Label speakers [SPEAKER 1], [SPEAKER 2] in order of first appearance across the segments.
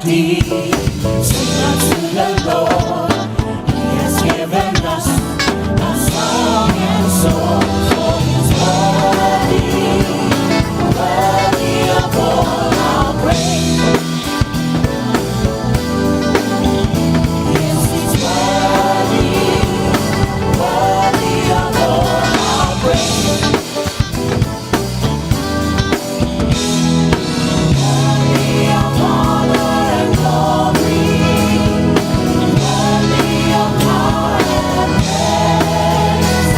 [SPEAKER 1] Melody. Sing unto the Lord. He has given us a song and song for His worthy, worthy of all our praise. Yes, He's worthy, worthy of all our praise. Worthy of honor and glory, worthy of power and praise.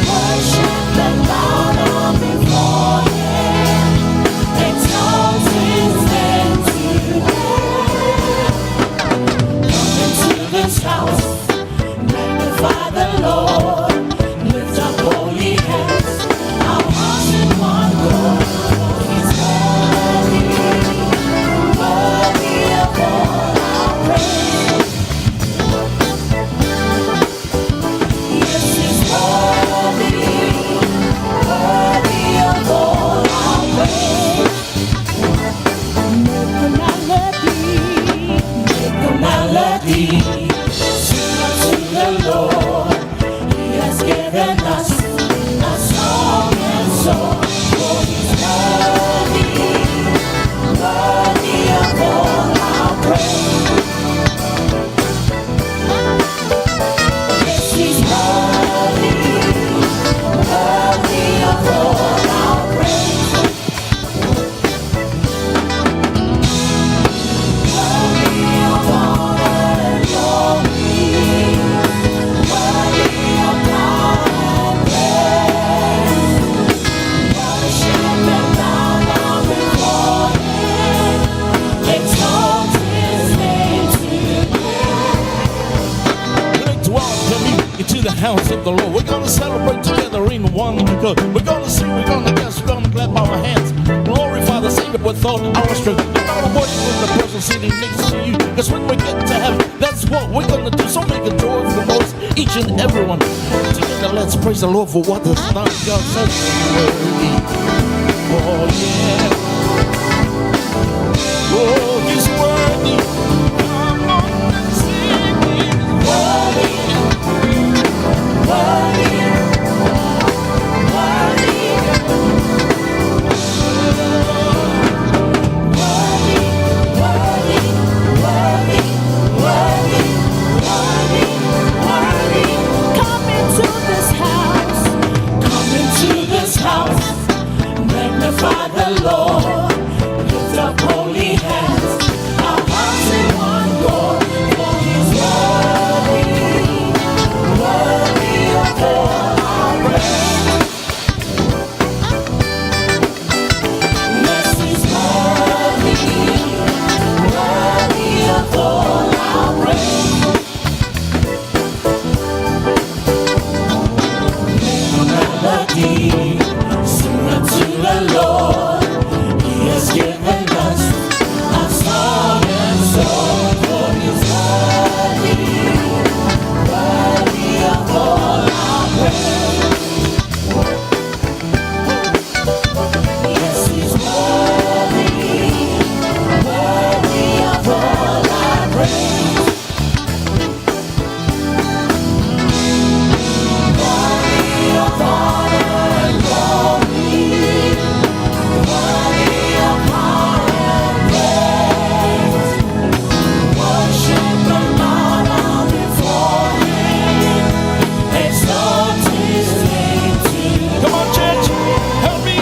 [SPEAKER 1] Worship and bow down before Him. Exalt His name today. Come into this house, magnify the Lord. Lift up holy hands, our hearts in one accord. For He's worthy, worthy of all our praise. Yes, He's worthy, worthy of all our praise. Make a melody, make a melody. Sing unto the Lord. He has given us a song and song. For He's worthy, worthy of all our praise. Yes, He's worthy, worthy of all our praise. Worthy of honor and glory, worthy of power and praise. Worship and bow down before Him. Exalt His name today.
[SPEAKER 2] We'd like to welcome you into the house of the Lord. We're gonna celebrate together in one accord. We're gonna sing, we're gonna dance, we're gonna clap our hands. Glorify the Savior with all our strength. You're gonna worship with the person sitting next to you. Cause when we get to heaven, that's what we're gonna do. So make a joyful noise, each and every one. Together, let's praise the Lord for what has done. God says he's worthy. Oh, yeah. Oh, he's worthy. Come on and sing. He's
[SPEAKER 1] Worthy, worthy, worthy, worthy, worthy, worthy, worthy, worthy, worthy. Come into this house, come into this house, magnify the Lord, lift up holy hands, our hearts in one accord, for He's worthy, worthy of all our praise. Yes, He's worthy, worthy of all our praise. Make a melody, sing unto the Lord. He has given us a song and song, for He's worthy, worthy of all our praise. Yes, He's worthy, worthy of all our praise. Worthy of honor and glory, worthy of power and praise. Worship and bow down before Him. Exalt His name today.
[SPEAKER 2] Come on, church, help me.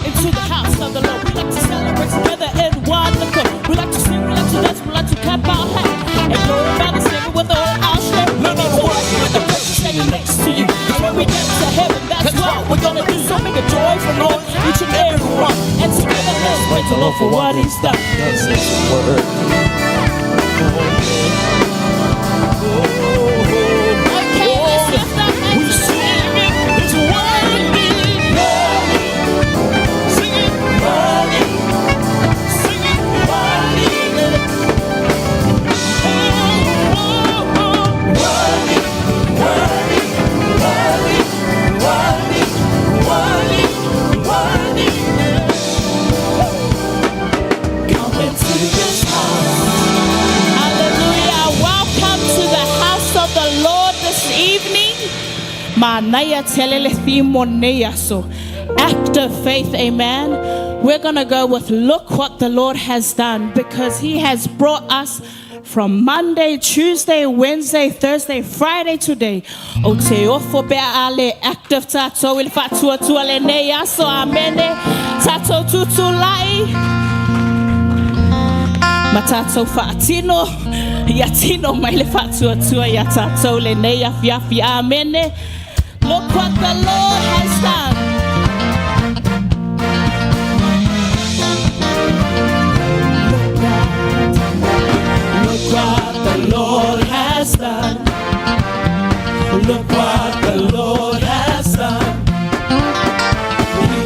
[SPEAKER 3] Into the house of the Lord. We like to celebrate together in one accord. We like to sing, we like to dance, we like to clap our hands and glorify the Savior with all our strength.
[SPEAKER 2] Learn how to
[SPEAKER 3] To
[SPEAKER 2] worship
[SPEAKER 3] worship with the person standing next to you. And when we get to heaven, that's what we're gonna do. So make a joyful noise, each and every one. And together let's praise the Lord for what He's done.
[SPEAKER 2] God says he's worthy. Oh,
[SPEAKER 3] Okay, let's lift our hands
[SPEAKER 2] We
[SPEAKER 3] to the
[SPEAKER 2] sing it, it's worthy.
[SPEAKER 1] Worthy,
[SPEAKER 2] Sing it,
[SPEAKER 1] worthy,
[SPEAKER 2] sing it.
[SPEAKER 1] worthy,
[SPEAKER 2] Oh, oh, oh.
[SPEAKER 1] worthy, worthy, worthy, worthy, worthy, worthy. Come into
[SPEAKER 3] Manaia tele le theme o lenei aso. Active faith, amen. We're going to go with look what the Lord has done because he has brought us from Monday, Tuesday, Wednesday, Thursday, Friday today. Ou te ofo pe a le active tātou i le faatuatua lenei aso. Amene. Tātou tutulai. Ma tātou whaatino. Ia tino mai le faatuatua ia tātou lenei afiafi. Amene. Look what the Lord has done.
[SPEAKER 1] Look what the Lord has done. Look what the Lord has done.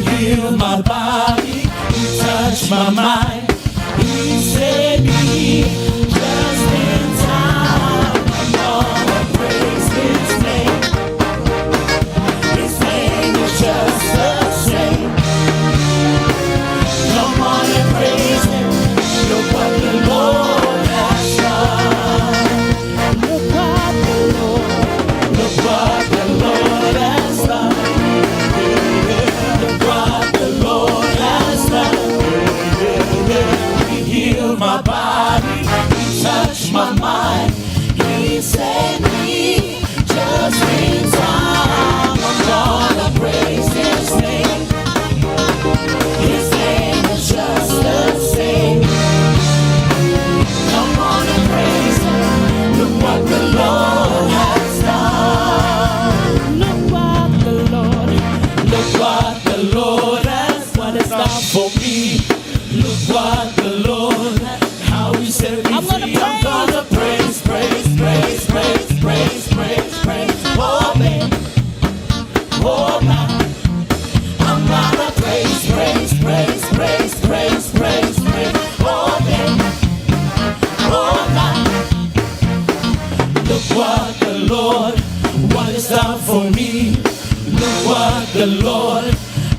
[SPEAKER 1] He healed my body. He touched my mind. He saved me just in time. I'm gonna praise His name. His name is just the same. Come on and praise Him. Look what the Lord has done.
[SPEAKER 3] Look what the Lord.
[SPEAKER 1] Look what the Lord has done. Look what the Lord has done. He healed my body. He touched my mind. He saved me just in time. I'm gonna praise His name. His name is just the same. Come on and praise Him. Look what the Lord has done.
[SPEAKER 3] Look what the Lord.
[SPEAKER 1] Look what the Lord has
[SPEAKER 3] What has done
[SPEAKER 1] for me. Look what the Lord, how He set me
[SPEAKER 3] I'm gonna
[SPEAKER 1] free. I'm gonna praise, praise, praise, praise, praise, praise, praise. Oh man, oh night. I'm gonna praise, praise, praise, praise, praise, praise, praise. Oh man, oh night. Look what the Lord, what has done for me. Look what the Lord,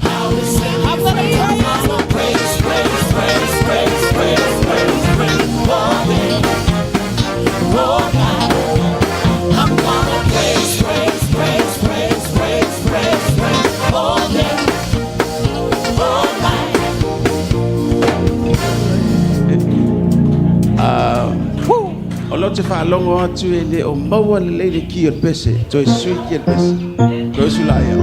[SPEAKER 1] how He set me
[SPEAKER 3] I'm gonna
[SPEAKER 1] free. I'm gonna praise, praise, praise, praise, praise, praise, praise. Oh man, oh night. I'm gonna praise, praise, praise, praise, praise, praise, praise. All day, all night.
[SPEAKER 4] O lea ou te faalogo atu e le o maua lelei le ki o le pese. Toe sui ki o le pese. Toe sulaia.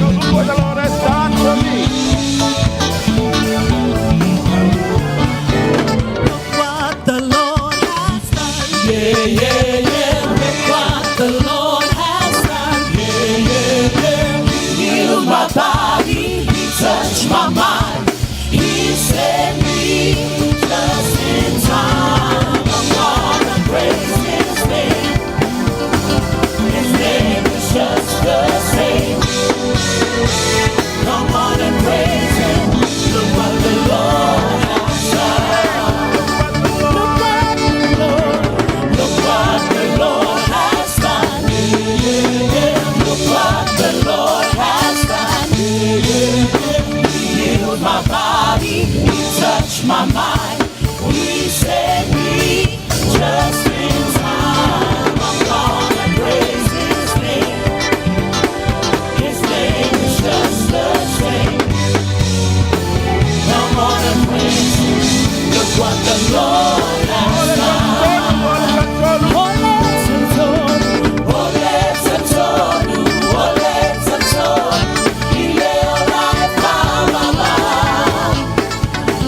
[SPEAKER 4] Look what the Lord has done for me.
[SPEAKER 1] Look what the Lord has done. Yeah. Look what the Lord has done. Yeah. He healed my body. He touched my mind. He set me just in time. I'm gonna praise His name. His name is just the same. Come on and praise Him. Look what the Lord has done.
[SPEAKER 3] Look what the Lord.
[SPEAKER 1] Look what the Lord has done. Yeah. Look what the Lord has done. Yeah. He healed my body. He touched my mind. He set me just in time. I'm gonna praise His name. His name is just the same. Come on and praise Him. Look what the Lord has done. Ole tatonu, ole tatonu, ile ola e mama.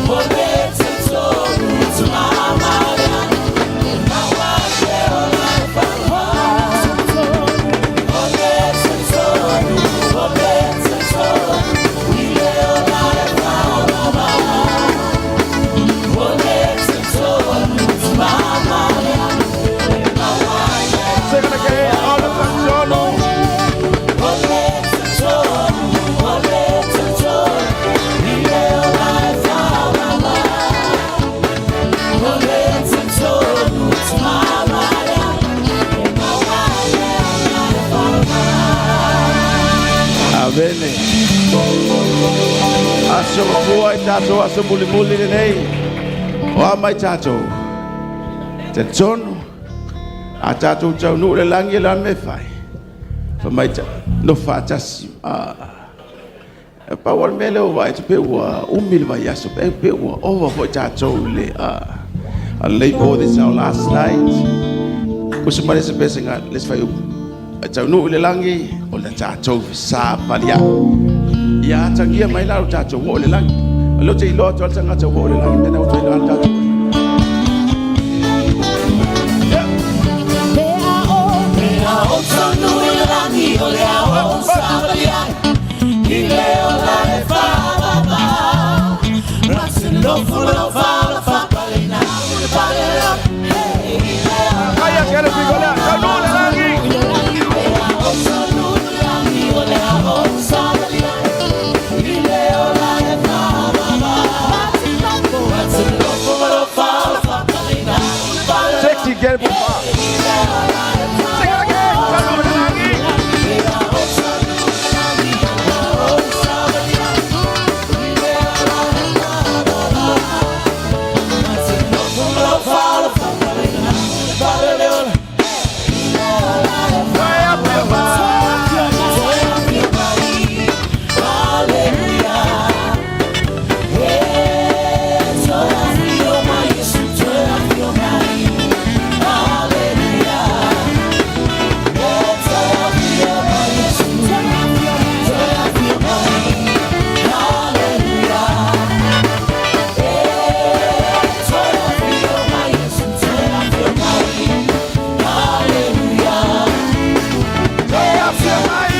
[SPEAKER 1] Ole tatonu, tu mama ya. Mawa le ola e Ole tatonu, ole tatonu, ile ola e mama. Ole tatonu, tu mama ya.
[SPEAKER 4] Sing it again. Ole tatonu.
[SPEAKER 1] Ole tatonu, ole tatonu, ile ola e mama. Ole tatonu, tu mama ya. Mawa le ola e mama.
[SPEAKER 4] Amene. Aso mafua i tātou aso mulimuli lenei. O a mai tātou. Te tonu. A tātou taunuu i le lagi e le a le mea e fai? Fai mai nofo faatasi. E pau lava le mea lea ua vaai atu pei ua umi le vaiaso, pei ua ova foi tatou i le a lenei po. This is our last night. Usu mai le isi pesega, le isi fuaiupu. E taunuu i le lagi, o le tatou fesapaliai. Ia atagia mai la lo tatou oo i le lagi. O lea ou te iloa atu lava le tagata ua oo i le lagi, mea na ua toe iloa le tatou. Yeah.
[SPEAKER 1] Pe a o, pe a o tonu i le lagi o le ao savali ai i le ola e whaababa Matinofo lo whala whapale na ule pale leo. Hey, i le ola.
[SPEAKER 4] Aia, kere piko lea, taunuu i le lagi!
[SPEAKER 1] Pe a o tonu i le lagi o le ao savali ai i le ola e whaababa Matinofo lo whala whapale na ule pale leo.
[SPEAKER 4] Sexy girl, papa. Sing it again! Taunuu i le lagi! Way up your mind. Way up your mind.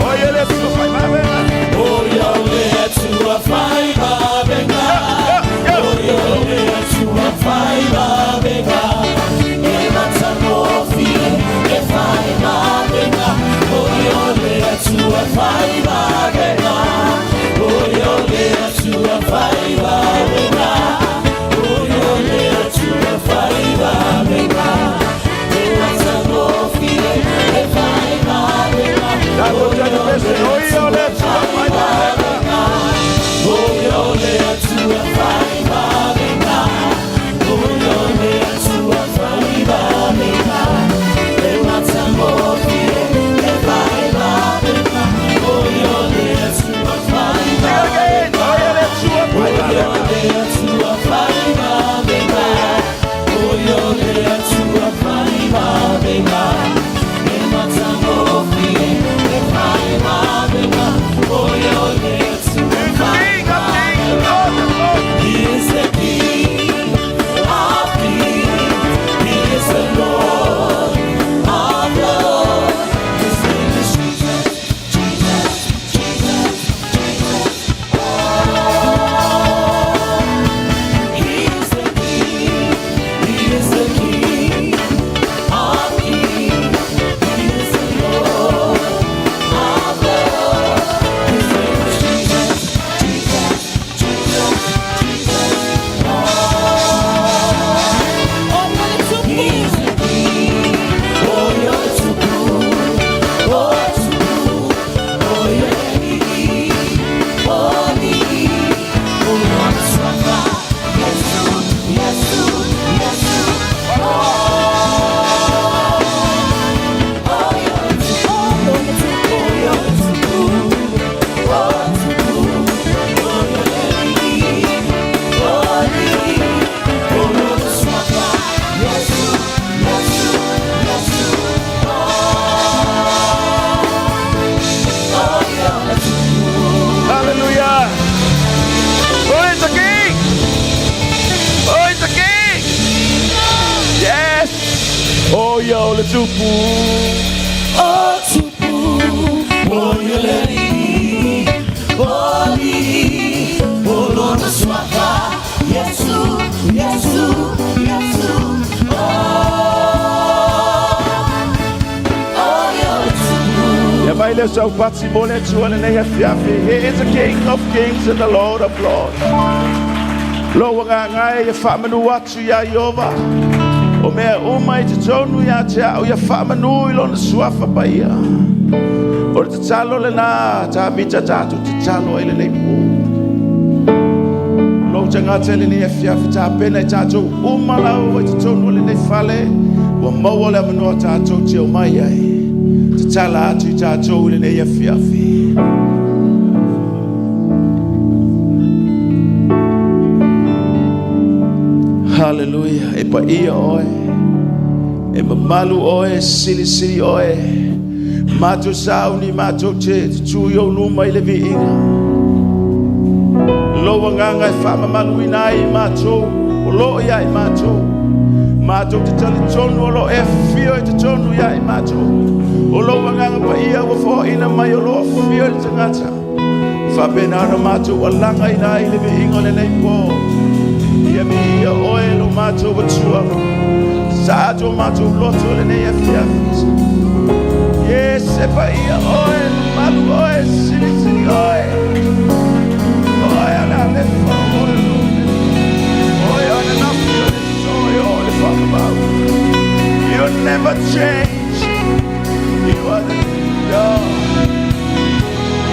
[SPEAKER 4] Oye, le tuo fai ma bena. Tatou tani pese, oye, le tuo fai ma bena. Sing it again. Oye, le tuo fai ma bena. He's the King of Kings, Lord of Lords.
[SPEAKER 1] He is the King of Kings. He is the Lord of Lords. His name is Jesus, Jesus, Jesus, Jesus. Oh, He is the King. He is the King of Kings. He is the Lord of Lords. His name is Jesus, Jesus, Jesus, Jesus. He's the King. Oh, you're too good. Oh, too good. Oh, you're holy. Oh, Lord, Swafa. Yesu, Yesu, Yesu. Oh, oh, you're too good. Oh, you're too good. Oh, too good. Oh, you're holy. Oh, Lord, Swafa. Yesu, Yesu, Yesu. Oh, you're too good.
[SPEAKER 4] Hallelujah. Who is the King? Who is the King? Yes. Oh, yo, le tupu.
[SPEAKER 1] Oh, tupu, oh, yoleli, oli, oh, Lord, Swafa, Yesu, Yesu, Yesu, oh, oh, you're
[SPEAKER 4] Ia mai lea o sau pati mo le Atua lenei afiafi. He is the King of Kings and the Lord of Lords. Lo ua gaga e ia faamanu atu iā Ieova. O mea uma i totonu ia te au ia faamanu i lona suafa paia. O le tatalo lena Tavita tatou tatalo ai lenei po. Lou tagata i lenei afiafi tapena i tatou uma lava i totonu o lenei fale ua maua le avanoa tatou te omai ai. Tatala atu i tatou i lenei afiafi. Haleluia. E paia oe. E mamalu oe, silisili oe. Matou sauni matou te tutū i ou luma i le viiga. Lou agaga e faamamaluina ai i matou, o loo ia i matou. Matou te talitonu o loo e afio i totonu ia i matou. O lou agaga paia ua foaina mai o loo afio i le tagata. Faapena ona matou alagaina ai le viiga o lenei po. Ia viia oe lo matou Atua. Sa atu o matou loto lenei afiafi. Yes, e paia oe, mamalu oe, silisili oe. Oe o le alefa, oe o le omega. Oe o le nafi o le soe o le whakamau. You never change. You are the living God.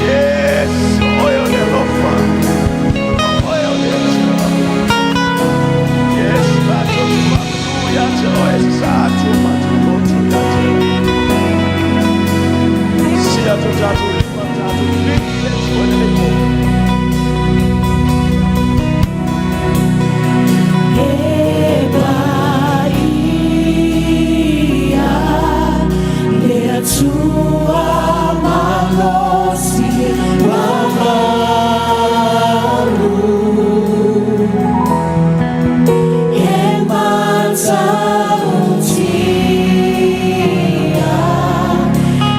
[SPEAKER 4] Yes, oe o le alofa. Oe o le Atua. Yes, matou te faamanu ia te oe, sa atu o matou loto ia te oe. Si atu tatou lima tatou vili le Atua i lenei po.
[SPEAKER 1] E paia le Atua malosi mamalu E matautia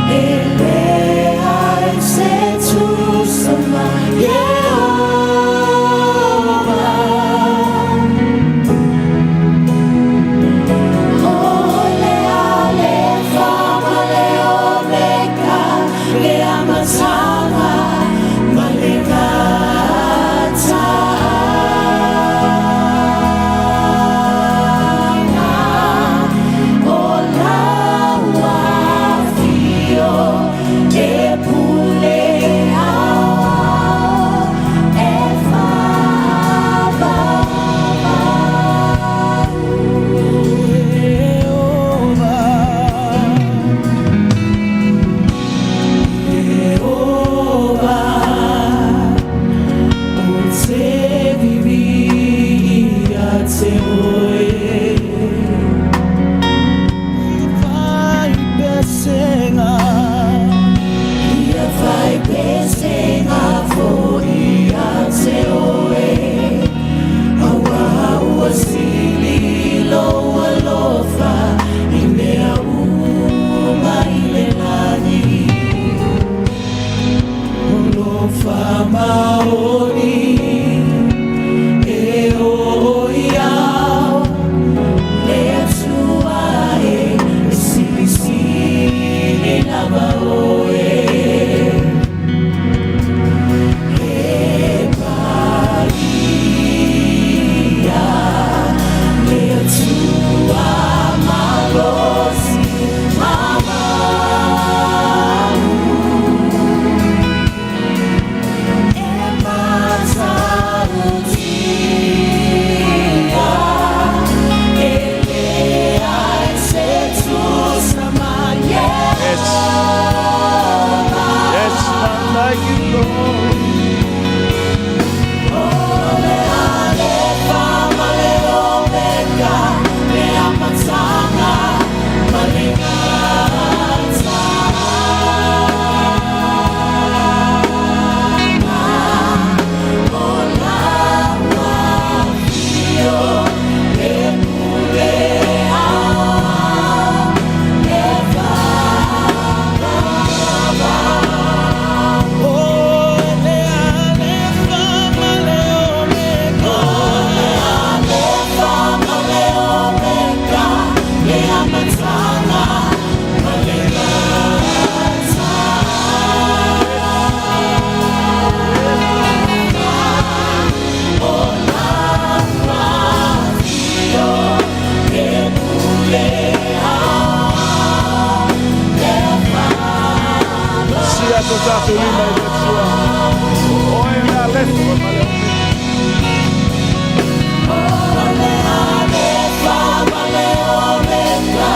[SPEAKER 1] e leai se tusa ma Iehova. O le Alefa ma le Omega, le amataga ma le gataaga. O lau afio e pule ao e faamamalu. Iehova, Iehova, o te vivi ia te oe.
[SPEAKER 2] Fai pesenga.
[SPEAKER 1] Ia fai pesenga foi ia te oe. Aua ua sili lou alofa i mea uma i le lagi. O lou faamaoni e oo iau le Atua e, e silisili.
[SPEAKER 4] Tatu tatou lima i le Atua. O Oe le Alefa ma le Omega.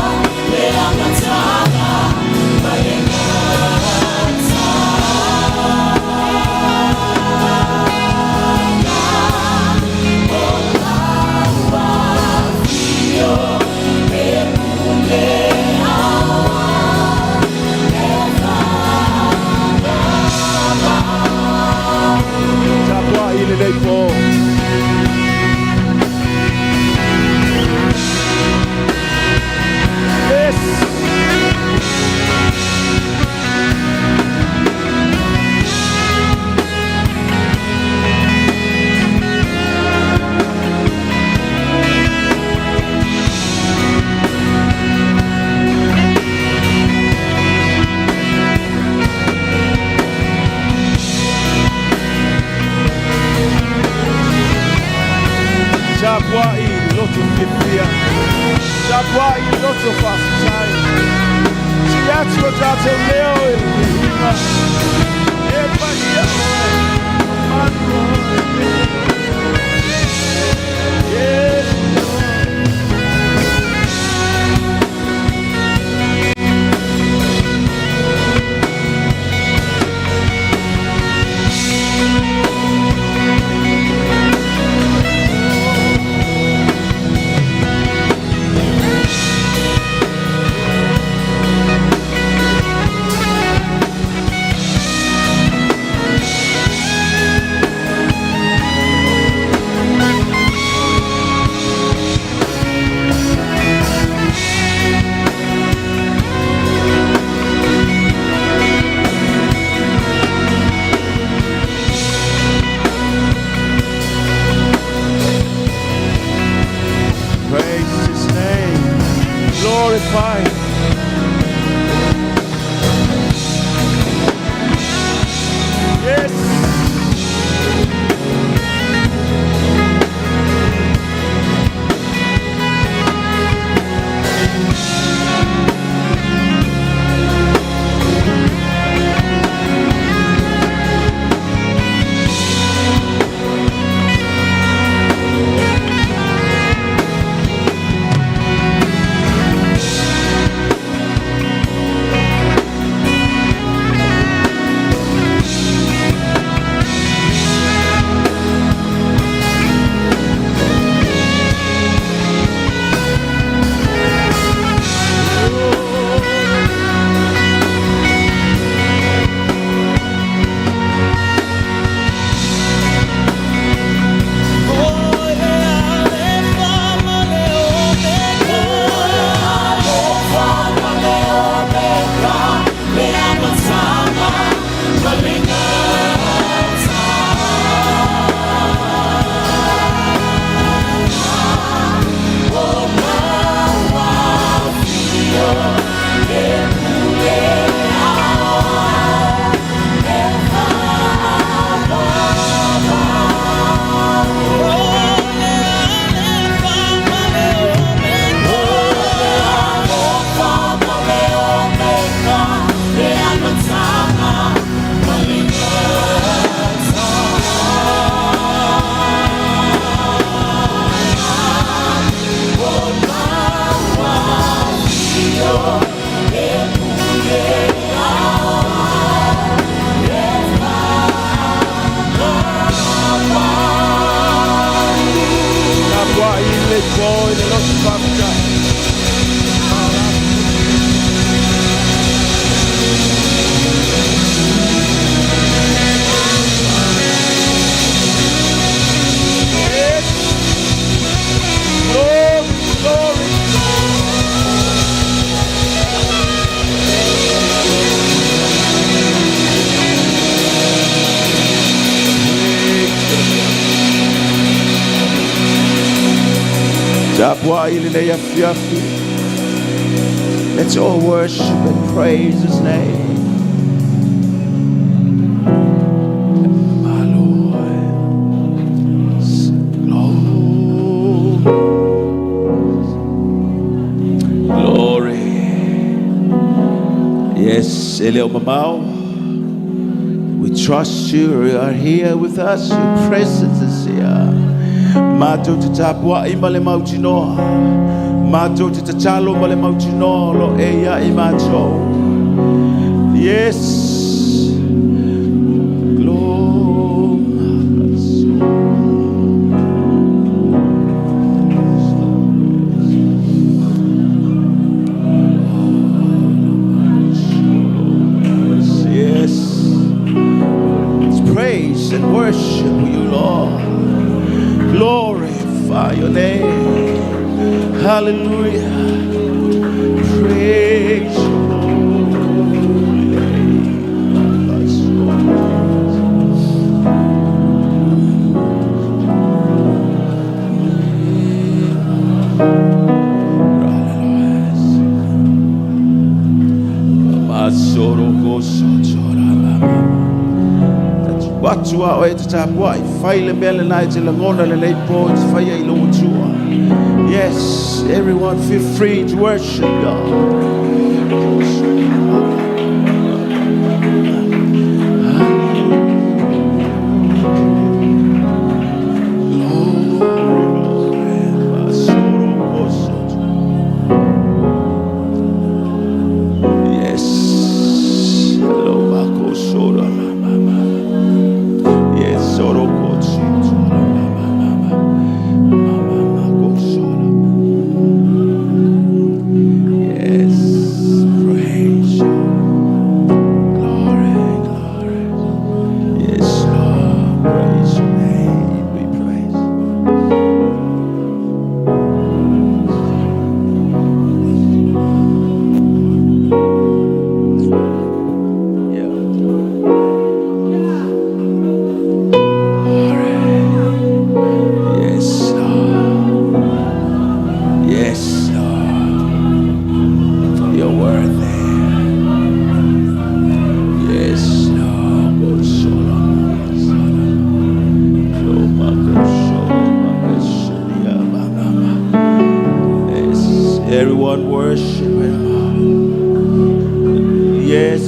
[SPEAKER 4] Tapuai i lenei po. Yes. Tapuai i le loto fiafia. Tapuai i le loto faafetai. Sii atu o tatou leo i le viiga. E paia oe. Mamalu oe. Yes, Lord. Praise his name. Glorify him. Yes. Tapuai i le po i le loto faafetai. Yes. Glory, glory. Tapuai i lenei afiafi. Let's all worship and praise his name. My Lord. Glory. Glory. Yes, e le o mamao. We trust you. You are here with us. Your presence is here. Mātou te tāpua i ma le mautinoa. Mātou te tatalo ma le mautinoa lo e ia i mātou. Yes. Yes. Let's praise and worship you, Lord. Glorify your name. Hallelujah. Praise your holy name. Watu a oe te tāpua i whai le mea le nai te langona le nei pō te whaia i longo tua. Yes, everyone feel free to worship God. Yes. Hello, Mako Sora. Yes, Soro Kochi. Mama Sora. Yes, praise you. Glory, glory. Yes, Lord, praise your name. We praise. Yeah. Glory. Yes, Lord. Yes, Lord. You're worthy. Yes, Lord. Yes, everyone worship him. Yes,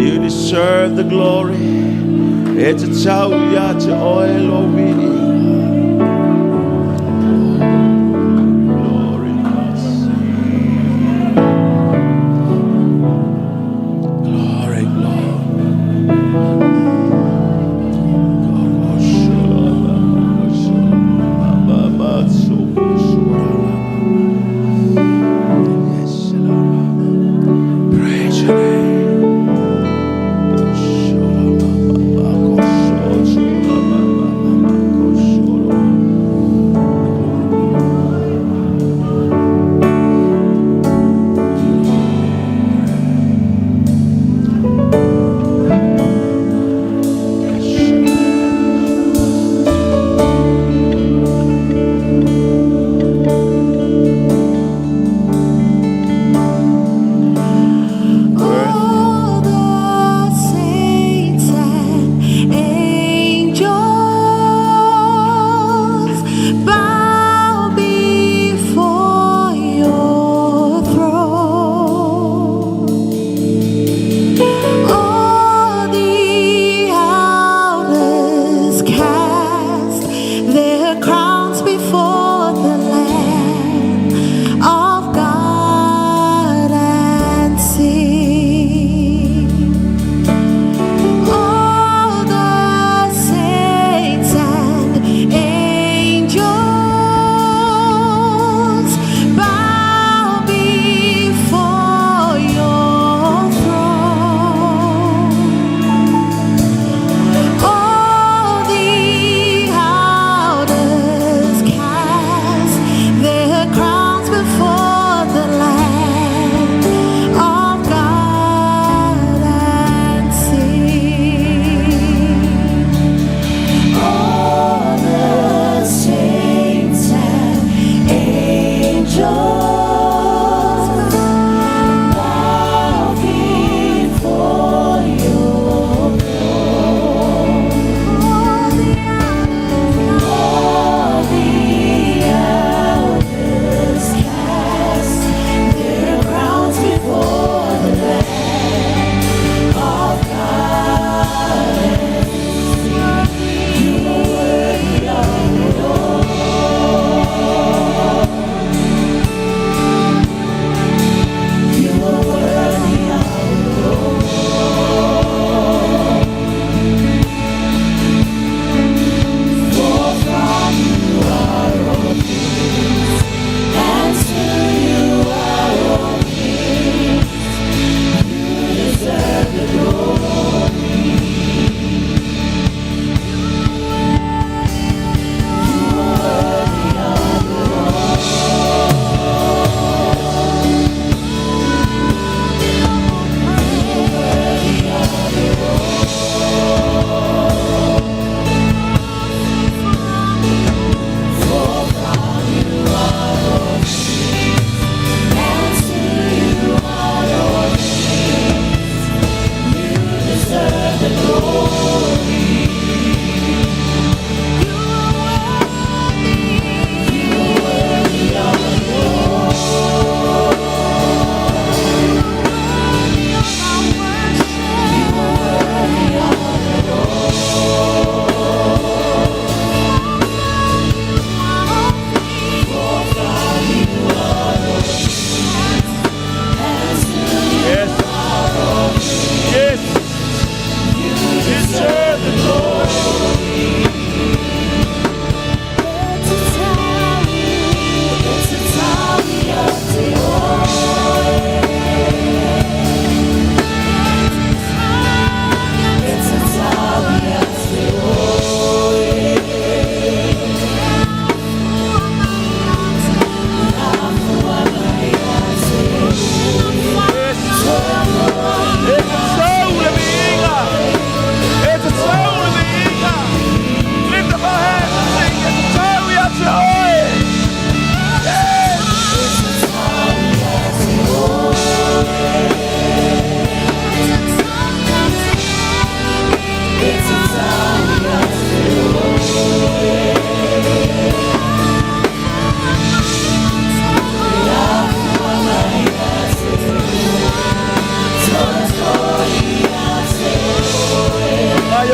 [SPEAKER 4] you deserve the glory. It's a tau ya te oil o mi. Glory, glory, glory. Yes, Lord. Praise your name.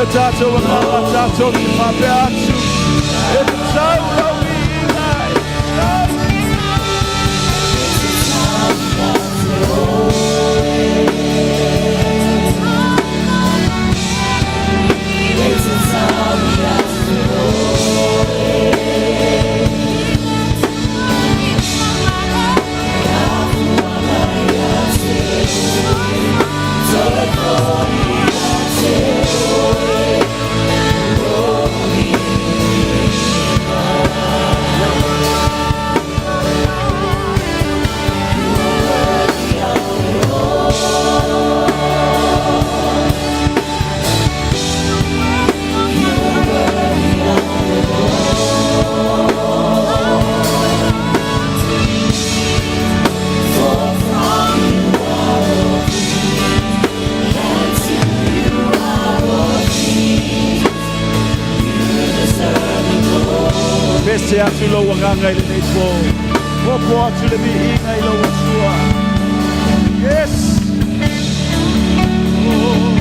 [SPEAKER 4] o tātou agaga tātou te whapea atu. E te tau lau viiga, e te tau. Pese atu lou agaga i lenei pō. Popo atu le viiga i lou Atua. Yes! Oh.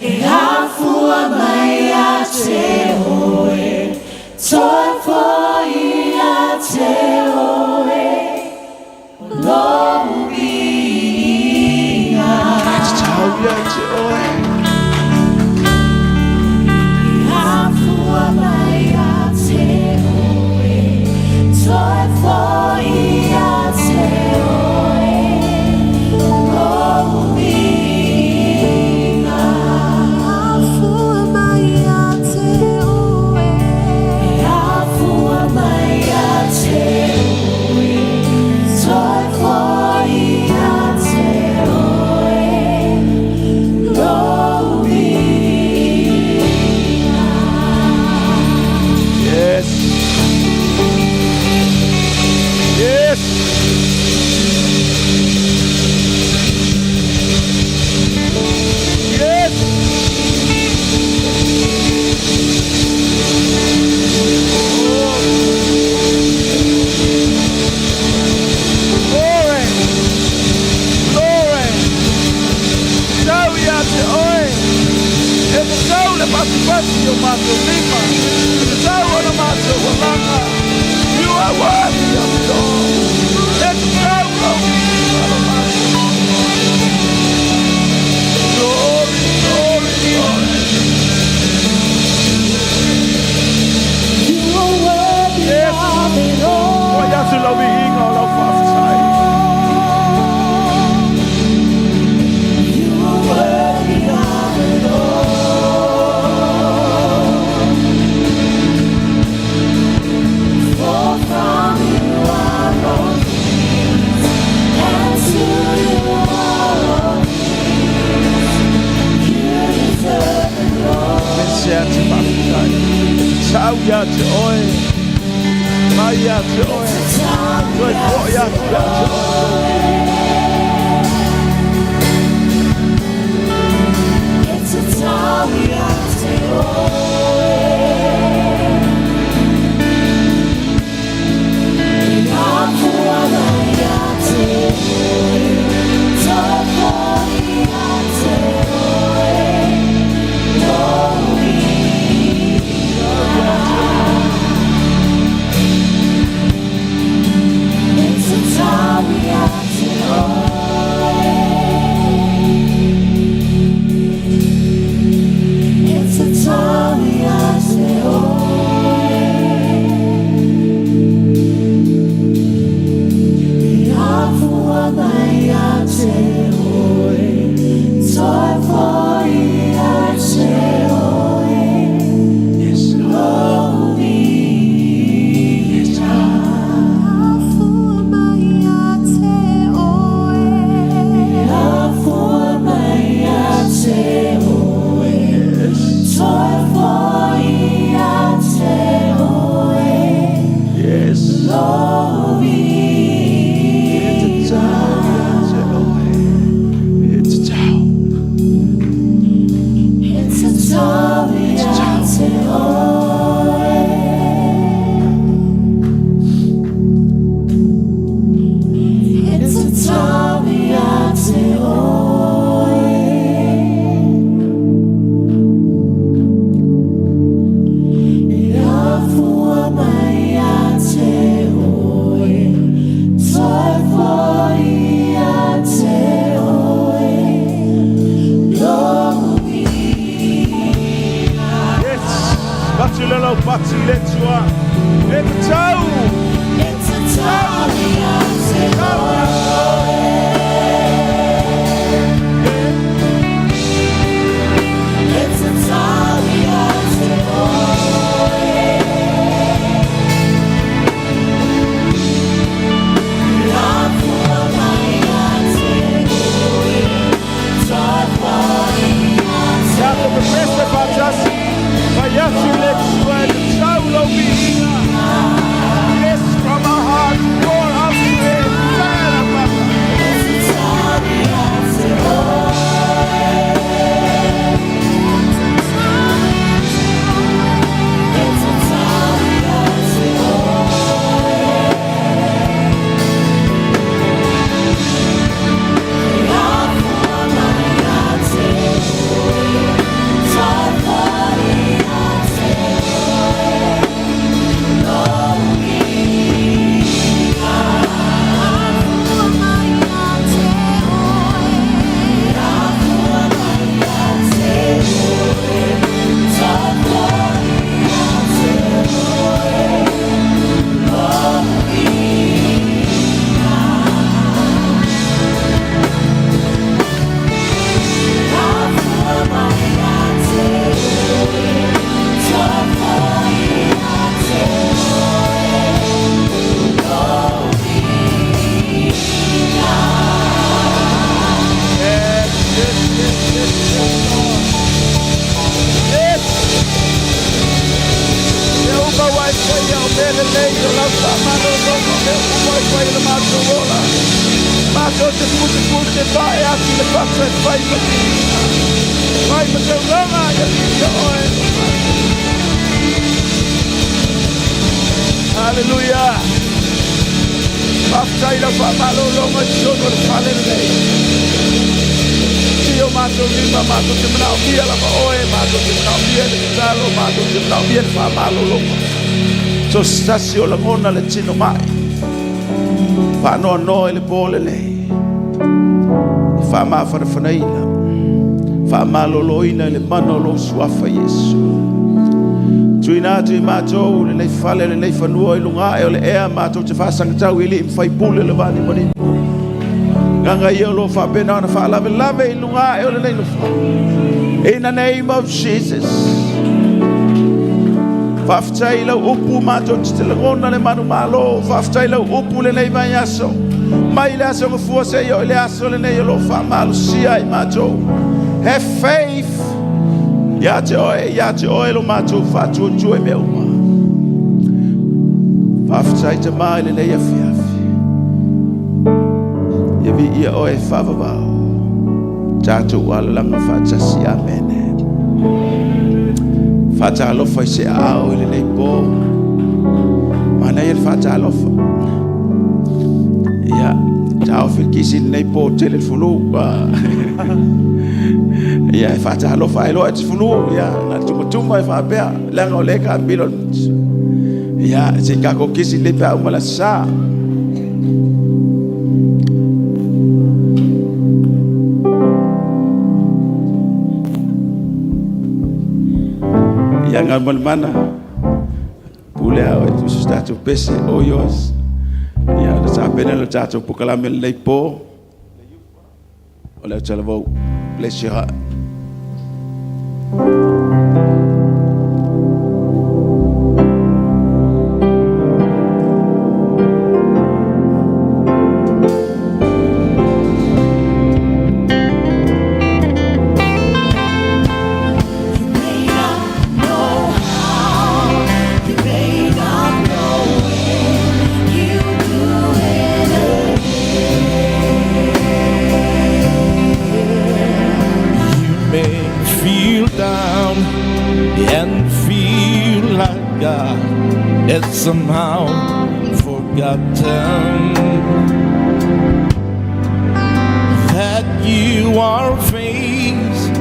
[SPEAKER 1] E afua mai ia te oe, toe foi ia te oe, lou viiga.
[SPEAKER 4] E tatau ia te oe.
[SPEAKER 1] E afua mai ia te oe, toe foi ia te oe, lou viiga.
[SPEAKER 5] Afua mai ia te oe.
[SPEAKER 1] E afua mai ia te oe, toe foi ia te oe, lou viiga.
[SPEAKER 4] Yes. Yes. Yes. Glory. Glory. Tau ia te oe. E tatau le pasipasi o matou lima. E tatau ona matou alaga. You are worthy of it all. E tatau lau viiga lo matou. Glory, glory, glory.
[SPEAKER 1] You are worthy
[SPEAKER 4] Yes.
[SPEAKER 1] of it all.
[SPEAKER 4] Ua iatu lau viiga o lau faafetai.
[SPEAKER 1] You are worthy of it all. For from you are all things, and to you are all things. You deserve the glory.
[SPEAKER 4] Mese te faafetai. E tatau ia te oe. Mai ia te oe. Toe foi atu ia te oe.
[SPEAKER 1] It's a time we are to oe. E afua mai ia te oe, toe foi ia te oe, lou viiga. It's a time we are to oe. It's a time we are to oe. E afua mai ia te oe, toe foi ia te oe,
[SPEAKER 4] Yes, Lord.
[SPEAKER 1] lou viiga.
[SPEAKER 5] Afua mai ia te oe.
[SPEAKER 1] E afua mai ia te oe, toe foi ia te oe,
[SPEAKER 4] Yes.
[SPEAKER 1] lou
[SPEAKER 4] E
[SPEAKER 1] viiga.
[SPEAKER 4] tatau ia te oe. E tatau.
[SPEAKER 1] It's a time we are to oe. It's a time we are to oe. E afua mai ia te oe, toe foi ia te oe, lou viiga.
[SPEAKER 4] Yes. Batu le lau pati le tua. E tatau.
[SPEAKER 1] It's a time we are to
[SPEAKER 4] Tau ia te oe.
[SPEAKER 1] It's a time we are to oe. E afua mai ia te oe, toe foi ia te
[SPEAKER 4] Tatou pepese faatasi. Fai atu le tua e tatau lau viiga. Yes, from our hearts, pour out to him. lelei o lau faamalologa o mea uma e fai i le matou ola. Matou te musumusu pae atu i le fata e fai ma viiga, fai ma taulaga ia viia oe. Haleluia! Faafetai i lau faamalologa i totonu o le fale lenei. Tia o matou lima, matou te manaomia lava oe, matou te manaomia le tatalo, matou te manaomia le faamalologa. So se tasi o lagona le tino mai, faanoanoa i le po lenei, e faamafanafanaina, faamaloloina i le mana o lou suafa Iesu. Tuuina atu i matou lenei fale, lenei fanua i luga ae o le ea, matou te faasagatau i alii ma faipule o le vanimonimo. Agaga ia o lo o faapena ona faalavelave i luga ae o lenei nofoa. In the name of Jesus. Faafetai i lau upu matou te lagona le manumalo. Faafetai i lau upu lenei vaiaso. Mai le aso Gafua seia oo i le aso lenei o lo o faamalosia ai matou. Have faith. Ia te oe lo matou faatuatua i mea uma. Faafetai Tama i lenei afiafi. Ia viia oe faavavau. Tatou alalaga faatasi. Amene. Faatalofa i se aao i lenei po. Manaia le faatalofa. Ia, taofi le kisi i lenei po tele le fulu. Ia, e faatalofa ai loa e te fulu. Ia, na tumatuma e faapea. Leaga o lea e kaamilo le mutu. Ia, se i tatou kisi lelei pe a uma le aso sa. Ia, Galumalemana, pule a oe tusa o se tatou pese, all yours. Ia, o le tapena o le tatou polokalame lenei po. O le autalavou. Bless your heart.
[SPEAKER 1] You may not know how, you may not know when, you do it
[SPEAKER 2] You may feel down and feel like God has somehow forgotten that you are faced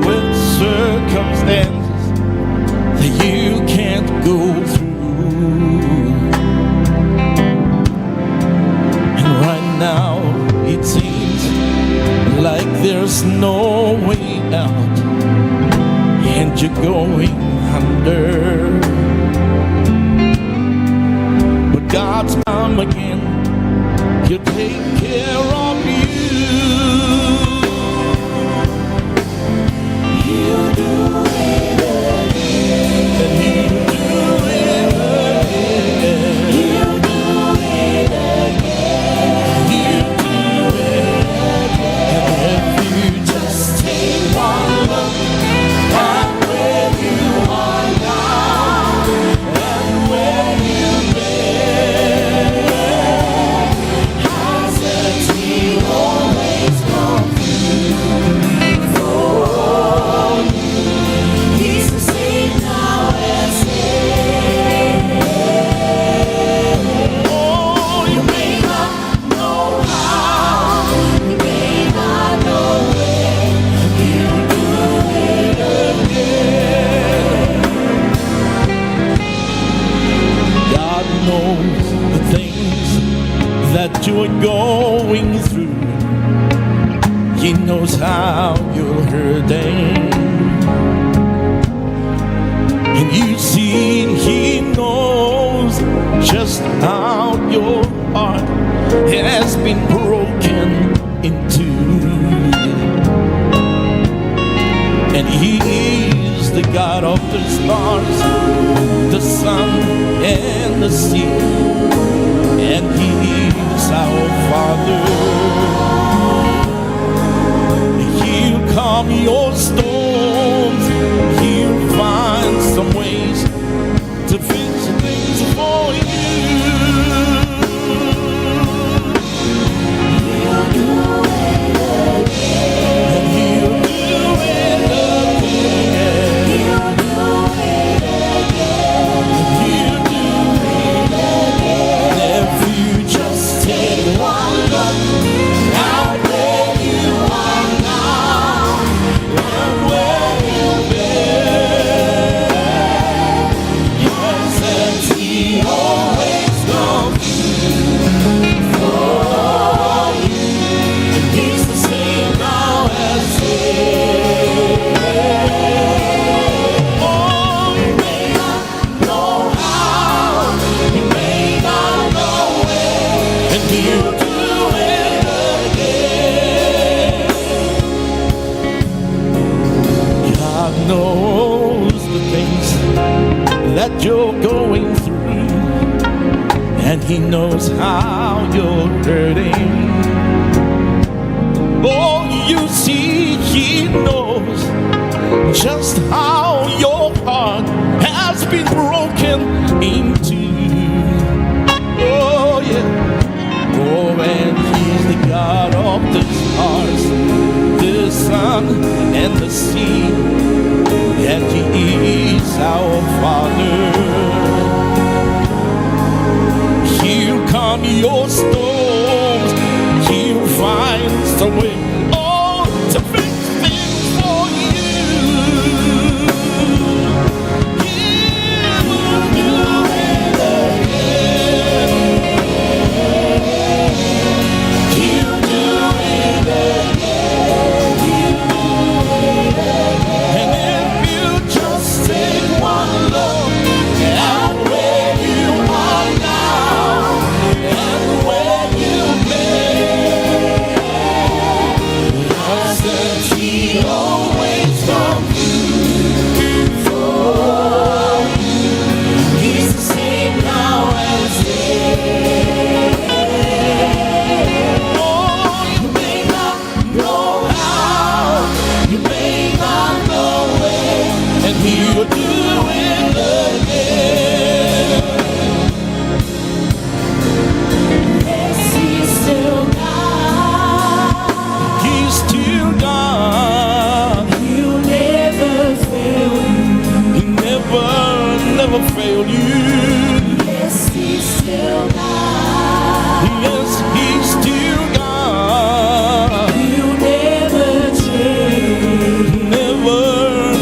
[SPEAKER 2] with circumstances that you can't go through. And right now it seems like there's no way out and you're going under. But God's come again, He'll take care of you.
[SPEAKER 1] He'll do it again.
[SPEAKER 2] And He'll do it again.
[SPEAKER 1] He'll do it again.
[SPEAKER 2] He'll do it again. And if you
[SPEAKER 1] Just take one look at where you are now
[SPEAKER 2] and where you've been,
[SPEAKER 1] Hasn't He always come through for you? He's the same now as then.
[SPEAKER 2] Oh,
[SPEAKER 1] You may not know how, you may not know when, He'll do it again.
[SPEAKER 2] God knows the things that you are going through. He knows how you're hurting. And you see, He knows just how your heart has been broken into. And He is the God of the stars, the sun, and the sea. And He is our Father. He'll calm your storms. He'll find some ways to fix things for you. knows the things that you're going through, and He knows how you're hurting. Oh, you see, He knows just how your heart has been broken into. Oh, yeah. Oh, and He's the God of the stars, the sun, and the sea. And He is our Father. He'll calm your storms. He'll find some way, oh, to fix things for you. He will do it again. He'll do it again. He'll do it again. And if you just take one look at where you are now and where you've been, trust that He always comes through for you. He's the same now as then. Oh, you may not know how, you may not know when, and He will do it again.
[SPEAKER 1] Yes, He's still God.
[SPEAKER 2] He's still God.
[SPEAKER 1] He'll never fail you.
[SPEAKER 2] He never, never failed you.
[SPEAKER 1] Yes, He's still God.
[SPEAKER 2] Yes, He's still God.
[SPEAKER 1] He'll never change.
[SPEAKER 2] Never,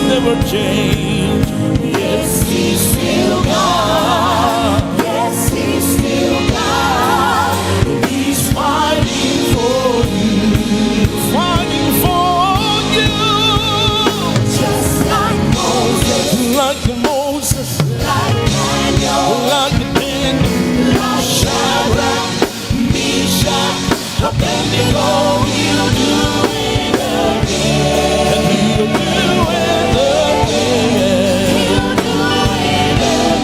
[SPEAKER 2] never change.
[SPEAKER 1] Yes, He's still God. Yes, He's still God.
[SPEAKER 2] He's fighting for you, fighting for you.
[SPEAKER 1] Just like Moses,
[SPEAKER 2] Like Moses,
[SPEAKER 1] like Daniel,
[SPEAKER 2] like Daniel,
[SPEAKER 1] like
[SPEAKER 2] Shadrach, Meshach, Abednego, He'll do it again. And He'll do it again.
[SPEAKER 1] He'll do it again.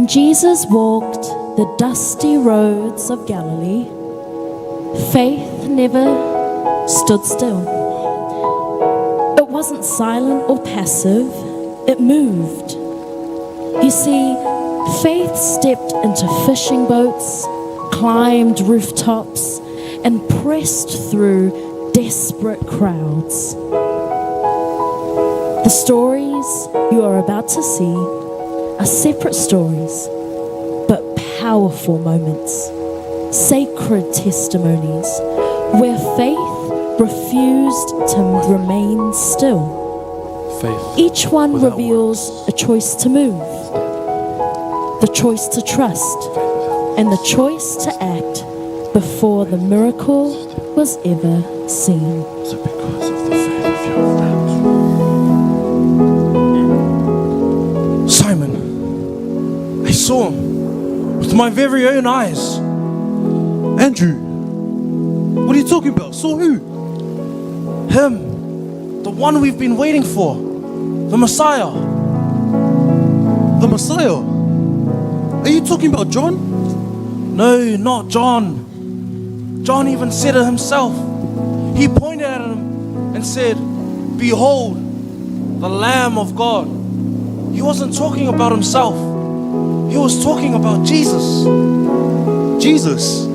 [SPEAKER 6] When Jesus walked the dusty roads of Galilee, faith never stood still. It wasn't silent or passive, it moved. You see, faith stepped into fishing boats, climbed rooftops, and pressed through desperate crowds. The stories you are about to see are separate stories, but powerful moments, sacred testimonies where faith refused to remain still.
[SPEAKER 7] Faith.
[SPEAKER 6] Each one
[SPEAKER 7] Without
[SPEAKER 6] reveals
[SPEAKER 7] works.
[SPEAKER 6] a choice to move, the choice to trust, and the choice to act before the miracle was ever seen.
[SPEAKER 7] So because of the faith of your friends.
[SPEAKER 2] Simon, I saw him with my very own eyes.
[SPEAKER 8] Andrew, what are you talking about? Saw who?
[SPEAKER 2] Him, the one we've been waiting for, the Messiah.
[SPEAKER 8] The Messiah? Are you talking about John?
[SPEAKER 2] No, not John. John even said it himself. He pointed at him and said, Behold, the Lamb of God. He wasn't talking about himself, he was talking about Jesus.
[SPEAKER 8] Jesus.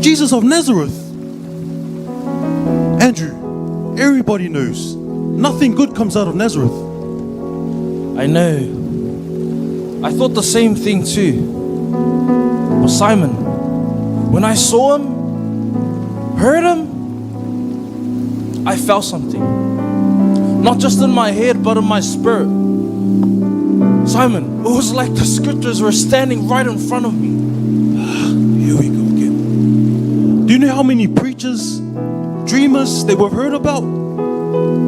[SPEAKER 8] Jesus of Nazareth. Andrew, everybody knows nothing good comes out of Nazareth.
[SPEAKER 2] I know. I thought the same thing too. But Simon, when I saw him, heard him, I felt something. Not just in my head, but in my spirit. Simon, it was like the scriptures were standing right in front of me.
[SPEAKER 8] Here we go again. Do you know how many preachers, dreamers that we've heard about?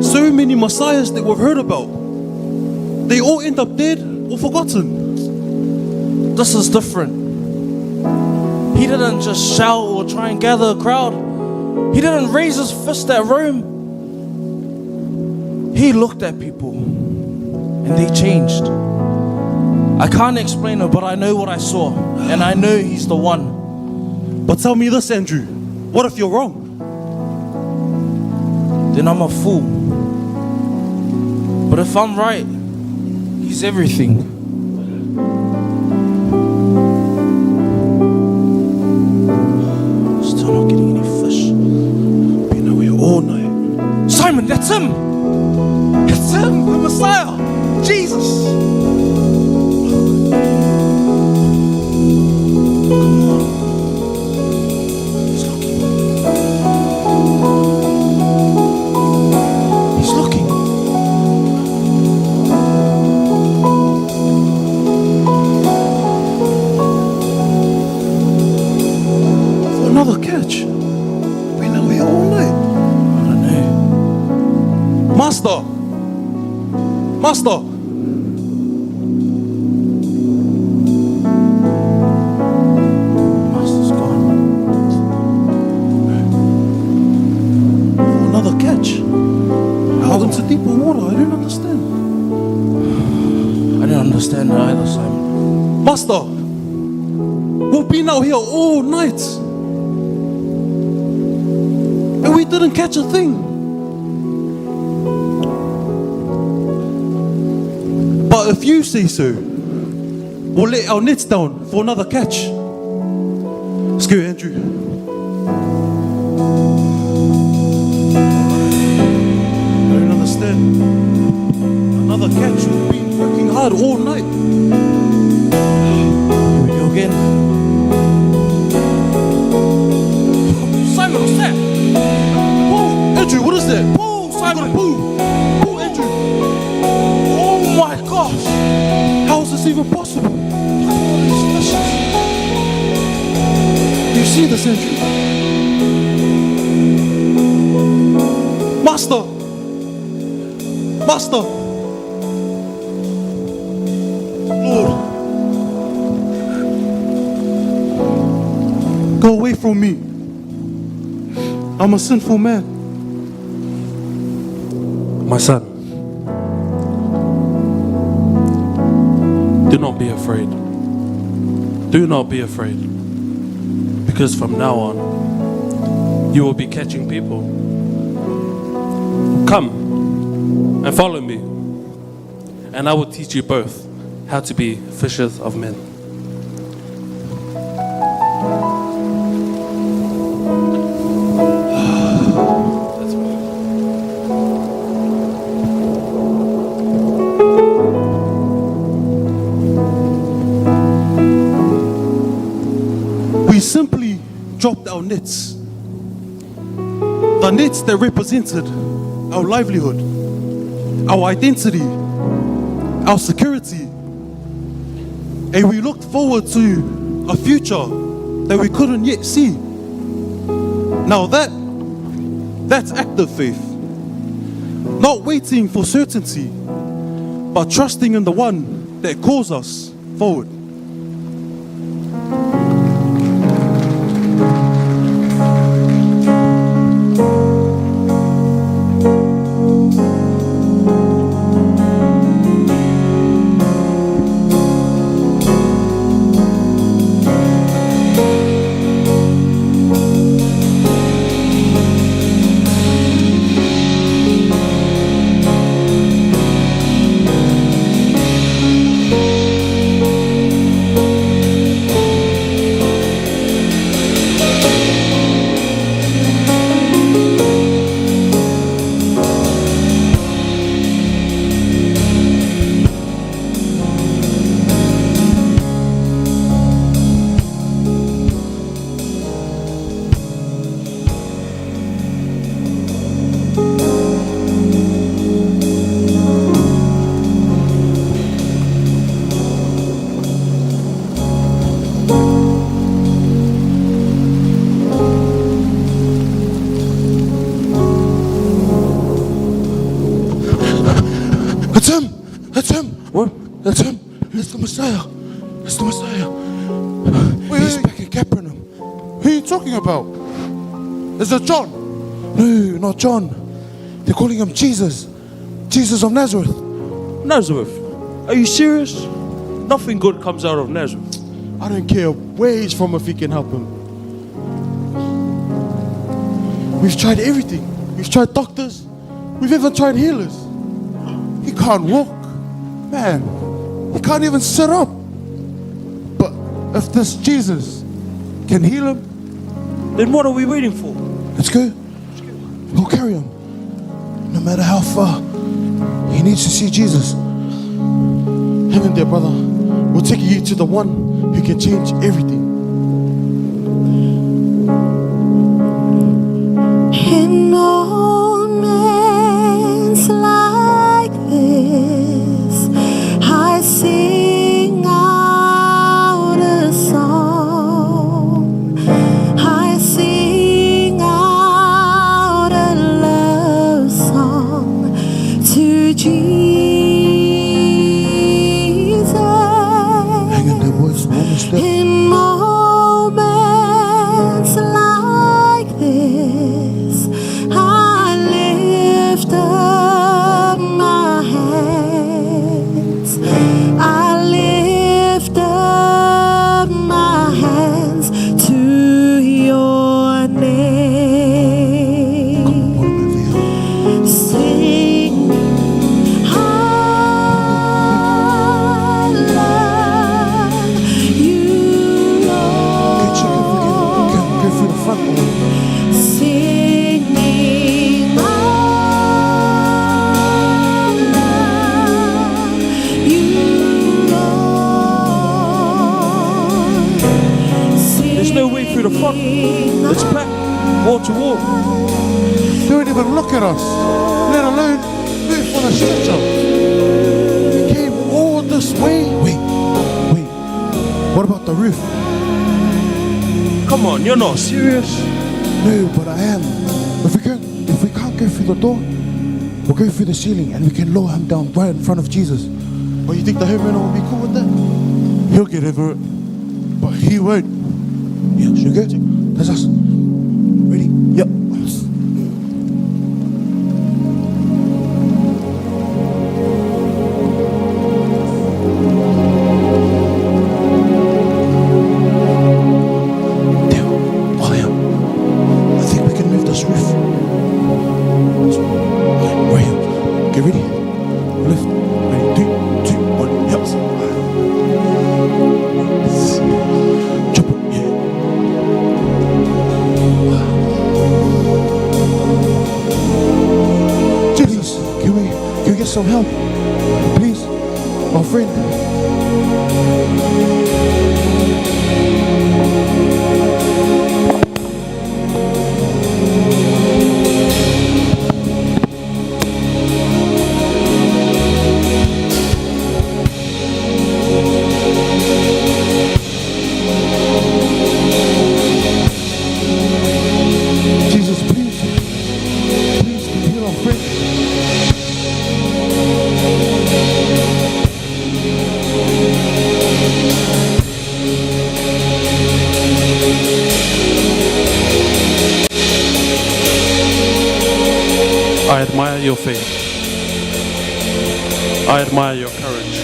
[SPEAKER 8] So many messiahs that we've heard about. They all end up dead or forgotten.
[SPEAKER 2] This is different. He didn't just shout or try and gather a crowd. He didn't raise his fist at Rome. He looked at people and they changed. I can't explain it, but I know what I saw, and I know he's the one.
[SPEAKER 8] But tell me this, Andrew. What if you're wrong?
[SPEAKER 2] Then I'm a fool. But if I'm right, he's everything. Still not getting any fish.
[SPEAKER 8] Been away all night.
[SPEAKER 2] Simon, that's him! It's him, the Messiah! Jesus! Come on. He's looking. He's looking.
[SPEAKER 8] For another catch. Been away all night.
[SPEAKER 2] I don't know.
[SPEAKER 8] Master! Master!
[SPEAKER 2] Master's gone.
[SPEAKER 8] For another catch. Out into deeper water. I don't understand.
[SPEAKER 2] I don't understand it either, Simon.
[SPEAKER 8] Master! We've been out here all night. And we didn't catch a thing. But if you say so, we'll let our nets down for another catch. Let's go, Andrew. I don't understand. Another catch. We've been working hard all night.
[SPEAKER 2] Here we go again. Simon, what's that?
[SPEAKER 8] Whoa, Andrew, what is that?
[SPEAKER 2] Whoa, Simon!
[SPEAKER 8] Pull, pull, Andrew.
[SPEAKER 2] Oh my gosh!
[SPEAKER 8] How is this even possible?
[SPEAKER 2] Look at all these fishes.
[SPEAKER 8] Do you see this, Andrew? Master! Master! Lord! Go away from me. I'm a sinful man.
[SPEAKER 9] My son,
[SPEAKER 8] Do not be afraid. Do not be afraid. Because from now on, you will be catching people. Come and follow me, and I will teach you both how to be fishers of men. We simply dropped our nets. The nets that represented our livelihood, our identity, our security. And we looked forward to a future that we couldn't yet see. Now that that's active faith. Not waiting for certainty, but trusting in the one that calls us forward.
[SPEAKER 9] It's him! It's him! What? It's him! It's the Messiah! It's the Messiah!
[SPEAKER 10] Wait,
[SPEAKER 9] He's
[SPEAKER 10] wait.
[SPEAKER 9] back in Capernaum.
[SPEAKER 10] Who are you talking about? Is it John?
[SPEAKER 9] No, not John. They're calling him Jesus. Jesus of Nazareth.
[SPEAKER 11] Nazareth? Are you serious? Nothing good comes out of Nazareth.
[SPEAKER 10] I don't care where he's from if he can help him. We've tried everything. We've tried doctors. We've even tried healers.
[SPEAKER 9] He can't walk. Man, he can't even sit up. But if this Jesus can heal him,
[SPEAKER 11] Then what are we waiting for?
[SPEAKER 9] let's go. We'll carry him. No matter how far. He needs to see Jesus.
[SPEAKER 10] Hang in there, brother. We're taking you to the one who can change everything.
[SPEAKER 5] In moments like this, I sing out a song. I sing out a love song to Jesus.
[SPEAKER 9] Hang in there, boys. We're almost there.
[SPEAKER 5] In moments like this, I lift up my hands. I lift up my hands to your name. Sing, I love you,
[SPEAKER 9] Go check if we can go through the front or
[SPEAKER 5] Singing, I love you, Lord.
[SPEAKER 11] There's no way through the front. It's packed, wall to wall.
[SPEAKER 10] They won't even look at us, let alone move for the stretcher. We came all this way.
[SPEAKER 9] Wait, wait. What about the roof?
[SPEAKER 11] Come on, you're not serious.
[SPEAKER 9] No, but I am. If we can't go through the door, we'll go through the ceiling and we can lower him down right in front of Jesus.
[SPEAKER 10] But you think the homeowner will be cool with that?
[SPEAKER 9] He'll get over it, but he won't. Yeah, should we go? That's us. Ready? Yep.
[SPEAKER 10] some help. Please, our friend. Jesus, please, please heal our friend.
[SPEAKER 7] I admire your faith. I admire your courage.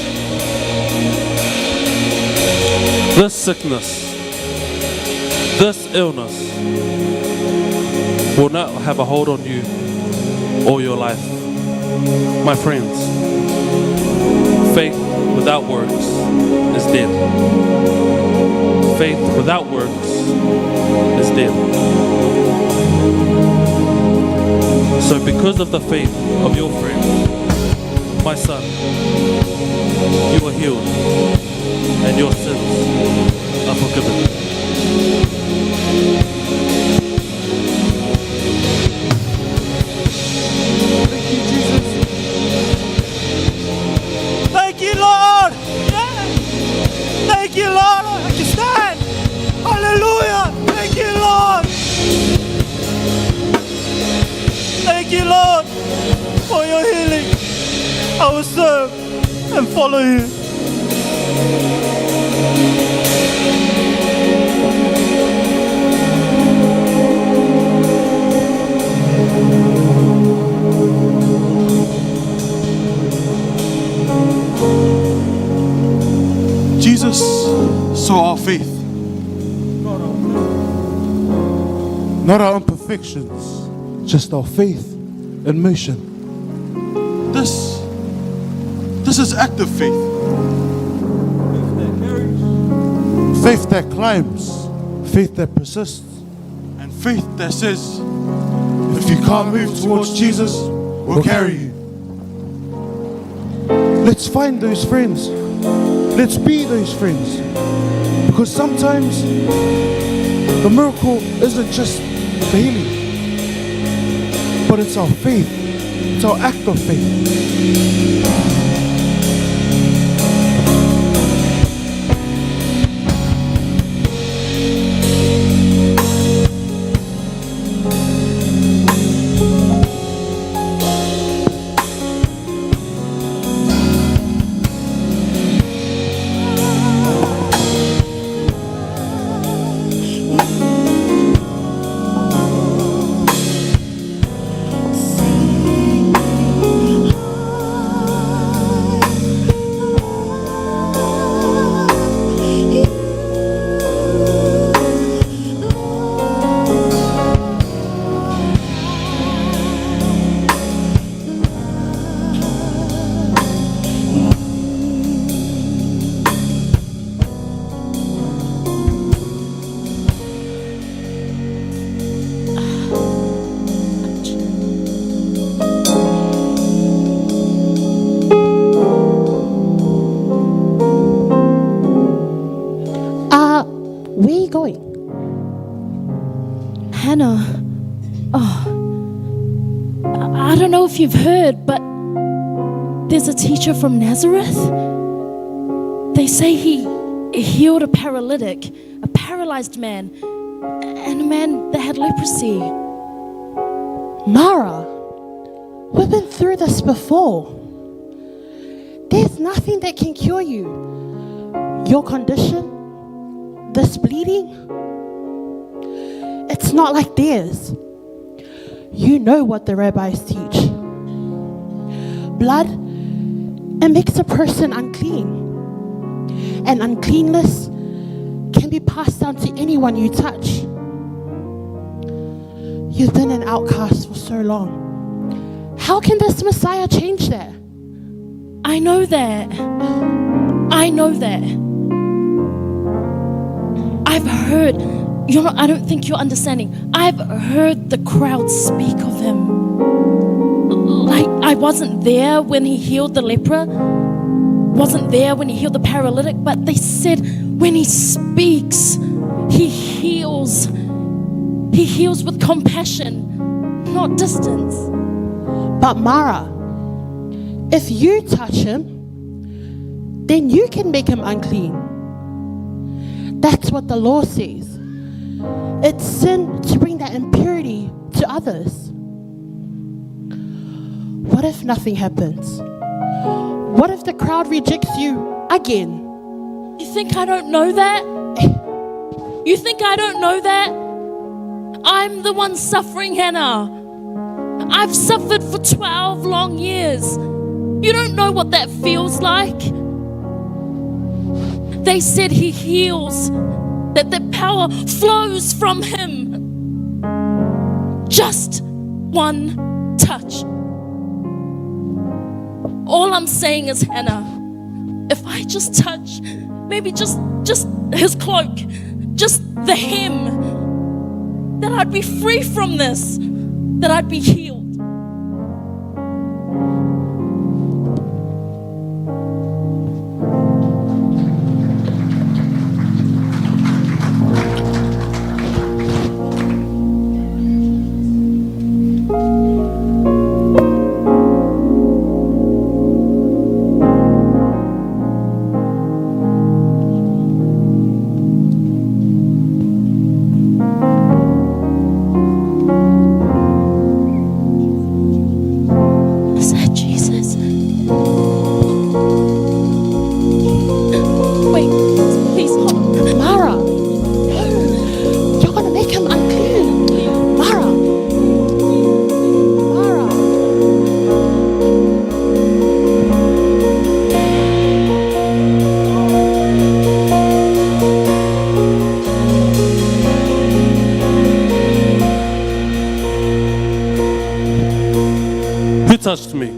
[SPEAKER 7] This sickness, this illness, will not have a hold on you or your life. My friends, faith without works is dead. Faith without works is dead. So, because of the faith of your friend, my son, you are healed and your sins are forgiven.
[SPEAKER 10] Thank you, Jesus.
[SPEAKER 12] Thank you, Lord. Yeah. Thank you, Lord. I can stand. Hallelujah. Thank you, Lord. Thank you, Lord, for your healing. I will serve and follow you.
[SPEAKER 9] Jesus saw our faith, not our imperfections, just our faith in motion. This, this is active faith. Faith that climbs, faith that persists, and faith that says, if you can't move towards Jesus, we'll carry you. Let's find those friends. Let's be those friends. Because sometimes the miracle isn't just the healing, but it's our faith. It's our act of faith.
[SPEAKER 1] Where you going?
[SPEAKER 6] Hannah, oh, I don't know if you've heard, but there's a teacher from Nazareth. They say he healed a paralytic, a paralyzed man, and a man that had leprosy.
[SPEAKER 1] Mara, we've been through this before. There's nothing that can cure you. Your condition, this bleeding, it's not like theirs. You know what the rabbis teach. Blood, it makes a person unclean. And uncleanness can be passed down to anyone you touch. You've been an outcast for so long. How can this Messiah change that?
[SPEAKER 6] I know that. I know that. I've heard, you know, I don't think you're understanding. I've heard the crowd speak of him. Like, I wasn't there when he healed the leper, wasn't there when he healed the paralytic, but they said when he speaks, he heals. He heals with compassion, not distance.
[SPEAKER 1] But Mara, if you touch him, then you can make him unclean. That's what the law says. It's sin to bring that impurity to others. What if nothing happens? What if the crowd rejects you again?
[SPEAKER 6] You think I don't know that? You think I don't know that? I'm the one suffering, Hannah. I've suffered for 12 long years. You don't know what that feels like. They said he heals, that the power flows from him. Just one touch. All I'm saying is, Hannah, if I just touch, maybe just just his cloak, just the hem, that I'd be free from this, that I'd be healed. Is that Jesus? Wait, please hold on.
[SPEAKER 1] Mara, no, you're gonna make him unclean. Mara, Mara.
[SPEAKER 7] Who touched me?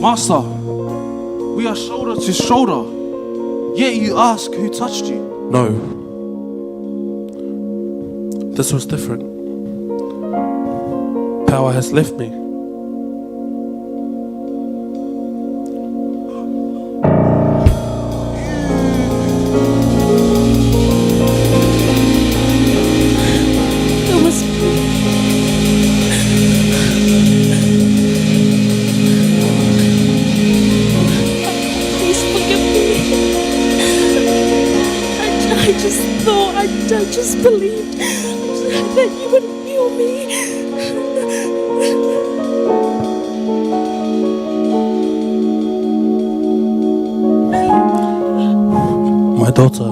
[SPEAKER 8] Master, we are shoulder to shoulder, yet you ask who touched you.
[SPEAKER 7] No. This was different. Power has left me.
[SPEAKER 6] It was me. Please forgive me. I, I just thought, I, I just believed that you would heal me.
[SPEAKER 7] My daughter,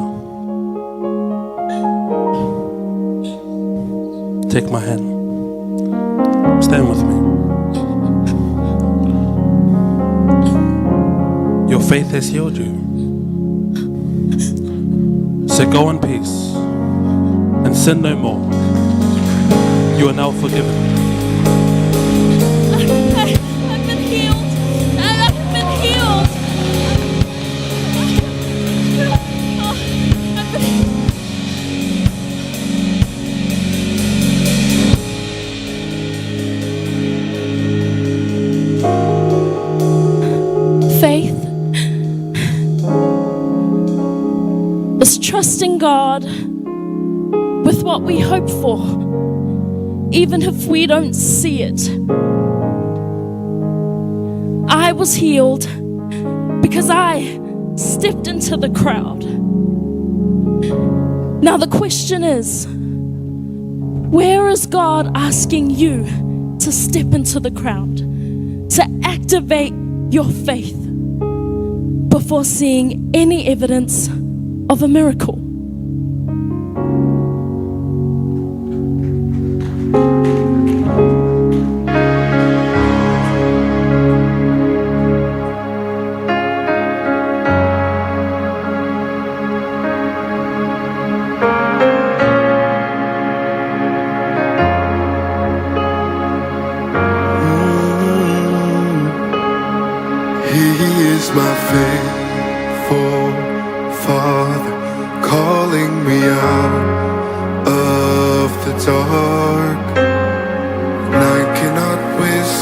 [SPEAKER 7] take my hand. Stand with me. Your faith has healed you. So go in peace and sin no more. You are now forgiven.
[SPEAKER 6] I, I've been healed. I, I've been healed. Oh, I've been Faith is trusting God with what we hope for, even if we don't see it. I was healed because I stepped into the crowd. Now, the question is where is God asking you to step into the crowd, to activate your faith before seeing any evidence of a miracle?
[SPEAKER 13] He is my faithful Father, calling me out of the dark. And I cannot whisper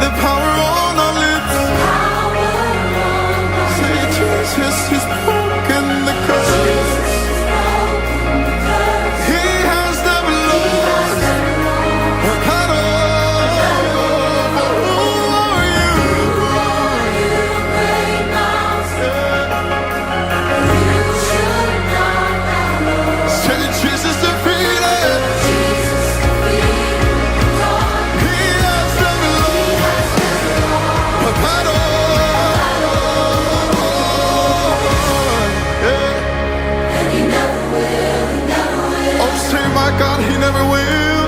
[SPEAKER 13] The power on our lips. Say Jesus has broken the curse. He has never lost a battle. For who are you? Say Jesus defeated. He has never lost a battle. Yeah. Oh, say my God, He never will.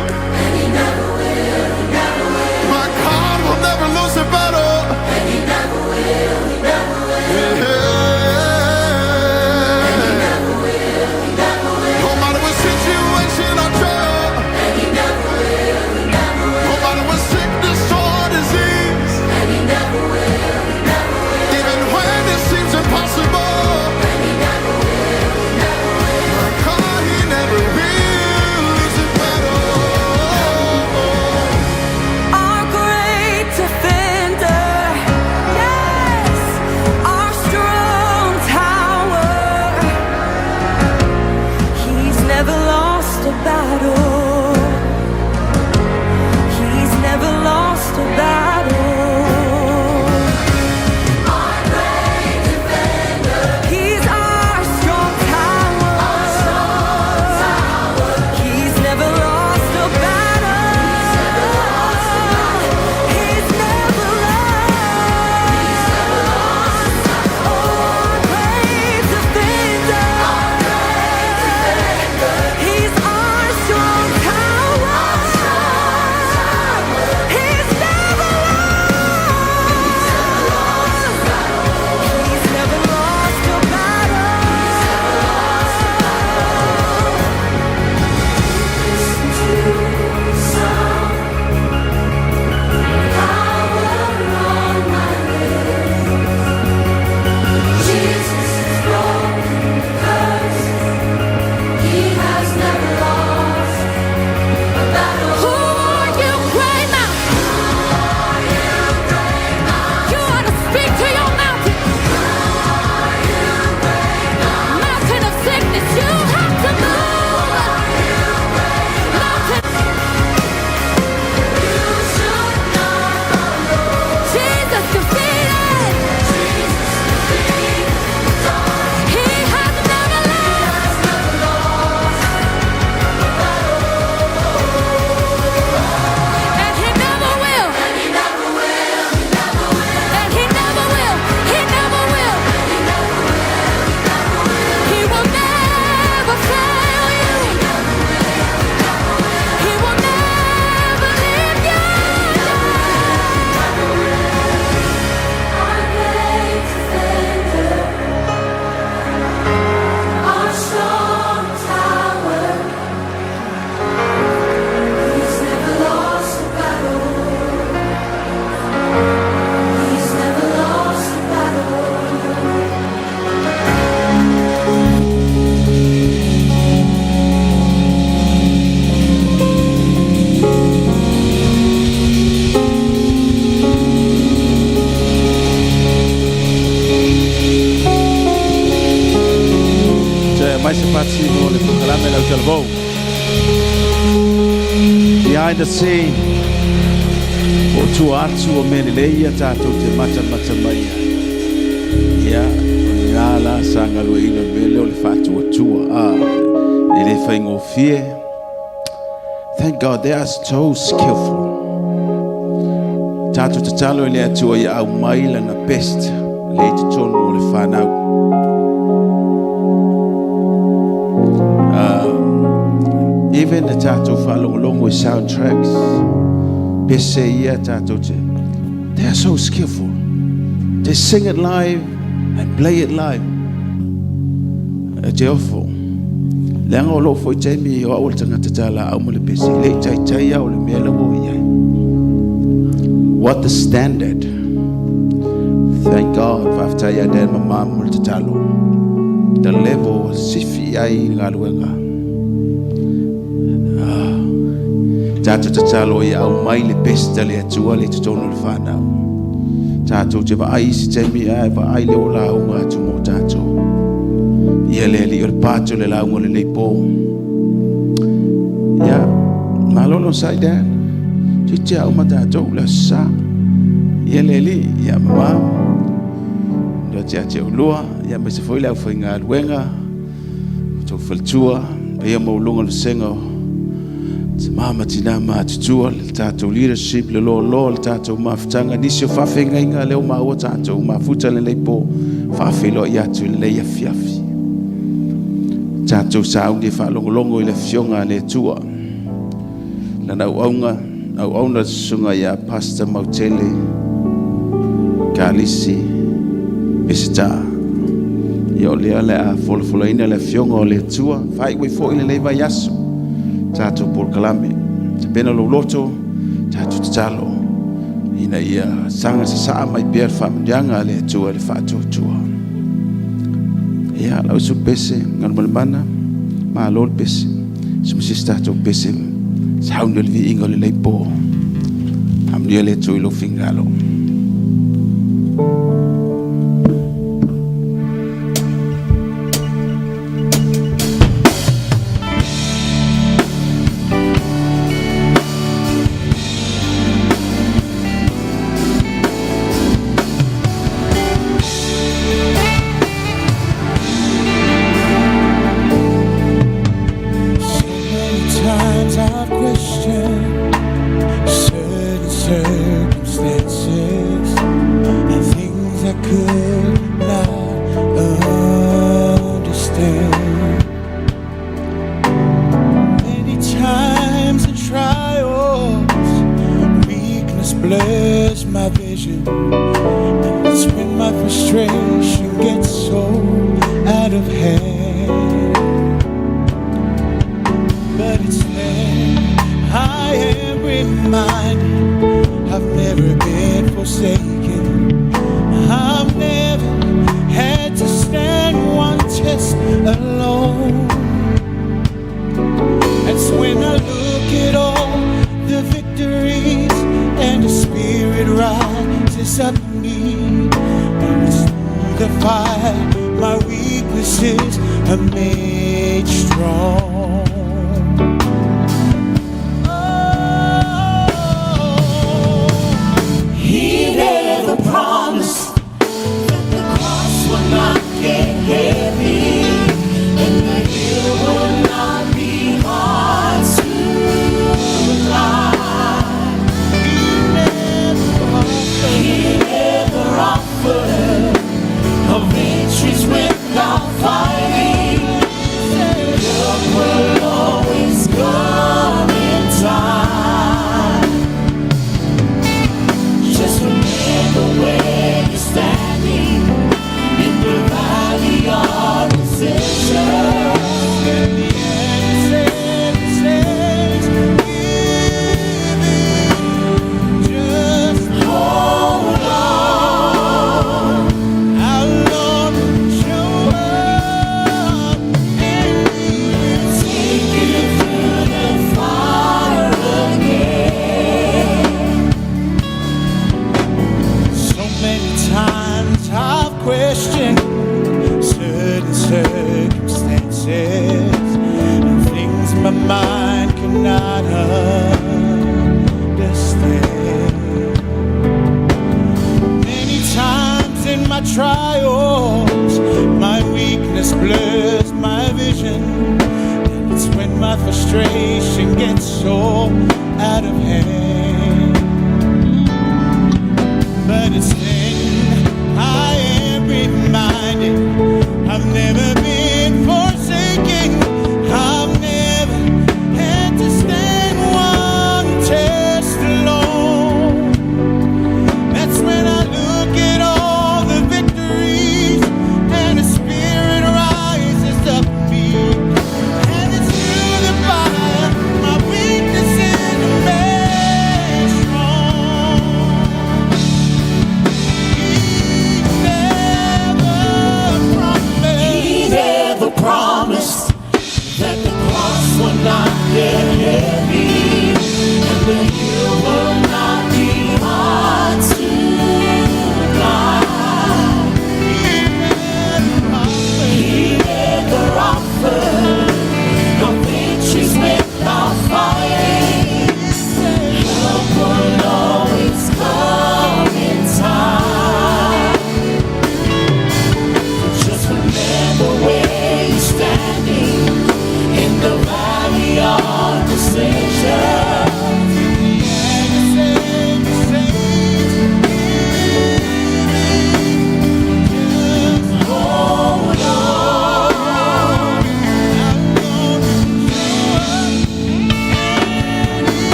[SPEAKER 13] My God will never lose a battle. Yeah. No matter what situation or trial, no matter what sickness or disease, even when it seems impossible, my God, He never will lose a battle.
[SPEAKER 5] Our great defender, yes, our strong tower. He's never lost a battle. He's never lost a battle. Our great defender. He's our strong tower. He's never lost a battle. He's never lost. Oh, our great defender. He's our strong tower. He's never lost. He's never lost a battle. Who are you, great mountain? You ought to speak to your mountain. Mountain of sickness, you have to move. Mountain. Jesus defeated. He has never lost. And he never will. And he never will. And he never will. He never will. He will never fail you. He will never leave you.
[SPEAKER 1] Our strong tower. He's never lost a battle. He's never lost a battle.
[SPEAKER 4] Cioè, mai se pazzi le proclame la utalvou. Behind the scene. O tua atu o mele leia tātou te mata mata mai ai. Ia, o ni rā la sa ngalue ina mele o le whātua tua. Ah, e le whaingofie. Thank God, they are so skillful. Tātou tatalo i le atua i au mai lana best le i totonu o le whanau. Even the tātou whaalongolongo i soundtracks, pese ia tātou te. They are so skillful. They sing it live and play it live. E te ofo. Leanga o loo foi taimi o au le tangata tā la au mo le pese. Le i taitai au le mea la wo iai. What the standard. Thank God, whaftai a dan mama mo le tatalo. The level sifi ai i ngā luenga. Tatou tatalo ia aumai le best a le Atua lea i totonu o le fanau. Tatou te vaai isi taimi ae vaai lea ua lauga atu mo tatou. Ia le Alii o le part o le lauga o lenei po. Ia, malo le onosai Dad. Titi a uma tatou le aso Sa. Ia le Alii, ia mama. Ia te ate ulua, ia aemaise foi le aufaigaluega, outou faletua, paia maualuga o le vasega o tama ma tina matutua, le tatou leadership, le loaloa o le tatou mafutaga, nisi o faafeagaiga lea ua maua tatou mafuta lenei po, faafeiloai atu i lenei afiafi. Tatou sauni e faalogologo i le Afioga a le Atua. Lana auauna, auauna le susuga ia Pastor Mautele Kalisi Peseta. Ia o lea o le a folafolaina le Afioga o le Atua, faaiu ai foi lenei vaiaso tatou polokalame. Tapena lou loto, tatou tatalo ina ia saga sasaa mai pea le faamanuiaga a le Atua i le faatuatua. Ia, lau uso pese, Galumalemana, malo le pese. Sumisi tatou pese, sauni o le viiga o lenei po. Faamanuia le Atua i lou finagalo.
[SPEAKER 1] So many times I've questioned certain circumstances and things I could not understand. Many times in trials, weakness blurs my vision, and it's when my frustration gets so out of hand. But it's then I am reminded I've never been forsaken. I've never had to stand one test alone. That's when I look at all the victories and the spirit rises up in me. And it's through the fire my weaknesses are made strong. Oh, He never promised that the cross would not get heavy and the hill would not be hard to climb. He never offered a victories without fighting. Help will always come in time. Just remember where you're standing in the valley of decision. And the answer says, give in, just hold on. Our Lord will show up and He will take you through the fire again. So many times I've questioned certain circumstances and things my mind cannot understand. Many times in my trials, my weakness blurs my vision. And it's when my frustration gets so out of hand. But it's then I am reminded I've never been forsaken. I've never had to stand one test alone. That's when I look at all the victories and the spirit rises up in me. And it's through the fire, my weaknesses are made strong.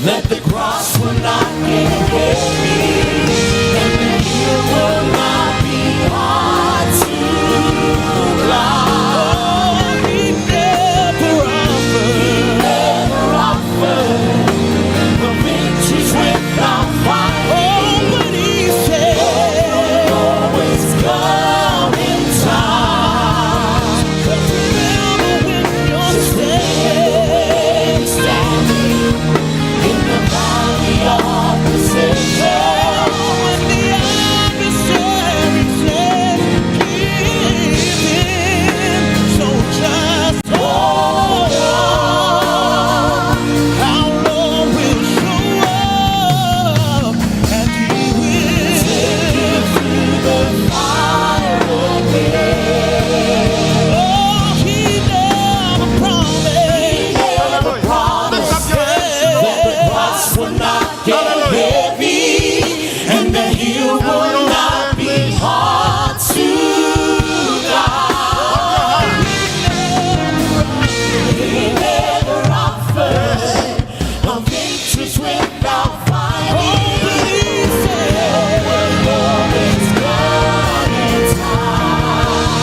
[SPEAKER 1] That the cross will not get heavy, and the hill will not be hard to climb. He never offered, he never offered the victories without fighting. Oh, but he said, always come in time. 'Cause remember when you're standing, standing in the valley of decision, when the adversary said, "Give in," so just hold on. Our Lord will show up, and He will take you through the fire again. Oh, He never promised, He never promised that the cross would not get heavy, and the hill would not be hard to climb. He never offered a victory without fighting. Oh, always come in time.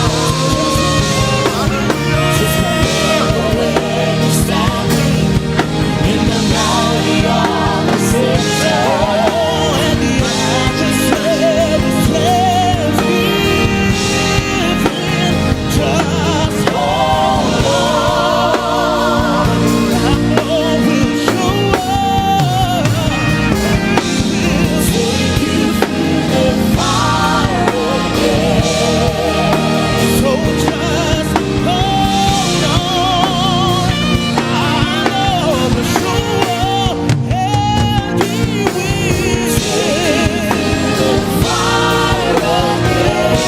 [SPEAKER 1] Just remember when you're standing in the valley of decision, and the adversary says, "Give in." Just hold on. Our Lord will show up. He will take you through the fire again. So just hold on. Our Lord will show up, and He will take you through the fire again.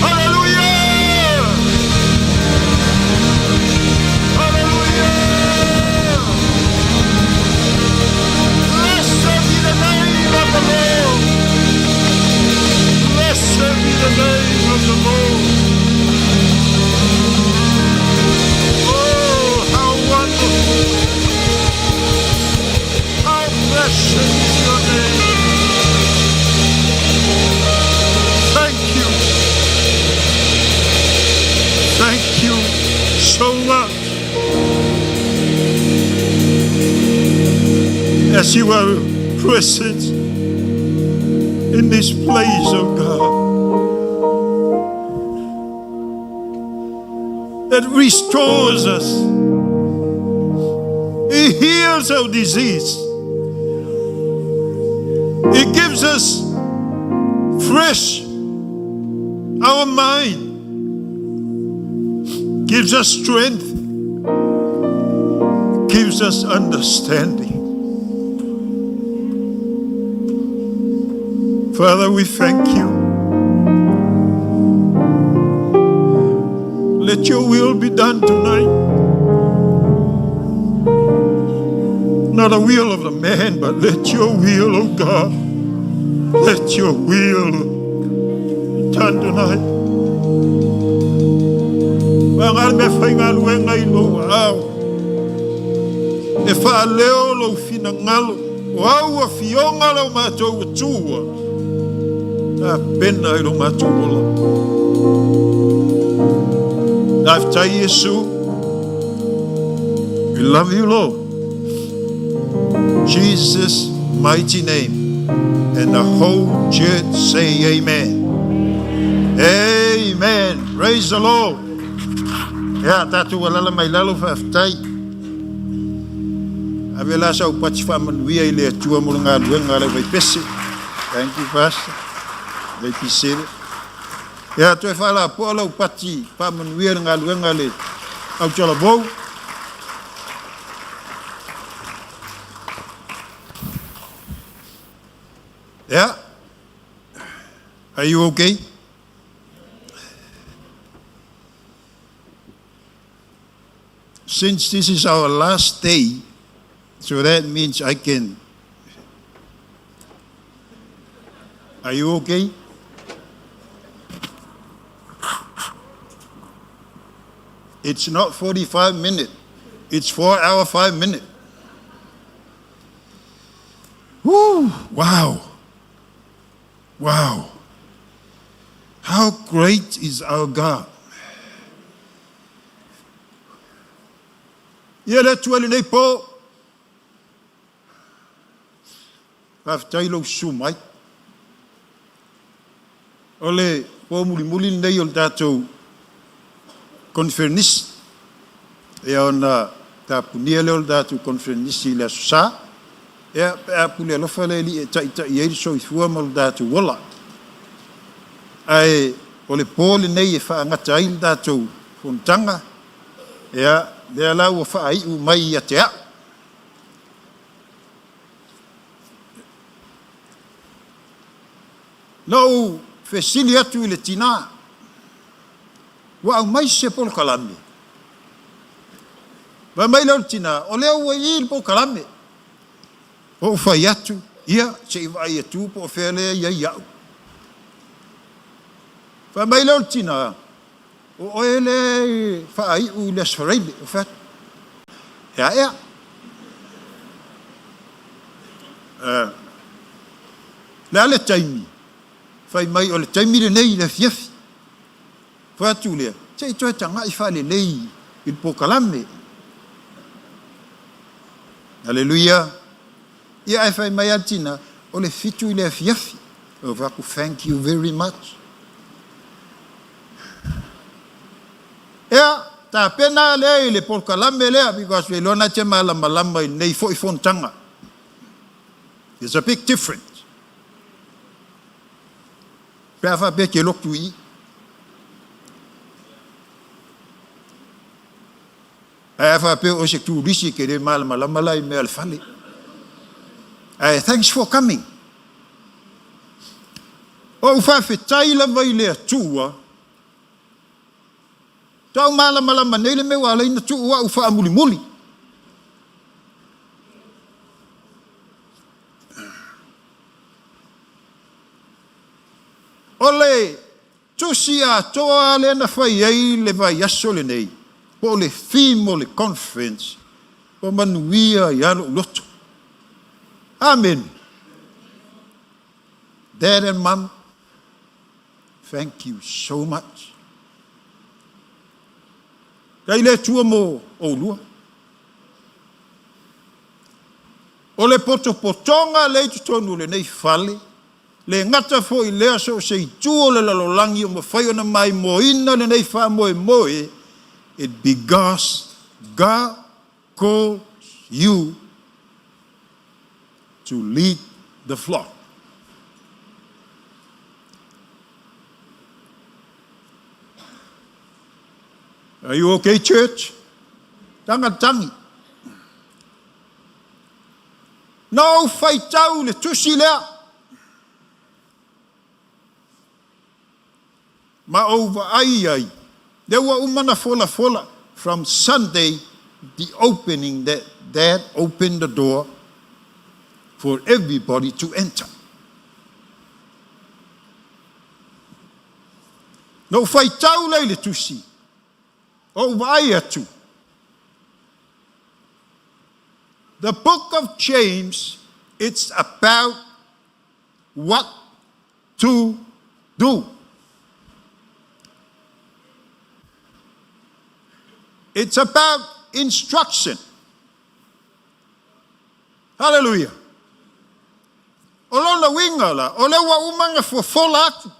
[SPEAKER 13] Hallelujah! Hallelujah! Blessed be the name of the Lord. Blessed be the name of the Lord. Oh, how wonderful. How precious is your name. Thank you. Thank you so much. As you are present in this place, oh God, that restores us. He heals our disease. He gives us fresh our mind, gives us strength, gives us understanding. Father, we thank you. Let your will be done tonight. Not a will of the man, but let your will, oh God, let your will be done tonight. Maga me whai i lou ao. E whaaleo lou finagalo. O au afioga lau matou atua. A pena i lo matou ola. Faafetai Iesu. We love you, Lord. Jesus' mighty name. And the whole church say amen. Amen. Praise the Lord. Ia, tatou alala mai lalo faafetai. Ave la sau pati faamanuia i le Atua mo le galuega a le vaipese. Thank you, Pastor. Le pisele. Ia, toe faalapoa lau pati faamanuia i le galuega a le au talavou. Yeah. Are you okay? Since this is our last day, so that means I can. Are you okay? It's not 45 minute. It's 4 hour 5 minute. Woo! Wow. Wow. How great is our God. Ia le Atua i lenei po. Faafetai lou susu mai. O le po mulimuli lenei o le tatou conferenisi. Ia ona tapunia lea o le tatou conferenisi i le Aso Sa. Ia pe a pule alofa le Alii e taitai ai le soifua ma lo tatou ola. Ae o le po lenei e faagata ai le tatou fonotaga, ia lea la ua faaiu mai ia te au. Na ou fesili atu i le tina, Ua aumai se polokalame? Fai mai lea o le tina, O lea ua i i le polokalame. Ou fai atu, Ia, se i vaai atu po o fea lea e i ai au. Fai mai lea o le tina, O oe lea e faaiu i le Aso Faraile. Ou fai atu, E a ea? Le a le taimi? Fai mai, O le taimi lenei i le afiafi. Fai atu lea, Se i toe tagai faalelei i le polokalame. Aleluia! Ia ae fai mai lava le tina, O le fitu i le afiafi. Ou fai atu, Thank you very much. Ea, tapena lea i le polokalame lea because iloa na te malamalama i lenei foi fonotaga. There's a big difference. Pe a faapea e te lotu i i. Ae a faapea o se turisi e te le malamalama la i mea a le fale. Ae thanks for coming. Ou faafetai lava i le Atua, tau malamalama nei le mea ua ala ai ona tuu au faamulimuli. O le tusi atoa lea na fai ai le vaiaso lenei, po o le theme o le conference, ua manuia ai lava lou loto. Amene. Dad and Mum, thank you so much. Kai le Atua mo oulua. O le potopotoga lea i totonu o lenei fale, le gata foi lea so o se itu o le lalolagi o mafai ona maimoaina lenei faamoemoe, it because God calls you to lead the flock. Are you okay, church? Taga tangi. Na ou faitau i le tusi lea, ma ou vaai ai, lea ua uma ona folafola, from Sunday, the opening that Dad opened the door for everybody to enter. Na ou faitau lea i le tusi, ou vaai atu, The book of James, it's about what to do. It's about instruction. Hallelujah. O lona uiga la, o lea ua uma ona fofola atu.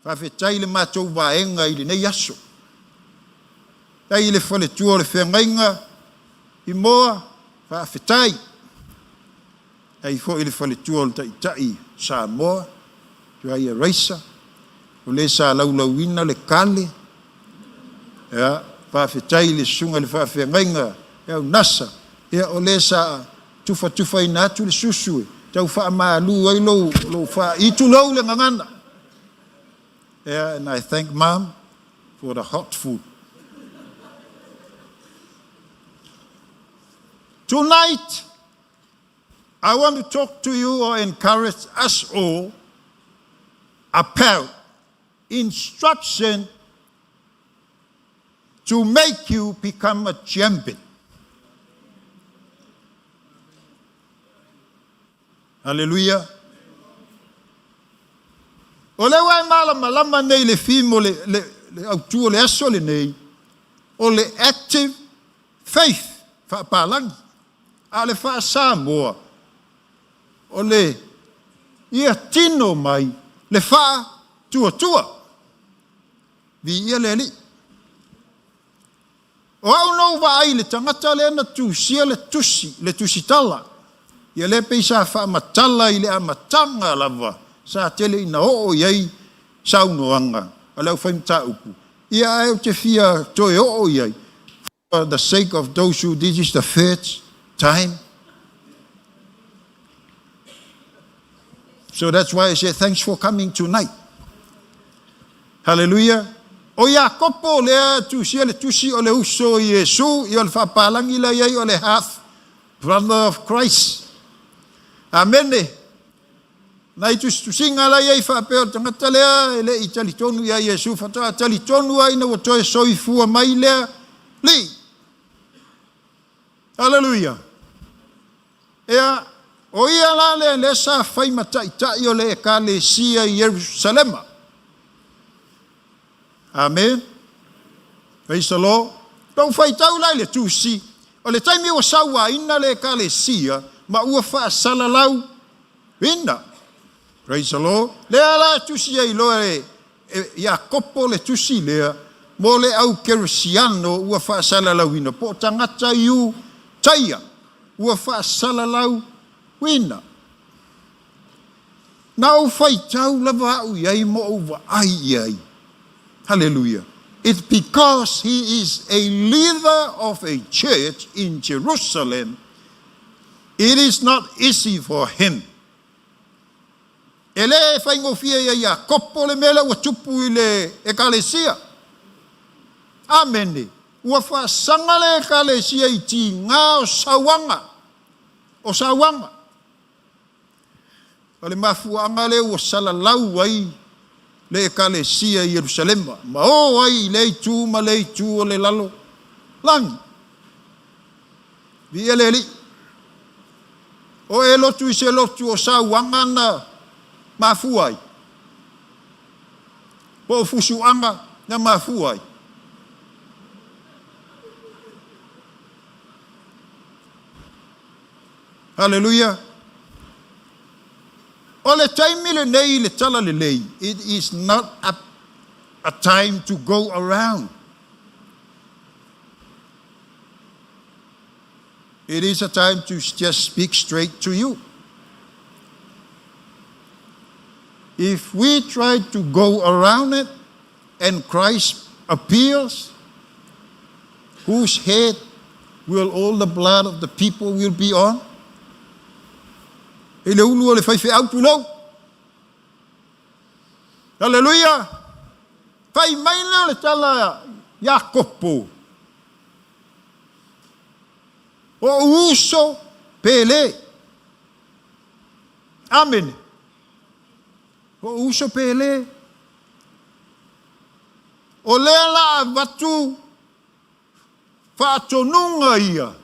[SPEAKER 13] Faafetai i le matou vaega i lenei aso. Faafetai i le faletua o le feagaiga i Moa, faafetai. Faafetai foi i le faletua o le Taitai Samoa, Tuaia Raisa, o le sa laulauina le kale. Ia, faafetai i le susuga i le faafeagaiga ia Unasa, ia o le sa tufatufaina atu le susu e tau faamalu ai lou, lou faa, tulou le gagana. Yeah, and I thank Mom for the hot food. Tonight, I want to talk to you or encourage us all about instruction to make you become a champion. Haleluia. O lea ua e malamalama nei i le theme o le, le, le autu o le aso lenei, o le active faith, faapalagi. A o le faa-Samoa, o le ia tino mai le faatuatua. Viia le Alii. O au na ou vaai i le tagata lea na tusia le tusi, le tusitala, ia lea pei sa faamatala i le amataga lava sa tele ina oo i ai saunoaga a le aufaimataupu, ia ae ou te fia toe oo i ai for the sake of those who this is the first time. So that's why I say thanks for coming tonight. Hallelujah. O Iakopo lea tusia le tusi o le uso i Iesu, ia o le faapalagi la i ai o le half brother of Christ. Amene. Nai tusitusiga la i ai faapea o le tagata lea e le i talitonu ia Iesu, faatoa talitonu ai ina ua toe soifua mai lea lii. Hallelujah. Ea, o ia la lea lea sa fai ma taitai o le Ekalesia i Ierusalema. Amen. Praise the Lord. Tou faitau la i le tusi, o le taimi ua sauaina le Ekalesia ma ua faasalalau ina. Praise the Lord. Lea la e tusi ai loa e, e Iakopo le tusi lea mo le au Keresiano ua faasalalauina, po o tagata Iutaia ua faasalalauina. Na ou faitau lava au i ai ma ou vaai i ai. Hallelujah. It's because he is a leader of a church in Jerusalem, it is not easy for him. E le faigofie ia Iakopo le mea lea ua tupu i le Ekalesia. Amene. Ua faasaga le Ekalesia i tiga o sauaga, o sauaga. O le mafuaaga lea ua salalau ai le Ekalesia i Ierusalema, ma o ai i lea itu ma lea itu o le lalo lagi. Viia le Alii. O e lotu i se lotu o sauaga na mafua ai, po o fusuaga na mafua ai. Haleluia! O le taimi lenei i le Talalelei, it is not a, a time to go around. It is a time to just speak straight to you. If we try to go around it and Christ appears, whose head will all the blood of the people will be on? I le ulu o le faifeau tulou. Haleluia! Fai mai lea o le tala Iakopo. O ou uso pele. Amene. O ou uso pele. O lea la avatu faatonuga ia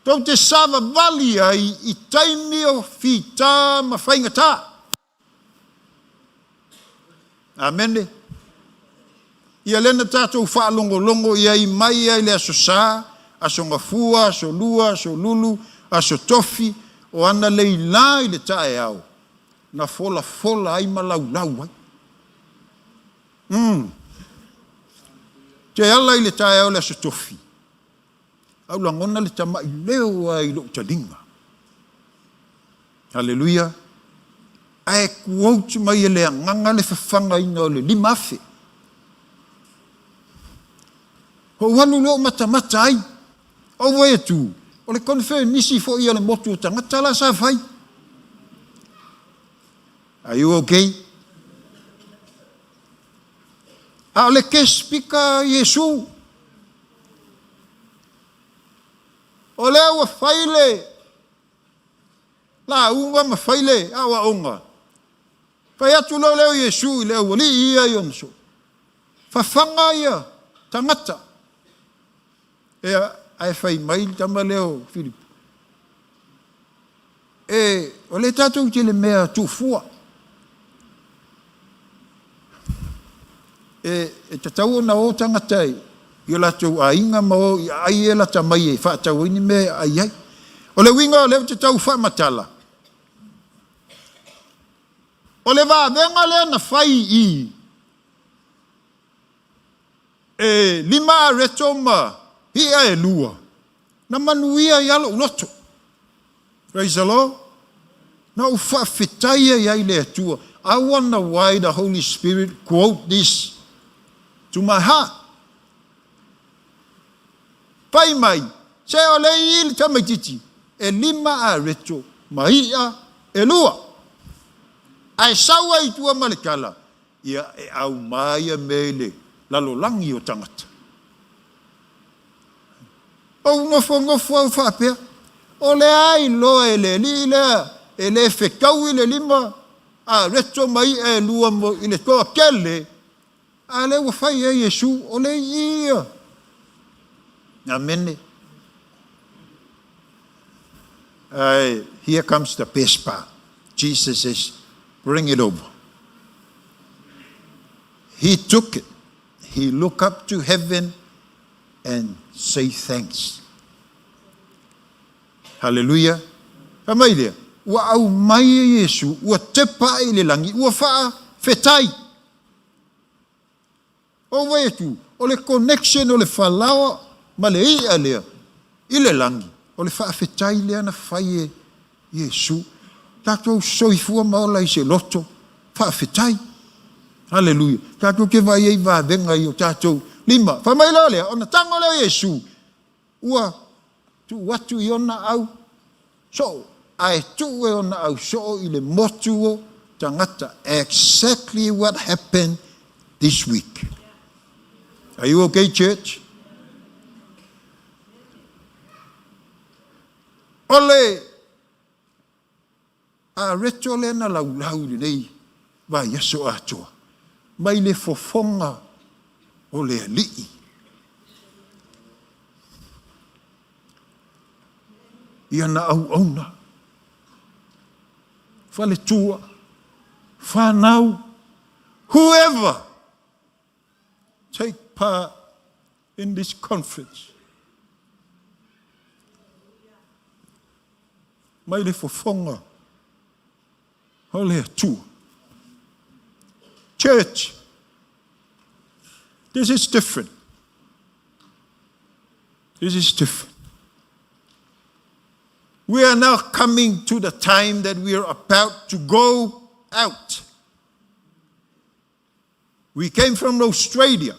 [SPEAKER 13] tou te savavali ai i taimi o fitā ma faigatā. Amene. Ia lea na tatou faalogologo i ai mai ai le Aso Sa, Aso Gafua, Aso Lua, Aso Lulu, Aso Tofi, o ana leilā i le taeao, na folafola ai ma laulau ai. Umm. Te ala i le taeao o le Aso Tofi, au lagona le tama'i leo ai i lou taliga. Haleluia. Ae quote mai e le Agaga le fafagaina o le 5000. Ou alu loa ou matamata ai, ou vaai atu, o le konifenisi foi a le motu o tagata la sa fai. Are you okay? A o le guest speaker a Iesu. O lea ua fai le lauga ma fai le aoaoga. Fai atu loa lea o Iesu i le aualii ia i ona soo. Fafaga ia tagata. Ea, ae fai mai le tama lea o Filipo, E, o lea tatou te i le mea tuufua. E, e tatau ona o tagata i o latou aiga ma o i aai e lata mai e faatau ai ni mea e aai ai. O le uiga o lea ou te tau faamatala, o le vavega lea na fai i e lima areto ma i'a e lua, na manuia ai lava lou loto. Praise the Lord. Na ou faafetai ai ai le Atua. I wonder why the Holy Spirit quote this to my heart. Fai mai, se o le i le tamaititi, e lima areto ma i'a e lua. Ae sau ai i tua ma le tala, Ia e aumai ia mea i le lalolagi o tagata. Ou nofonofo au faapea, o le a iloa e le alii lea e le fetaui le lima areto ma i'a e lua mo i le toatele, a lea ua fai ai Iesu, o le i'i ia. Amene. Ae, here comes the best part. Jesus says, bring it over. He took it. He looked up to heaven and say thanks. Hallelujah. Fai mai lea, ua aumai e Iesu, ua tepa ae i le lagi, ua faafetai. Ou vaai atu, o le connection o le falaoa ma le i'a lea i le lagi, o le faafetai lea na fai e Iesu. Tatou soifua ma ola i se loto faafetai. Haleluia. Tatou te vaai ai i vavega i o tatou lima. Fai mai loa lea, ona tago lea o Iesu, ua tuu atu i ona au soo, ae tuu e ona au soo i le motu o tagata. Exactly what happened this week. Are you okay, church? O le areto lea na laulau i lenei vaiaso atoa, mai le fofoga o le Alii. I ana auauna, faletua, fanau, whoever take part in this conference. Mai le fofoga o le Atua. Church, this is different. This is different. We are now coming to the time that we are about to go out. We came from Australia.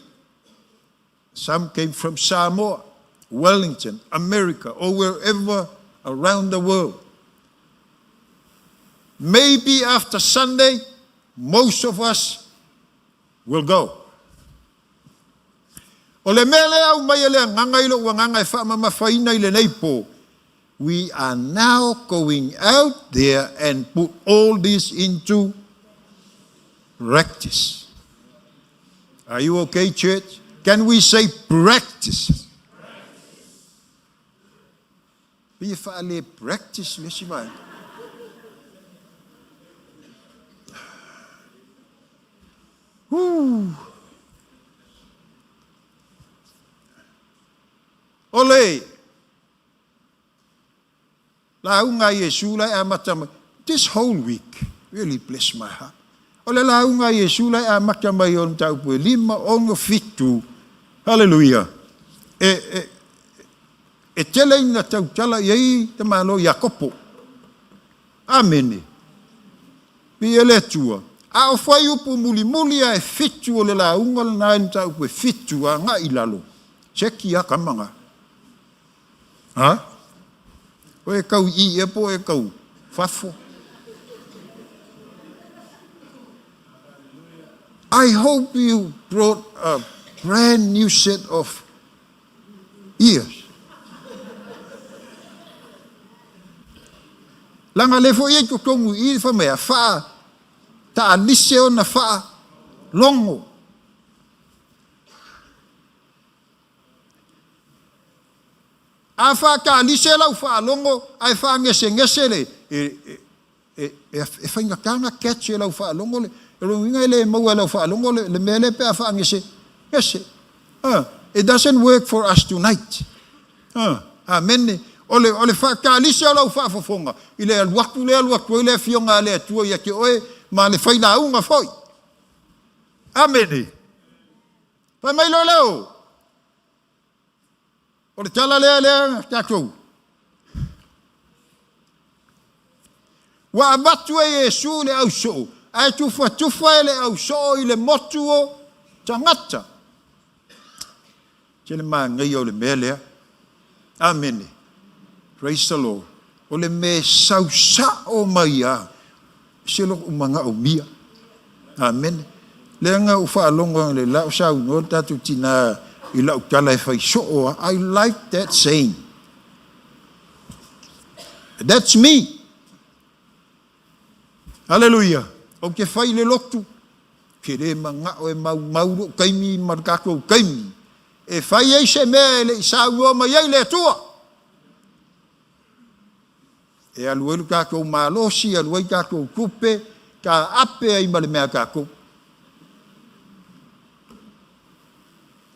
[SPEAKER 13] Some came from Samoa, Wellington, America, or wherever around the world. Maybe after Sunday, most of us will go. O le mea lea aumai e le Agaga i lou agaga e faamamafaina i lenei po, we are now going out there and put all this into practice. Are you okay, church? Can we say practice? Pei e faale practice le isi vaega. Woo. O le lauga a Iesu la e amata mai, this whole week really bless my heart. O le lauga a Iesu la e amata mai o le mataupu e lima, ono, fitu, hallelujah, e, e, e tele ina tautala i ai te Malo Iakopo. Amene. Viia le Atua. A o fuaiupu mulimuli a e fitu o le lauga lena i le mataupu e fitu agai i lalo, seki a kama nga. Ha? O e kau i ea po e kau fafo. I hope you brought a brand new set of ears. Langa le foi ai totonu i i le whamea, wha ta alise ona wha longo. A faatalise lau faalogo ae faagesegese le, e, e, e, e faigata ona catch e lau faalogo le, o lona uiga e le maua e lau faalogo le, le mea lea pe a faagesegese. It doesn't work for us tonight. Amene. O le, o le faatalise o lau faafofoga i le alu atu lea alu atu ai le Afioga a le Atua ia te oe ma le failauga foi. Amene. Fai mai loa lea o, o le tala lea lea tatou. Ua avatu e Iesu le ausoo, ae tufatufa e le ausoo i le motu o tagata. Tele manaia o le mea lea. Amene. Praise the Lord. O le mea e sausao mai lava, se lou manaomia. Amene. Leaga ua faalogo le la o saunoa le tatou tina i lau tala e fai soo lava. I like that saying. That's me. Hallelujah. Ou te fai le lotu, ke le manao e maumau lou taimi ma le tatou taimi, e fai ai se mea e le i saunoa mai ai le Atua. E alu ai lo tatou malosi, alu ai tatou tupe, taape ai ma le mea a tatou.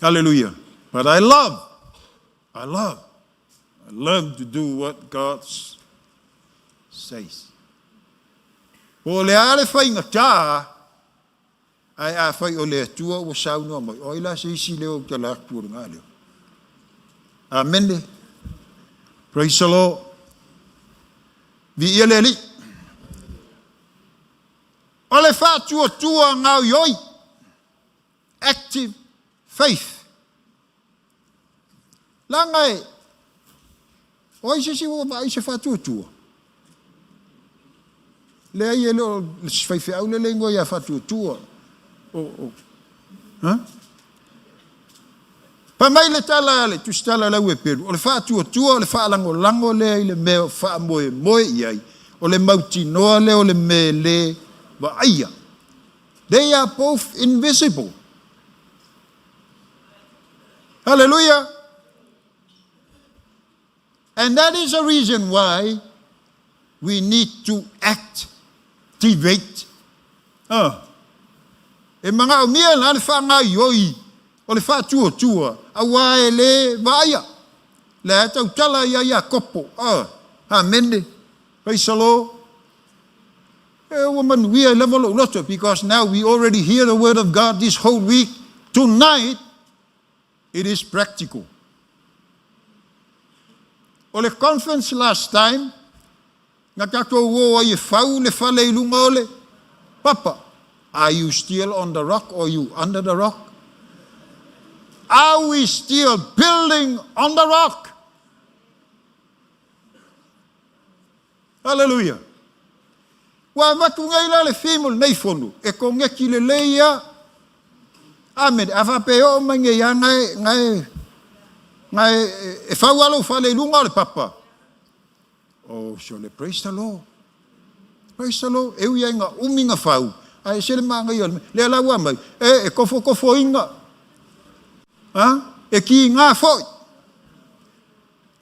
[SPEAKER 13] Hallelujah. But I love, I love, I love to do what God says. Po o le a le faigata, ae afai o le Atua ua saunoa mai, o ai la se isi leo ou tala atu o lena leo. Amene. Praise the Lord. Viia le Alii. O le faatuatua gaoioi. Active faith. Leaga e, o ai se isi ua vaai i se faatuatua? Leai, e le o le faifeau lea le igoa ia faatuatua. O, o, ha? Fai mai le tala a le Tusitala a le Aueperu, o le faatuatua o le faalagolago lea i le mea o faamoemoe i ai, o le mautinoa lea o le mea e le vaaia. They are both invisible. Hallelujah. And that is the reason why we need to activate. E manaomia la le faagaoioi o le faatuatua, aua e le vaaia. Lea e tautala ia Iakopo. Amene. Praise the Lord. E ua manuia ai lava lou loto, because now we already hear the word of God this whole week. Tonight, it is practical. O le conference last time, na tatou o ai e fau le fale i luga o le papa. Are you still on the rock or you under the rock? Are we still building on the rock? Hallelujah. Ua avatu nei la le theme o lenei fono, e koneti lelei a. Amene. A faapea e oo mai nei a na e, na e, na e, e fau a lou fale i luga o le papa. Oh, sole, praise the Lord. Praise the Lord. E ui ai na umi na fau, ae ese le manaia o le mea. Lea la ua aumai, e, e kofokofoina. Ha? E kiga foi.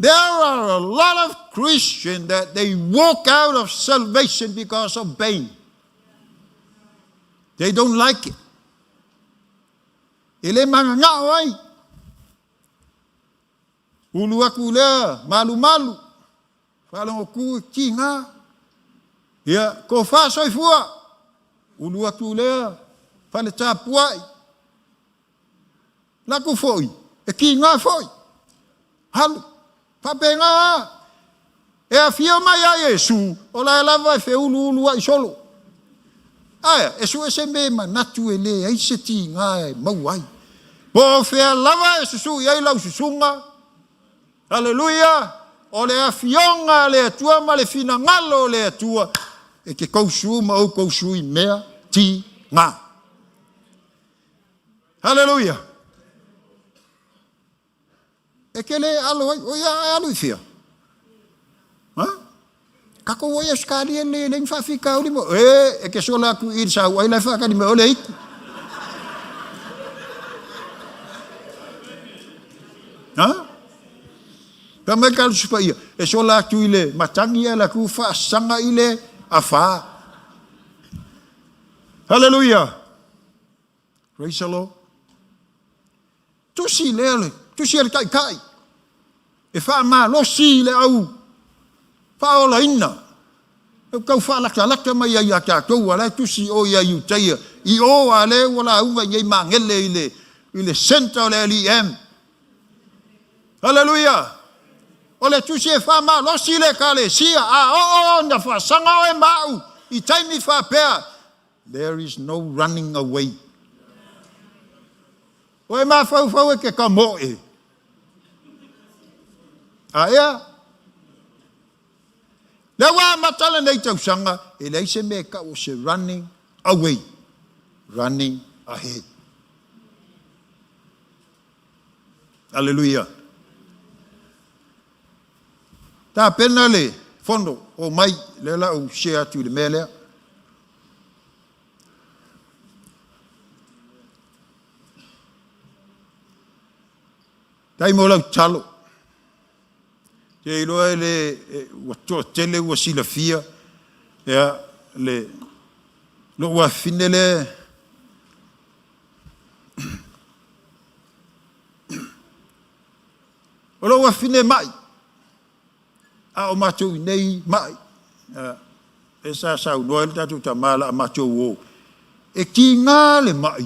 [SPEAKER 13] There are a lot of Christians that they walk out of salvation because of pain. They don't like it. E le mananao ai. Ulu atu lea, malumalu. Faalogo ku i tiga. Ia, tofa soifua. Ulu atu lea, fale tapuai. Laku foi, e kiga foi. Alu, faapena a. E afio mai a Iesu, o la e lava e feuluuluai solo. Ae, e sue se mea e manatu e leai se tiga e maua ai. Po o fea lava e susui ai lau susuga, Aleluia! O le afioga a le Atua ma le finagalo o le Atua e te kousu ma ou kousu i mea tiga. Haleluia! E ke le alo ai, o ia e alu i fea? Ha? Kako o ia Australia le le whaafikauli mo, e, e ke sola aku i sa ai lai whaakani me ole iku. Ha? Fai mai le Tusi Paia, e sola atu i le matagi ae alu atu faasaga i le afa. Hallelujah! Praise the Lord. Tusi lea le tusi a le taitai e faamalosi i le au faaolaina. E tau faalatalata mai ai ia tatou, a la e tusi o ia Iutaia i o, a lea ua lauga i nei magele i le, i le center o le LEM. Haleluia! O le tusi e faamalosi le Ekalesia, a oo ona faasaga oe ma au i taimi faapea, there is no running away. Ua e mafaufau e te kamoe. A ea? Lea ua amata lenei tausaga, e leai se mea e tau o se running away, running ahead. Aleluia. Tapena le fono, omai, lea la ou share atu i le mea lea. Tai mo lau tatalo. Te iloa e le, ua toatele ua silafia, ia, le, lou afafine lea, o lou afafine mai, a o matou i nei mai, e sa saunoa ai le tatou tama la a matou o, e tiga le mai,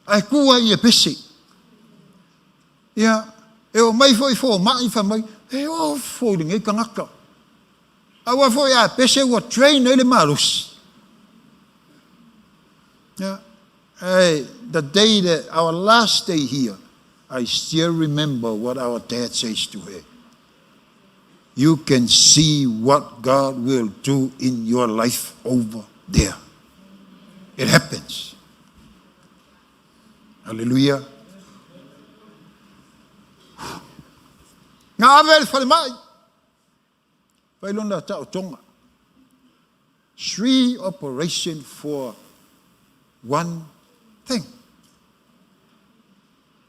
[SPEAKER 13] ae tu ai e pese. Ia, e omai foi fomai fai mai, e ofo i lenei tagata. Aua foi a pese ua train ai le malosi. Ia, ae the day that our last day here, I still remember what our dad says to her. You can see what God will do in your life over there. It happens. Hallelujah. Na ave le falemai. Fai lona taotoga. Three operation for one thing.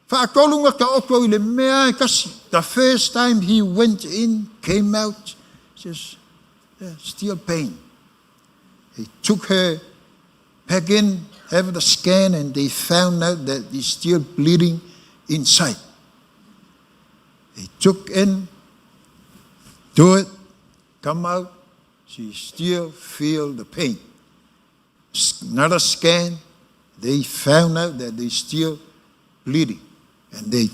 [SPEAKER 13] Faatolu na taoto i le mea e tasi. The first time he went in, came out, says, yeah, still pain. He took her back in, have the scan, and they found out that he's still bleeding inside. He took in, do it, come out, she still feel the pain. Another scan, they found out that they still bleeding. And they,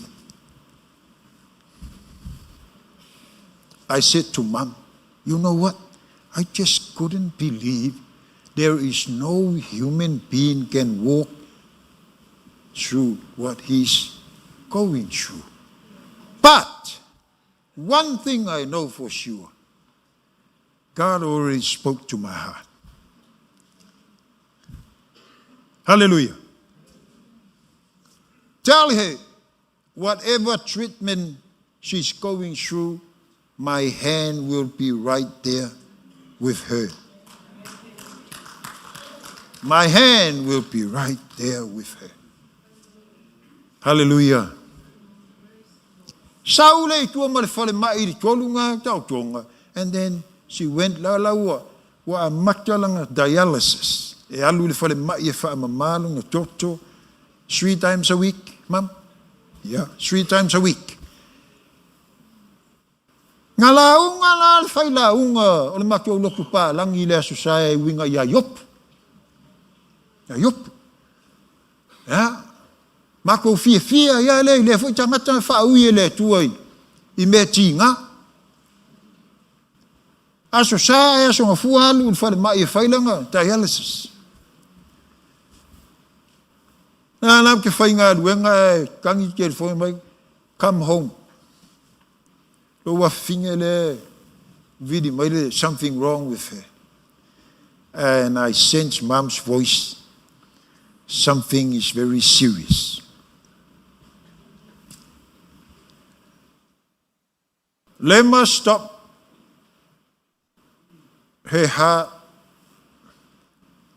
[SPEAKER 13] I said to mom, you know what? I just couldn't believe there is no human being can walk through what he's going through. But one thing I know for sure, God already spoke to my heart. Hallelujah. Tell her, whatever treatment she's going through, my hand will be right there with her. My hand will be right there with her. Hallelujah. Sau le i tua ma le falemai i le tolu ngā taotoga, and then she went la la ua, ua amata lana dialysis. E alu i le falemai e faamama lona toto three times a week, mum? Yeah, three times a week. Nga lauga la le failauga o le matou lotu palagi i le Aso Sa e uiga ia Iopu. Ia Iopu. Ia, matou fiafia ia lea i lea foi tagata na faaui e le Atua i, i mea tiga. Aso Sa e Aso Gafua alu i le falemai e fai lana dialysis. Na la ke faigaluega e tangi telefoni mai, come home. Lou afafine lea vili mai le something wrong with her. And I sense mom's voice, something is very serious. Lema stop her heart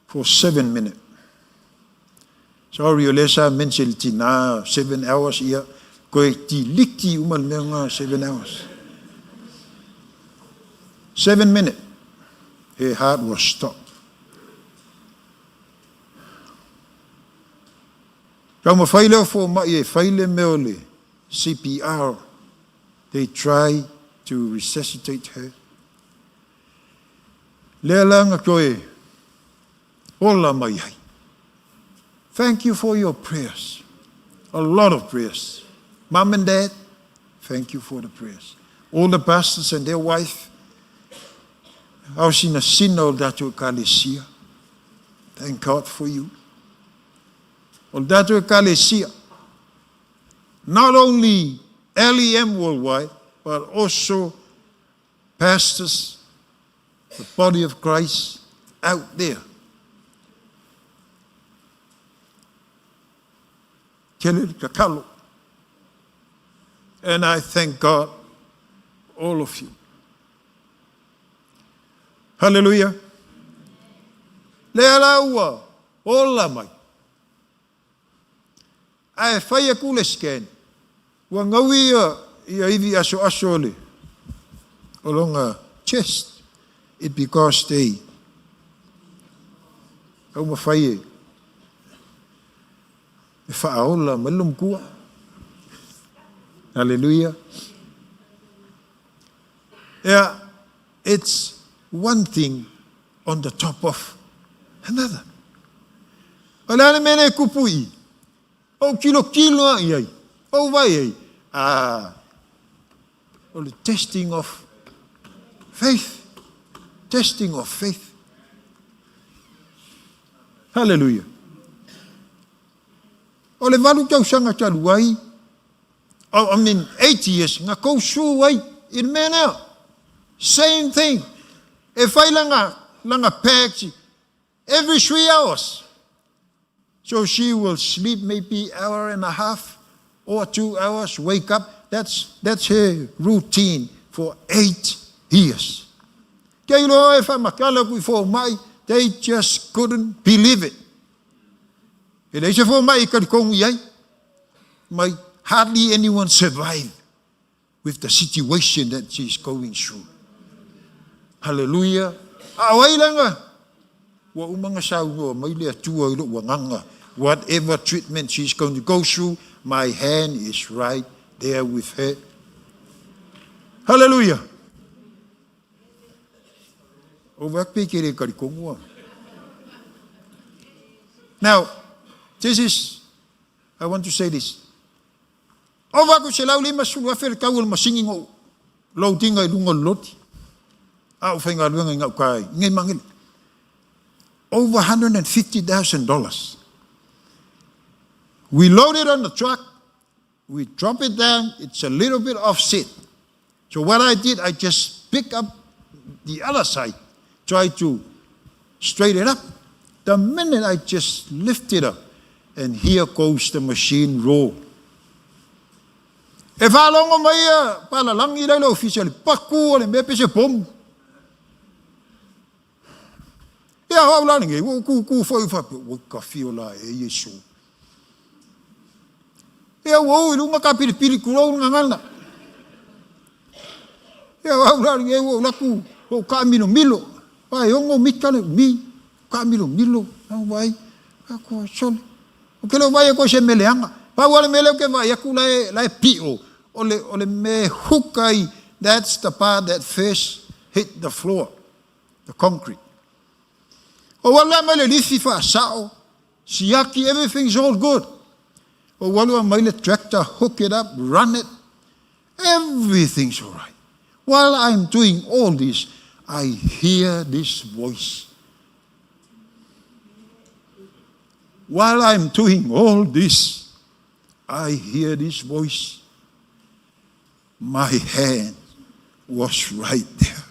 [SPEAKER 13] for 7 minutes. Sorry, o lea sa mention le tina 7 hours ia, koe tiliki uma le mea nga 7 hours. 7 minutes, her heart was stopped. Taumafai lea o fomaʻi e fai le mea o le CPR. They try to resuscitate her. Lea la na toe ola mai ai. Thank you for your prayers. A lot of prayers. Mom and Dad, thank you for the prayers. All the pastors and their wife, ao sina sina o tatou ekalesia. Thank God for you. O le tatou ekalesia. Not only LEM worldwide, but also pastors, the body of Christ out there. Tele tatalo. And I thank God, all of you. Hallelujah. Lea la ua, ola mai. Ae fai aku le scan. Ua gaui ia ivi asoaso o le o lona chest. It because they taumafai e e faaola mai le lomkua. Hallelujah. Yeah, it's one thing on the top of another. O le a le mea lea e tupu i i? Ou tilotilo lava i ai, ou vaai ai, ah, o le testing of faith. Testing of faith. Hallelujah. O le 8 tausaga talu ai, oh, I mean, 8 years, na kou su ai i le mea lea. Same thing. E fai lana pads every 3 hours. So she will sleep maybe hour and a half or 2 hours, wake up. That's her routine for 8 years. Ke iloa e faamatala ku i fomai, they just couldn't believe it. E leai se fomai e talitonu i ai. Mai hardly anyone survived with the situation that she's going through. Hallelujah. A o ai laga, ua uma ona saunoa mai le Atua i lou agaga. Whatever treatment she's going to go through, my hand is right there with her. Hallelujah. O vae pe ke le talitonu a. Now, this is, I want to say this. Ova atu 150,000 le tau o le masini na ou load ina i luga o le loli. A o faigaluega i gauta i nei Magele. Over $150,000. We load it on the truck, we drop it down, it's a little bit offset. So what I did, I just pick up the other side, try to straighten it up. The minute I just lift it up, and here goes the machine roll. E faalogo mai ia palalagi la i le ofisa le paku o le mea pe se pomu. Ia o au la lenei, ua ou kūkū foi faapea, ua ka fio la e Iesu. Ia ua ou i luga kapilipili tulou le gagana. Ia o au la lenei ua ou alu atu, ua ou taamilomilo. Aua e 6 mita le umi, taamilomilo, au vaai, aku sole. Ou te le o vaai atu i se mea leaga. Pau lava le mea lea ou te vaai atu la e pio, o le mea e hook ai, that's the part that first hit the floor, the concrete. O alu la mai le lifi faasao, siaki, everything's all good. O alu mai le tractor, hook it up, run it, everything's all right. While I'm doing all this, I hear this voice. While I'm doing all this, I hear this voice. My hand was right there.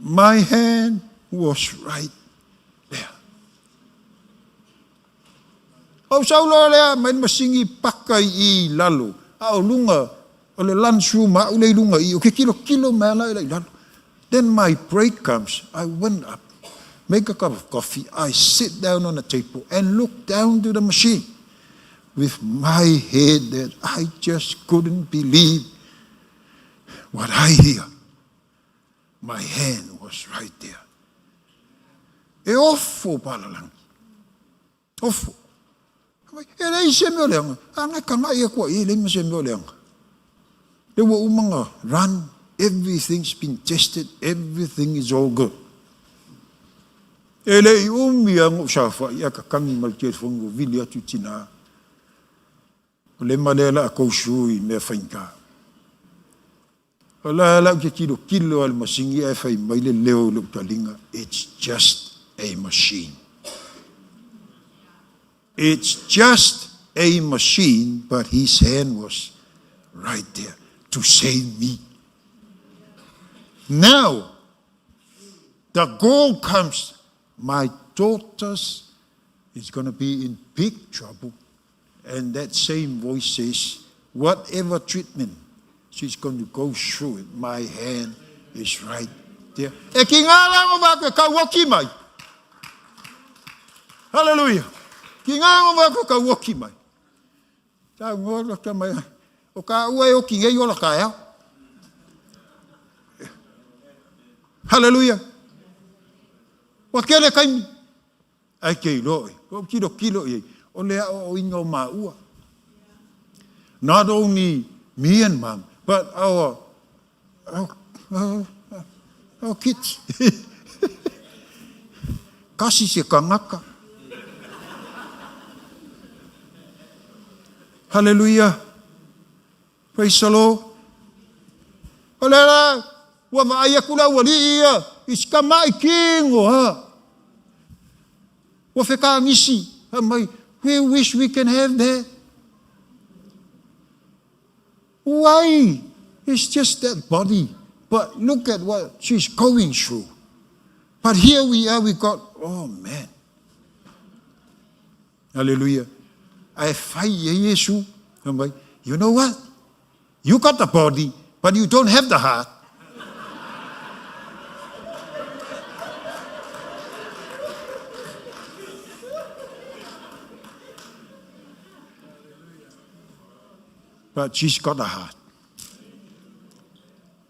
[SPEAKER 13] My hand was right there. O saulo lea mai le masini paka i lalo. A o luga o le lunch room a ule i luga i o ke kilo kilo mea la i lalo. Then my break comes. I went up, make a cup of coffee. I sit down on the table and look down to the machine with my head that I just couldn't believe. What I hear, my hand was right there. E ofo palalangi. Ofo. E leai se mea o leaga. A ngai kagaʻi aku ai, e leai ma se mea o leaga. Le ua uma na run, everything's been tested, everything is all good. E le i umi lava na ou saofai ae kakagi ma le telefoni ua vili atu i tina. O le ma lea la a kou sui i mea faigata. O la la ou te tilotilo lava i le masini ae fai mai le leo i lou taliga, it's just a machine. It's just a machine but his hand was right there to save me. Now, the goal comes, my daughters is going to be in big trouble. And that same voice says, whatever treatment she's going to go through it, my hand is right there. E ki ngā rā o wāku e kauoki mai. Hallelujah. Ki ngā o wāku e kauoki mai. Tā ngoa ta mai, o ka ua e oki nei ola ka ea. Hallelujah. Wa kele kaimi. Ae ke iloa oe. Ua ou tilotilo i ai, o le aʻoaʻoina o māua. Not only me and mom, but our, our, our, our kids. Kasi se kangaka. Hallelujah. Praise the Lord. O le ala, ua vaai aku le aualii ia i si tamaʻi kino ha. Ua fekagisi, fai mai, we wish we can have that. Why? It's just that body. But look at what she's going through. But here we are, we got, oh man. Hallelujah. Ae fai i ai Iesu, fai mai, you know what? You got the body, but you don't have the heart. But she's got a heart.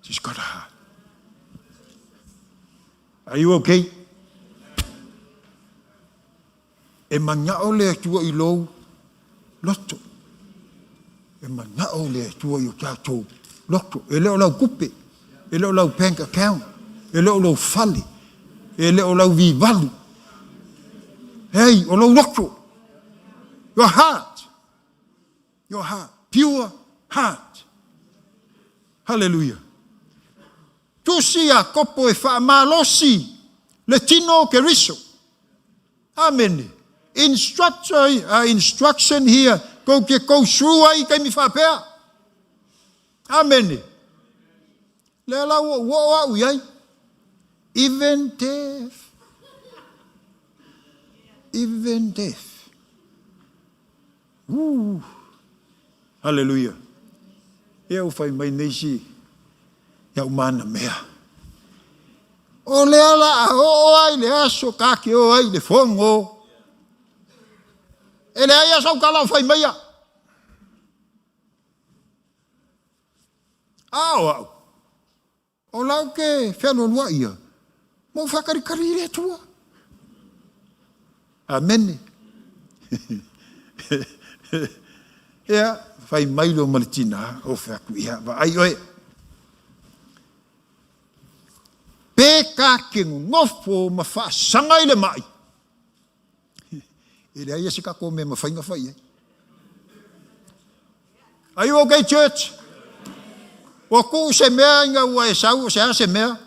[SPEAKER 13] She's got a heart. Are you okay? E manaʻo le Atua i lou loto. E manaʻo le Atua i o tatou loto. E le o lau tupe, e le o lau bank account, e le o lou fale, e le o lau vivalu. Hei, o lou loto. Your heart. Your heart. Pure heart. Hallelujah. Tusi Iakopo e faamalosi le tino o Keriso. Amene. Instructor, instruction here, kou ke go through ai i taimi faapea. Amene. Lea la ua ou oo au i ai. Even death. Even death. Woo! Hallelujah. Ia ua fai mai nei si ia'u mana mea. O lea la a oo ai le aso ka ke o ai le fono. E leai a sau tala o fai mai a. A o au. O lau ke fealualuaʻi ia, ma ou faakalikali i le Atua. Amene. Ia, fai mai loa ma le tinā, o fai atu, ia, vaai oe. Pe ka ke nonofo ma faasaga i le maʻi. E leai e se tatou mea e mafai ona fai ai. Are you okay church? Ua tuu se mea ina ua e sau o se a se mea?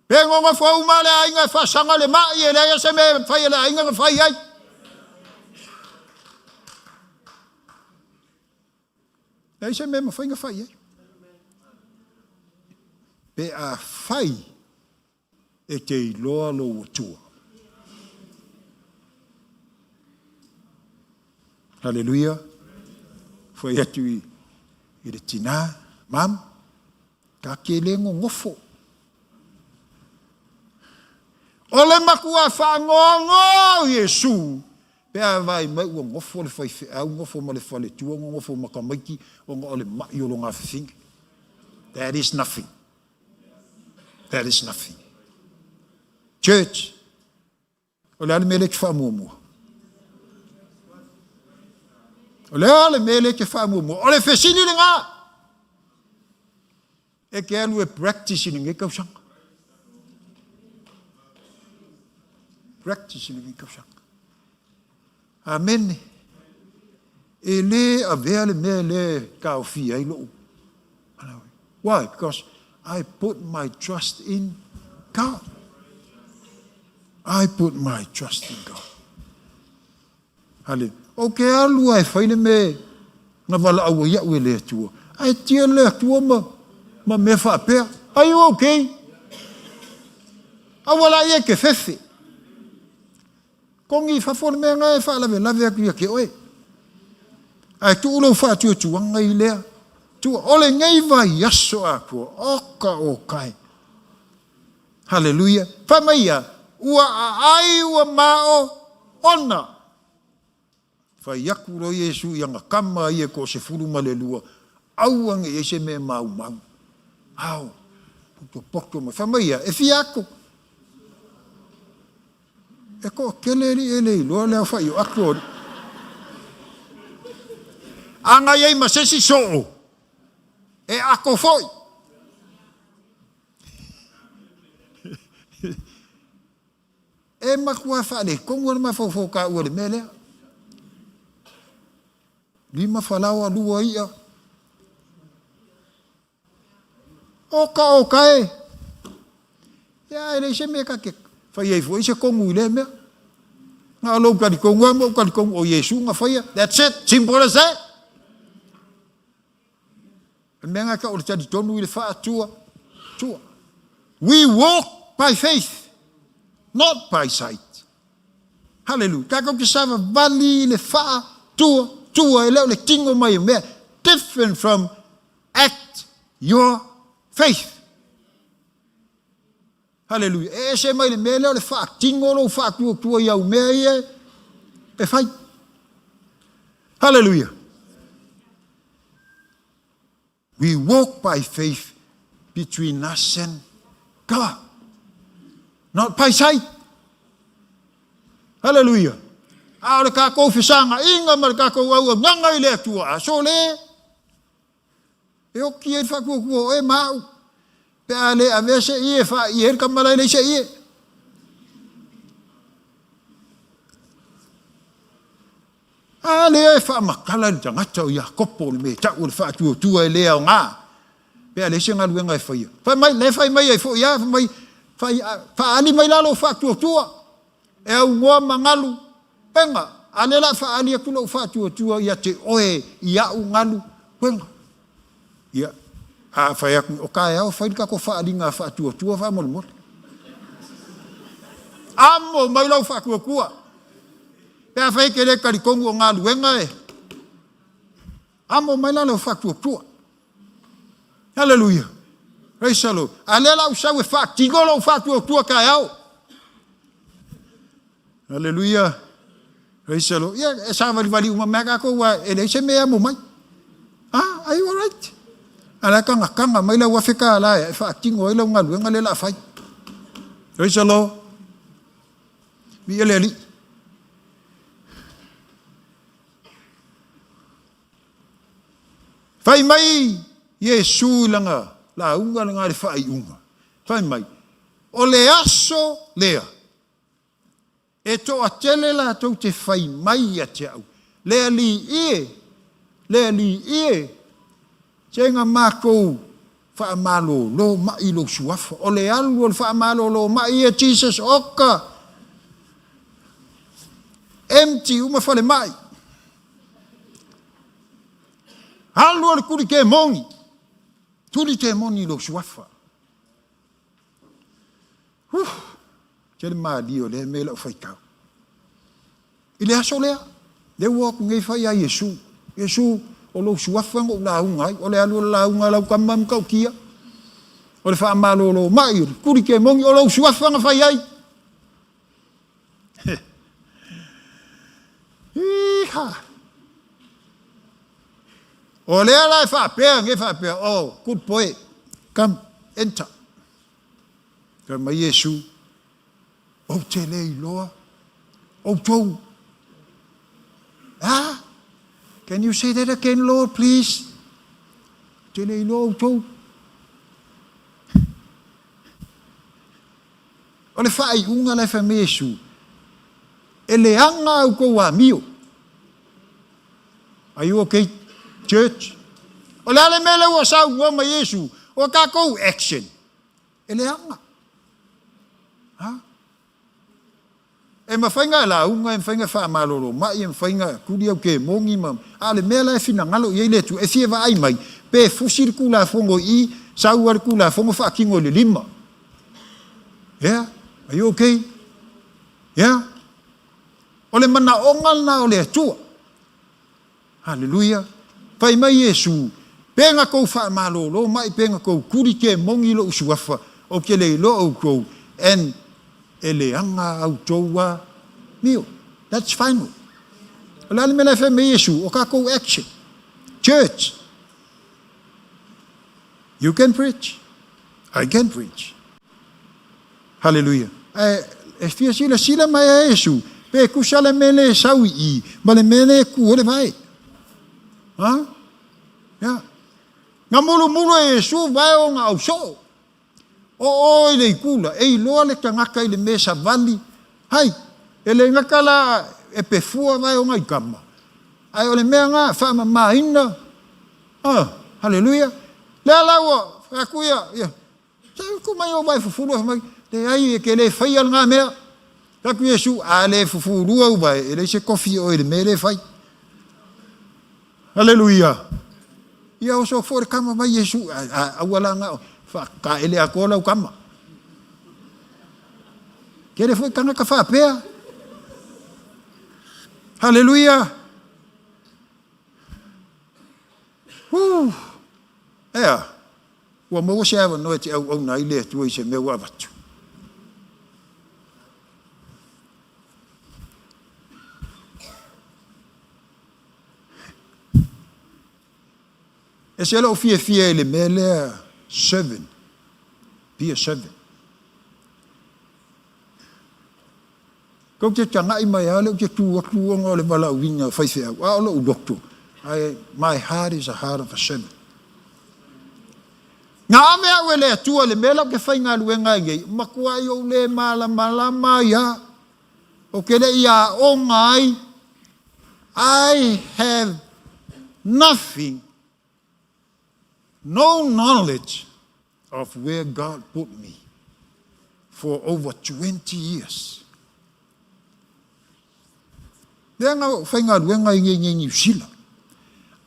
[SPEAKER 13] Pe nonofo uma le aiga e faasaga le maʻi e leai se mea e mafai e le aiga ona fai ai. Leai se mea e mafai ona fai ai. Pe a fai e te iloa lou Atua. Haleluia. Fai atu i, i le tinā, Mam, ta ke le nonofo. O le matua whaangoangoa o Iesu, Pe a vaai mai ua nofo le faifeau, nofo ma le faletua, nonofo ma tamaiti ona o le ma'i o lona afafine. That is nothing. That is nothing. Church, o le a le mea lea e te faamuamua? O le a le mea lea e te faamuamua? O le fesili lena. E te alu e practice i lenei tausaga. Practice i lenei tausaga. Amene. E le avea le mea lea e taofia ai lou. Why? Because I put my trust in God. I put my trust in God. Hale, o ke alu a e fai le mea na valaau ai au e le Atua. Ae tia le Atua ma, ma mea faapea. Are you okay? Aua la ia e te fefe. Kogi i fafo le mea na e faalavelave atu ia te oe. Ae tuu lou faatuatuaga i lea tua. O lenei vaiaso atoa, oka oka e. Haleluia! Fai mai ia, Ua aai ua mao ona. Fai aku loa Iesu i ana tama ia e toasefulu ma le lua, Aua ne i ai se mea e maumau. Ao, potopoto mai. Fai mai ia, E fia atu. E toatele alii e le iloa le aofai o atu o alii. A na i ai ma se isi soo, e ako foi. E matua faaletonu le mafaufau taua i le mea lea. Lima falaoa lua i'a. Oka oka e. Ia e leai se mea ta te fai ai foi se tonu i lea mea. Na o lou talitonu lava ma ou talitonu o Iesu na faia. That's it. Simple as that. O le mea lena e tau o le talitonu i le faatua tua. We walk by faith, not by sight. Hallelujah. Tatou te savavali i le faatua tua e le o le tino mai o mea. Different from act your faith. Hallelujah. E ese mai le mea lea o le faatino lou faatuatua i au mea ia e fai. Hallelujah. We walk by faith between us and God. Not by sight. Hallelujah. A o le kākou fesagaʻiga ma le kākou auaunaga i le Atua, a sole, E oki ai le faatuatua o oe ma au, pe a le avea se ie e faaie ai le tama la e leai se ie. A lea e faamatala i le tagata o Iakopo le mea e tau o le faatuatua e le aoga, pe a leai se galuega e faia. Fai mai, le fai mai ai foi lava, fai mai, fai, faaali mai la lou faatuatua, e aunoa ma galu pega, a lea la a faaali atu lou faatuatua ia te oe i au galu pega. Ia, a fai atu, o taeao fai le tatou faaaliga faatuatua faamolemole. Amo mai lau faatuatua. Pe a fai e te le talitonu o galuega e amo mai la lau faatuatua. Hallelujah. Praise the Lord. A lea la u sau e faatino lou faatuatua taeao. Hallelujah. Praise the Lord. Ia, e savalivali uma mai tatou aua e leai se mea e amo mai. Ah, are you alright? A la e tagataga mai lau $1000 e faatino ai lau galuega lea o le a fai. Praise the Lord. Viia le Alii. Fai mai Iesu i lana lauga lena i le faaiuga, fai mai, O le aso lea, e toatele latou te fai mai ia te au, Le Alii e, le Alii e, se na matou faamalolo mai i lou suafa. O le alu o le faamalolo mai ia Jesus, oka! Empty uma falemai. Alu o le tuli temoni, tuli temoni i lou suafa. Huh, tele malie o lea mea i lau faitau. I le aso lea, lea ua o atu nei fai ia Iesu, Iesu, o lou suafa na ou lauga ai, o le alu o le lauga a lau tama matautia, o le faamalolo mai, o le tuli temoni, o lou suafa na fai ai. Iha! O lea la e faapea nge faapea, oh, good boy, come, enter. Fai mai Iesu, Ou te le iloa outou. Ah, can you say that again, Lord, please? Ou te le iloa outou. O le faaiuga la e fai mai Iesu, e leaga au kou amio. Are you okay, church? O le a le mea lea ua saunoa mai Iesu, o tatou action, E leaga. Ha? E mafai na e lauga, e mafai na e faamalolo mai, e mafai na tuli au kemogi ma, a o le mea la e finagalo i ai le Atua, e fia vaai mai, pe fusi le Tulafono i i, sau lava le Tulafono faatino i le lima. Yeah? Are you okay? Yeah? O le manaoga lena o le Atua. Haleluia! Fai mai Iesu, Pe na kou faamalolo mai pe na kou kuli ke mogi loʻu suafa, ou te le iloa outou, and e leaga autou a mio. That's final. O le a le mea la e fai mai Iesu? O kakou action. Church. You can preach. I can preach. Haleluia. Ae e fia silasila mai a Iesu, pe tusa le mea le sau i i, ma le mea le ku o le vae. Ha? Ya. Na mulumulu e Iesu vae o na au soo. O o i le ikula, e iloa le tagata i le mea savali. Hai, e le gata la e pefua vae o na ikama. Ae o le mea na faamamaina. Ah, haleluia. Lea la ua, atu ia, ia, Sa utu mai o vae fufulu e mai, leai e ke le faia lena mea. Fai atu Iesu, a le fufulua u vae, e leai se tofi o oe i le mea le fai. Aleluia. Ia oso foi le kama mai Iesu, a aua la na whakaele atoa lau kama. Kele foi tangata whapea. Haleluia. Woo. Ea. Ua maua se avanoa e te auauna ai le Atua i se mea ua avatu. E se lou fiafia i le mea lea servant, be a servant. Tou te tagai mai lava lea ou te tu atu ona o le valaauina faifeau, a o lou loto, I, my heart is a heart of a servant. Na ave au e le Atua i le mea la ou te faigaluega ai nei, matuai ou le malamalama ai lava, ou te le i aoga ai, I have nothing, no knowledge of where God put me for over 20 years. Lea na faigaluega i nei nei Niu Sila.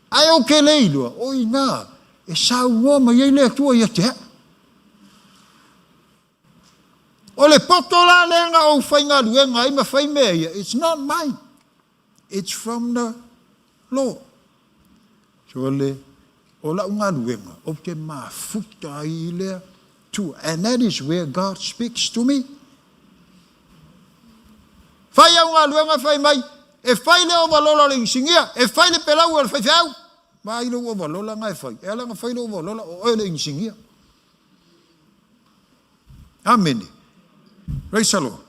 [SPEAKER 13] Ae ou ke le iloa, o inā e saunoa mai ai le Atua ia te au. O le poto la lea na ou faigaluega ai ma fai mea ia, it's not mine. It's from the Lord. So le, o lau galuega, ou te mafuta ai i le Atua. And that is where God speaks to me. Fai au galuega fai mai, e fai le ovalola o le inisinia, e fai le pelau o le faifeau. Vaai lou ovalola na e fai. E ala na fai lou ovalola, o oe le inisinia. Amene. Praise the Lord.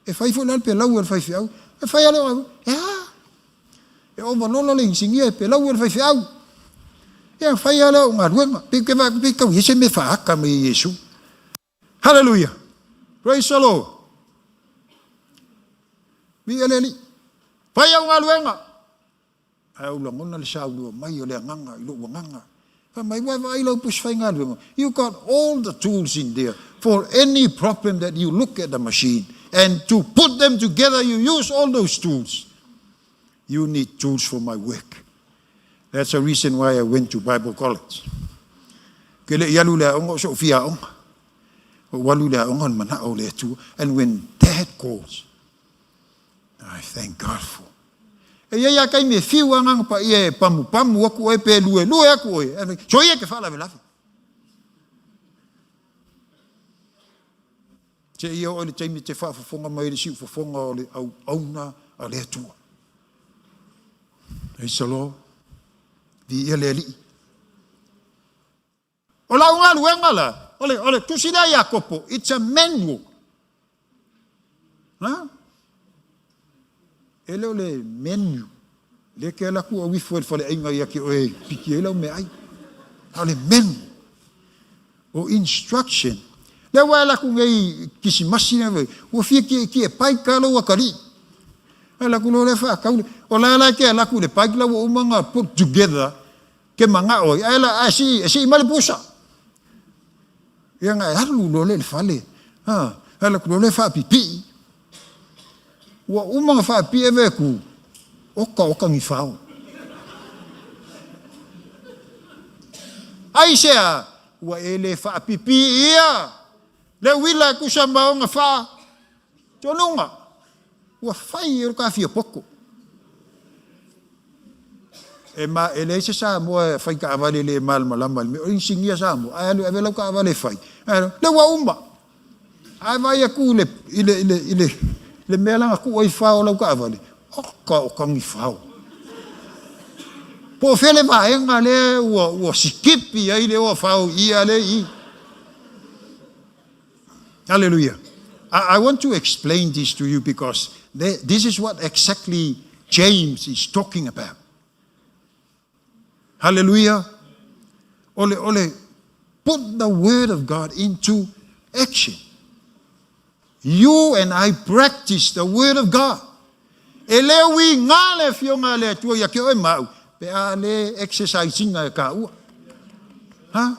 [SPEAKER 13] E fai foi la le pelau a le faifeau. E fai a le o e a. E ovalola le inisinia e pelau e le faifeau. Ia fai a le o galuega. Pe ke va pe kau se me whaaka me Iesu. Hallelujah. Praise the Lord. Mi ele li. Fai au galuega. Ae ou lagona le saulua mai o le agaga i lou agaga. Fai mai, Ua vaai lau pusi faigaluega, you got all the tools in there for any problem that you look at the machine and to put them together you use all those tools. You need tools for my work. That's the reason why I went to Bible college. Ke le i alu i le aoga o so'u fia aoga. Ou alu i le aoga o le manao o le Atua. And when Dad calls, I thank God for. E iai a taimi e fiu agaga paia e pamupamu aku oe pe luelue aku oe. Soia ke faalavelave. Seia oo i le taimi e te faafofoga mai i le siufofoga o le auauna a le Atua.
[SPEAKER 14] Praise the Lord. Viia le Alii. O lau galuega la, o le, o le tusi lea Iakopo, it's a manual. Ha? E le o le menu. Le ke ala ku au ifo e le faleaiga ia ke oe piki ai lau meaai. A o le menu. O instruction. Lea ua e ala atu nei kisimasi nei, ua fia kiekie pai ka lou atalii. Ala atu loa lea faatau le, o la la e te ala atu i le bike la ua uma ona put together ke manao ai, ae la, ae sii, e sii mai le pusa. Ia na e alu loa lea i le fale, ha, ala atu loa lea faapipii. Ua uma ona faapipii ave atu, oka oka ni fao. Aisea? Ua e le faapipii ia le uila e tusa ma ona faa tonuga. Ua fai e lo ta fia poto. E, ma, e leai se Samoa e fai taavale le malamalama i le mea. O inisinia Samoa, ae alu e ave lau taavale e fai. Ae, lea ua uma. Ae vaai atu i le, i le, i le, i le, le mea la na tuu ai fao o lau taavale, oka o tagifao. Po o fea le vaega lea ua, ua sikipi ai le oa fao i i a lea i i. Hallelujah. I, I want to explain this to you because this is what exactly James is talking about. Hallelujah. Ole, ole, put the word of God into action. You and I practice the word of God. E le ui ngā le afioga a le Atua ia ke oe mau, pe a le exercise inga e ka ua. Ha?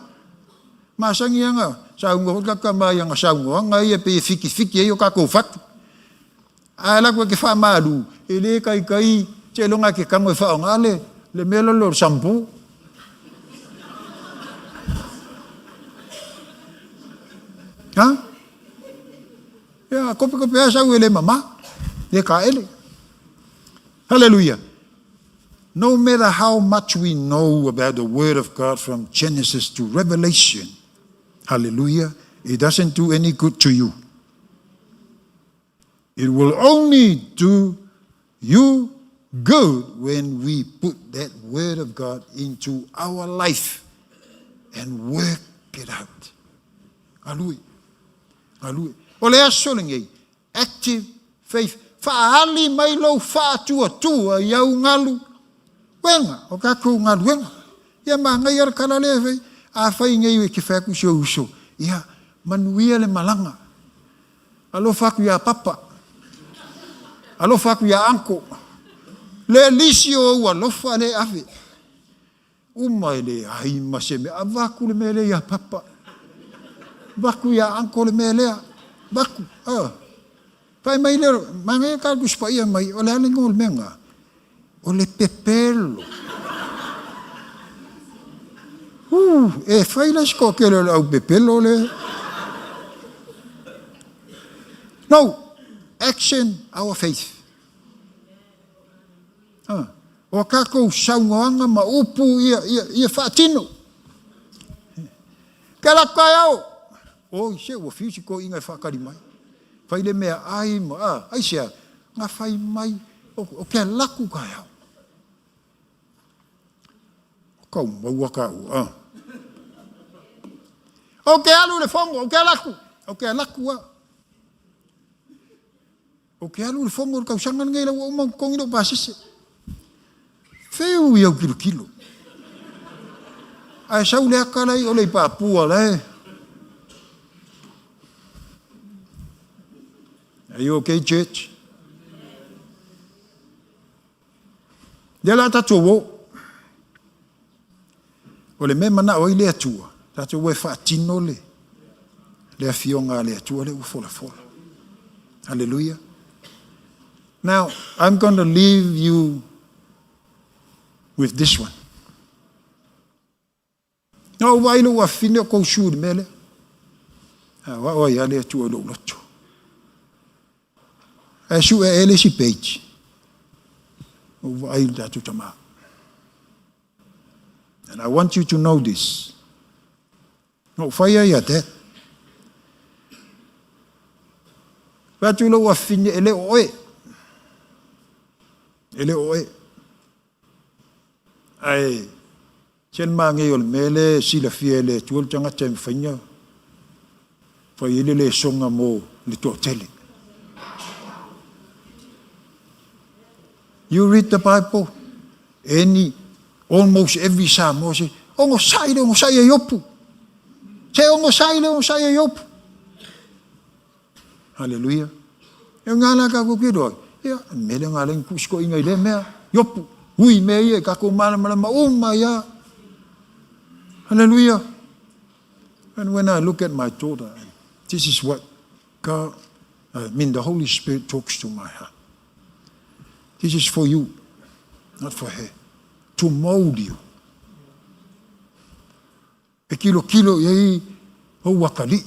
[SPEAKER 14] Masani anga, saunga hoi kaka mai anga saunga anga ia pe e fiki fiki ai o kākou fatu. Ae ala atu e ke faamalu, e le kaikai seiloga e ke kano e faaaoga le, le mea lea o le shampoo. Ha? Ia, kopekope lava sau e le mama, le kaele. Hallelujah. No matter how much we know about the Word of God from Genesis to Revelation, hallelujah, it doesn't do any good to you. It will only do you good when we put that Word of God into our life and work it out. Galue. Galue. O le aso lenei, active faith, faaali mai lou faatuatua i au galu uega, o tatou galuega. Ia manaia le tala lea e fai, afai nei e te fai atu i si ou uso, ia manuia le malaga. Alofa atu iā Papa. Alofa atu iā Uncle. Le lisi o ou alofa le ave. Uma e leai ma se mea. Avatu le mea lea iā Papa. Avatu iā Uncle le mea lea. Avatu. Ah. Fai mai lea, manaia ka Tusi Paia mai, o le a le igoa o le mea lena? O le pepelo. Uh, e fai la se toatele o le au pepelo lea. No, action our faith. Ah, o a kākou saunoaga ma upu ia, ia, ia faatino. Ke ala kai ao. Oi, se ua fiu si toeaiina e faatali mai. Fai le mea ai ma, ah, aisea, na fai mai, o, o ke ala aku kai ao. O kau maua ka ua, ah. O ke alu le fono, o ke ala aku, o ke ala aku a. O ke alu le fono o le tausaga lenei la ua uma ona totogi lou pasese. Feu i au kilokilo. Ae sau le aka la i o le i papua la e. Are you okay, church? Lea la tatou o. O le mea manao ai le Atua, tatou o e faatino le, le afioga a le Atua lea ua folafola. Hallelujah. Now, I'm going to leave you with this one. Na ou vaai i lou afafine o kou su i le mea lea. A o au ai lava le Atua i lou loto. Ae sue ae le isi page. Ou vaai i le tatou tama. And I want you to know this. Na ou fai ai ia Dad. Fai atu i lou afafine, e le o oe. E le o oe. Ae se le manaia o le mea lea e silafia e le Atua le tagata e mafai ona fai ai le lesona mo le toatele. You read the Bible, any, almost every Samoa say, onosai le onosai a Iopu. Se onosai le onosai a Iopu. Haleluia. E ngā la ka kuki roa. Ia, mele ngā lengi kusiko inga i le mea. Iopu, hui mea ia, kako malamalama uma ia. Hallelujah. And when I look at my daughter, this is what God, I mean the Holy Spirit talks to my heart. This is for you, not for her. To mold you. E kilokilo i ai ou atalii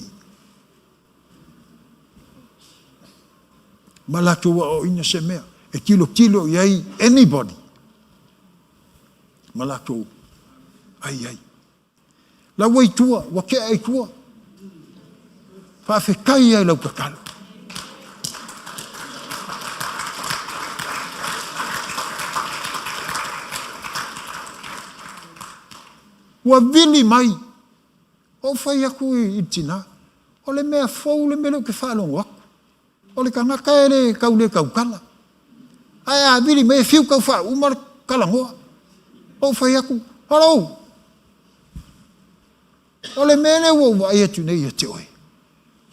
[SPEAKER 14] ma latou aoaoina se mea. E tilotilo i ai anybody ma latou ai ai. La ua i tua, ua tea i tua. Faafetai ai lau tatalo. Ua vili mai, ou fai atu i le tina, o le mea fou le mea lea ou te faalogo atu. O le tagata e le tau le tautala. Ae a vili mai e fiu tau faauma le talanoa. Ou fai atu, Hello! O le mea lea ua ou vaai atu nei ia te oe,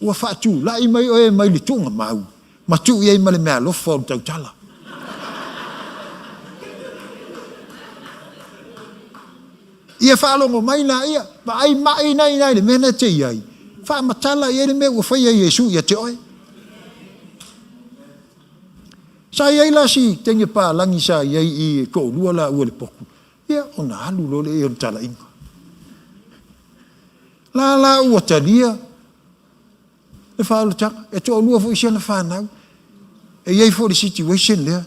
[SPEAKER 14] ua faatulai mai oe mai le tuugamau ma tuu i ai ma le meaalofa o le tautala. Ia faalogo mai laia, vaai mai ina ina i le mea na te i ai, faamatala i ai le mea ua faia e Iesu ia te oe. Sa i ai la si teine palagi sa i ai i e toalua laua i le potu, ia ona alu loa lea o le talaiga. La la ua talia le faaolataga, e toalua foi si ana fanau, e i ai foi le situation lea,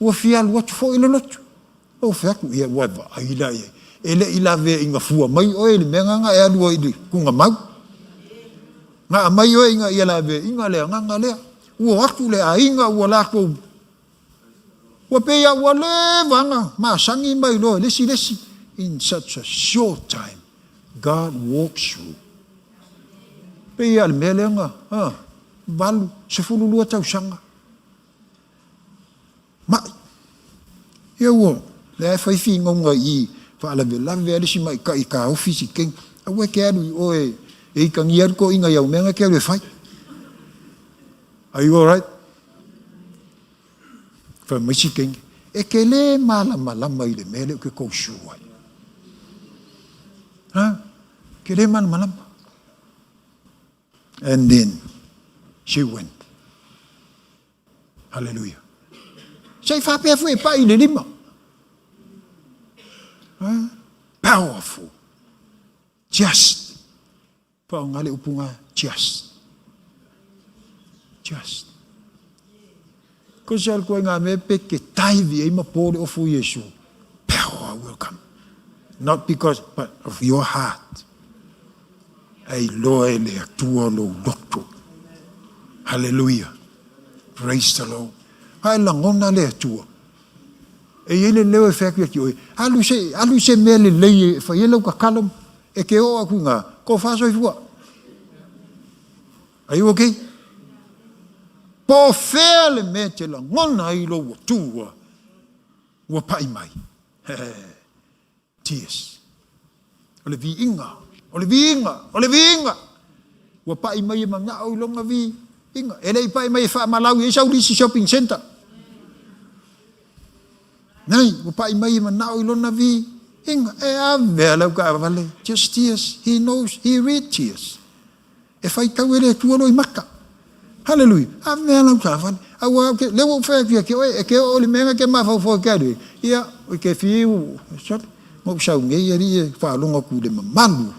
[SPEAKER 14] ua fia alu atu foi le lotu. Ou fai atu, ia ua e vaai la i ai, e le i laveaiina fua mai oe i le mea lena na e alu ai i le tuugamau. Na aumai oe ina ia laveaiina le agaga lea. Ua o atu le aiga ua latou, ua pei lava ua leva ona masani mai loa i le isi le isi. In such a short time, God walks through. Pei lava o le mea lea na, 8, 12 tausaga. Ma'i. Ia ua, lea e fai finauga i i, faalavelave lava le isi ma'itai e taofi si keng, aua e te alu i o e itagia ai le toeaina i au mea na e te alu e fai. Are you alright? Fai mai si keng, e te le malamalama i le mea lea ou te go through ai. Ha? Ke le malamalama. And then she went. Haleluia. Se i faapea foi e pai i le lima. Ha? Powerful. Just. Whaonga le upu ngā, just. Just. Ko se al koe ngā mea pe ke taivi ei ma pō le ofu Iesu. Power will come. Not because, but of your heart. E iloa e le Atua lou loto. Haleluia. Praise the Lord. A e lagona le Atua. E i ai le leo e fai atu ia te oe, alu se, alu i se mea lelei e fai ai lau tatalo, e ke oo atu i ina, tofa soifua. Are you okay? Po o fea le mea e te lagona ai lou Atua ua pai mai. Tears. O le viiga, o le viiga, o le viiga! Ua pai mai e manao i lona viiga. E le i pai mai e faamalau i ai sau lisi shopping centre. Nei, ua pai mai e manao i lona viiga. E ave a lau taavale. Just tears. He knows, he read tears. E faitau e le Atua loimata. Haleluia! A mea lau taavale. Aua ou te, lea ua ou fai atu ia te oe, e te oo i le mea na te mafaufau e te alu ai, ia, i te fiu, sole, na ou sau nei, alii, e faalogo atu i le mamalu.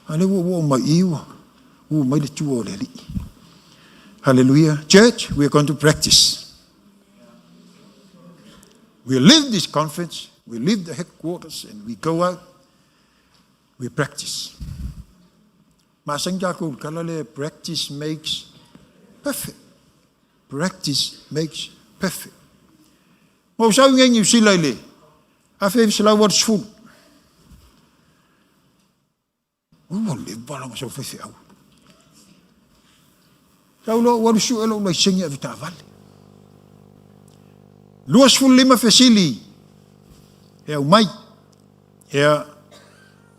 [SPEAKER 14] A lea ua ou oo mai i i, ua uu mai le tua o le Alii. Haleluia! Church, we are going to practice. We leave this conference, we leave the headquarters and we go out, we practice. Masani tatou i le tala lea, practice makes perfect. Practice makes perfect. Na ou sau i inei i Niu Sila i le 1980. Ua leva la na sau faifeau. Sau loa ua alu sue lou laisene avetaavale. 25 fesili e aumai. Ia,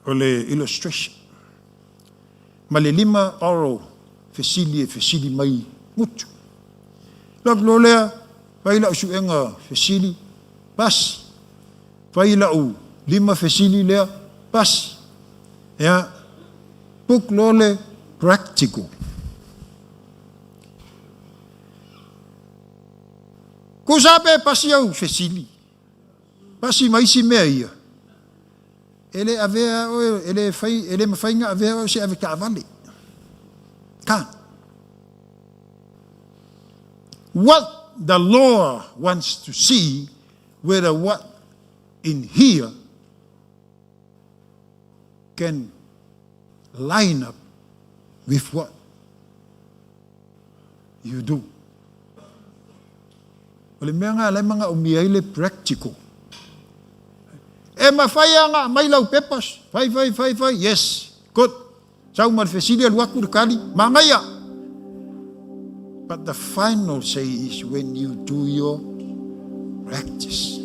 [SPEAKER 14] o le illustration. Ma le lima oral fesili e fesili mai gutu. Alu atu loa lea, fai lau suega fesili, pasi. Fai lau lima fesili lea, pasi. Ia, book loa le practical. Tusa pe pasi au fesili, pasi ma isi mea ia, e le avea oe, e le fai, e le mafai na avea oe se avetaavale. Can't. What the law wants to see, whether what in here can line up with what you do. O le mea lena la e manaomia ai le practical. E mafai lava ona aumai lau pepa, fai, fai, fai, fai, yes, good. Sau ma le fesili alu atu le tali, manaia! But the final say is when you do your practice.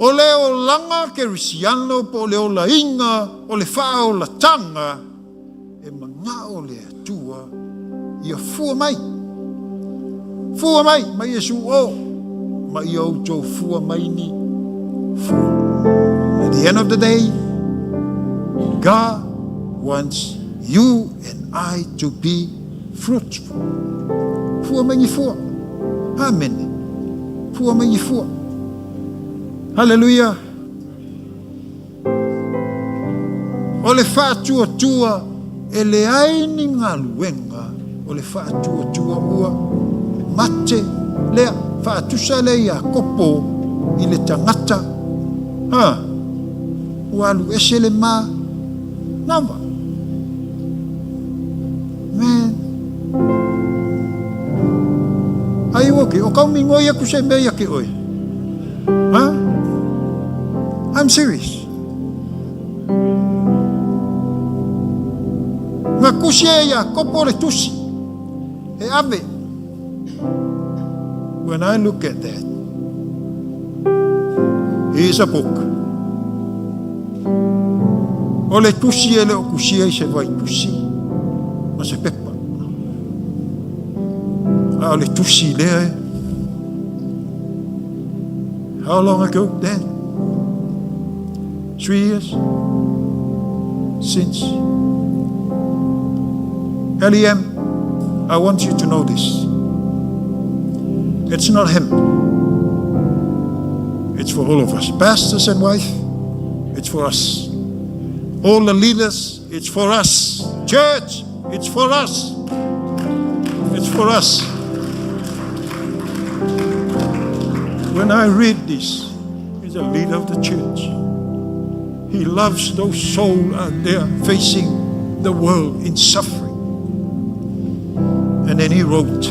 [SPEAKER 14] O le olaga kerisiano po o le olaina o le faaolataga e manao le Atua ia fua mai. Fua mai, mai Iesu o, ma ia outou fua mai ni fua. At the end of the day, God wants you and I to be fruitful. Fua mai ni fua. Amene. Fua mai ni fua. Hallelujah. O le faatuatua e leai ni galuega, o le faatuatua ua mate lea. Faatusa lea Iakopo i le tagata, ha, ua alu ese le ma nava. Man. Are you okay? O kau migoi aku se mea ia ke oe. Huh? I'm serious. Na kusi e Iakopo le tusi e ave. When I look at that, here's a book. O le tusi e le o kusia i se vai tusi ma se pepa. A o le tusi lea e. How long ago then? 3 years since. LEM, I want you to know this. It's not him. It's for all of us. Pastors and wife, it's for us. All the leaders, it's for us. Church, it's for us. It's for us. When I read this, he's a leader of the church. He loves those souls out there facing the world in suffering. And then he wrote,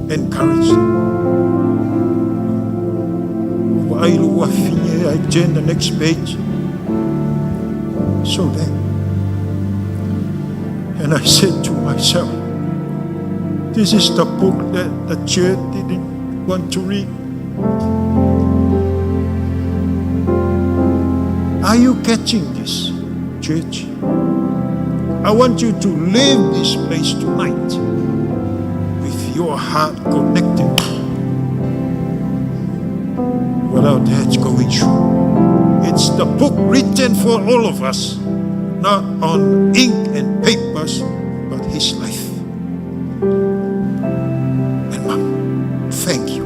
[SPEAKER 14] encourage them. I turn the next page. So then, and I said to myself, this is the book that the church didn't want to read. Are you catching this, church? I want you to leave this place tonight with your heart connected without heads going through. It's the book written for all of us, not on ink and papers, but his life. And Mom, thank you.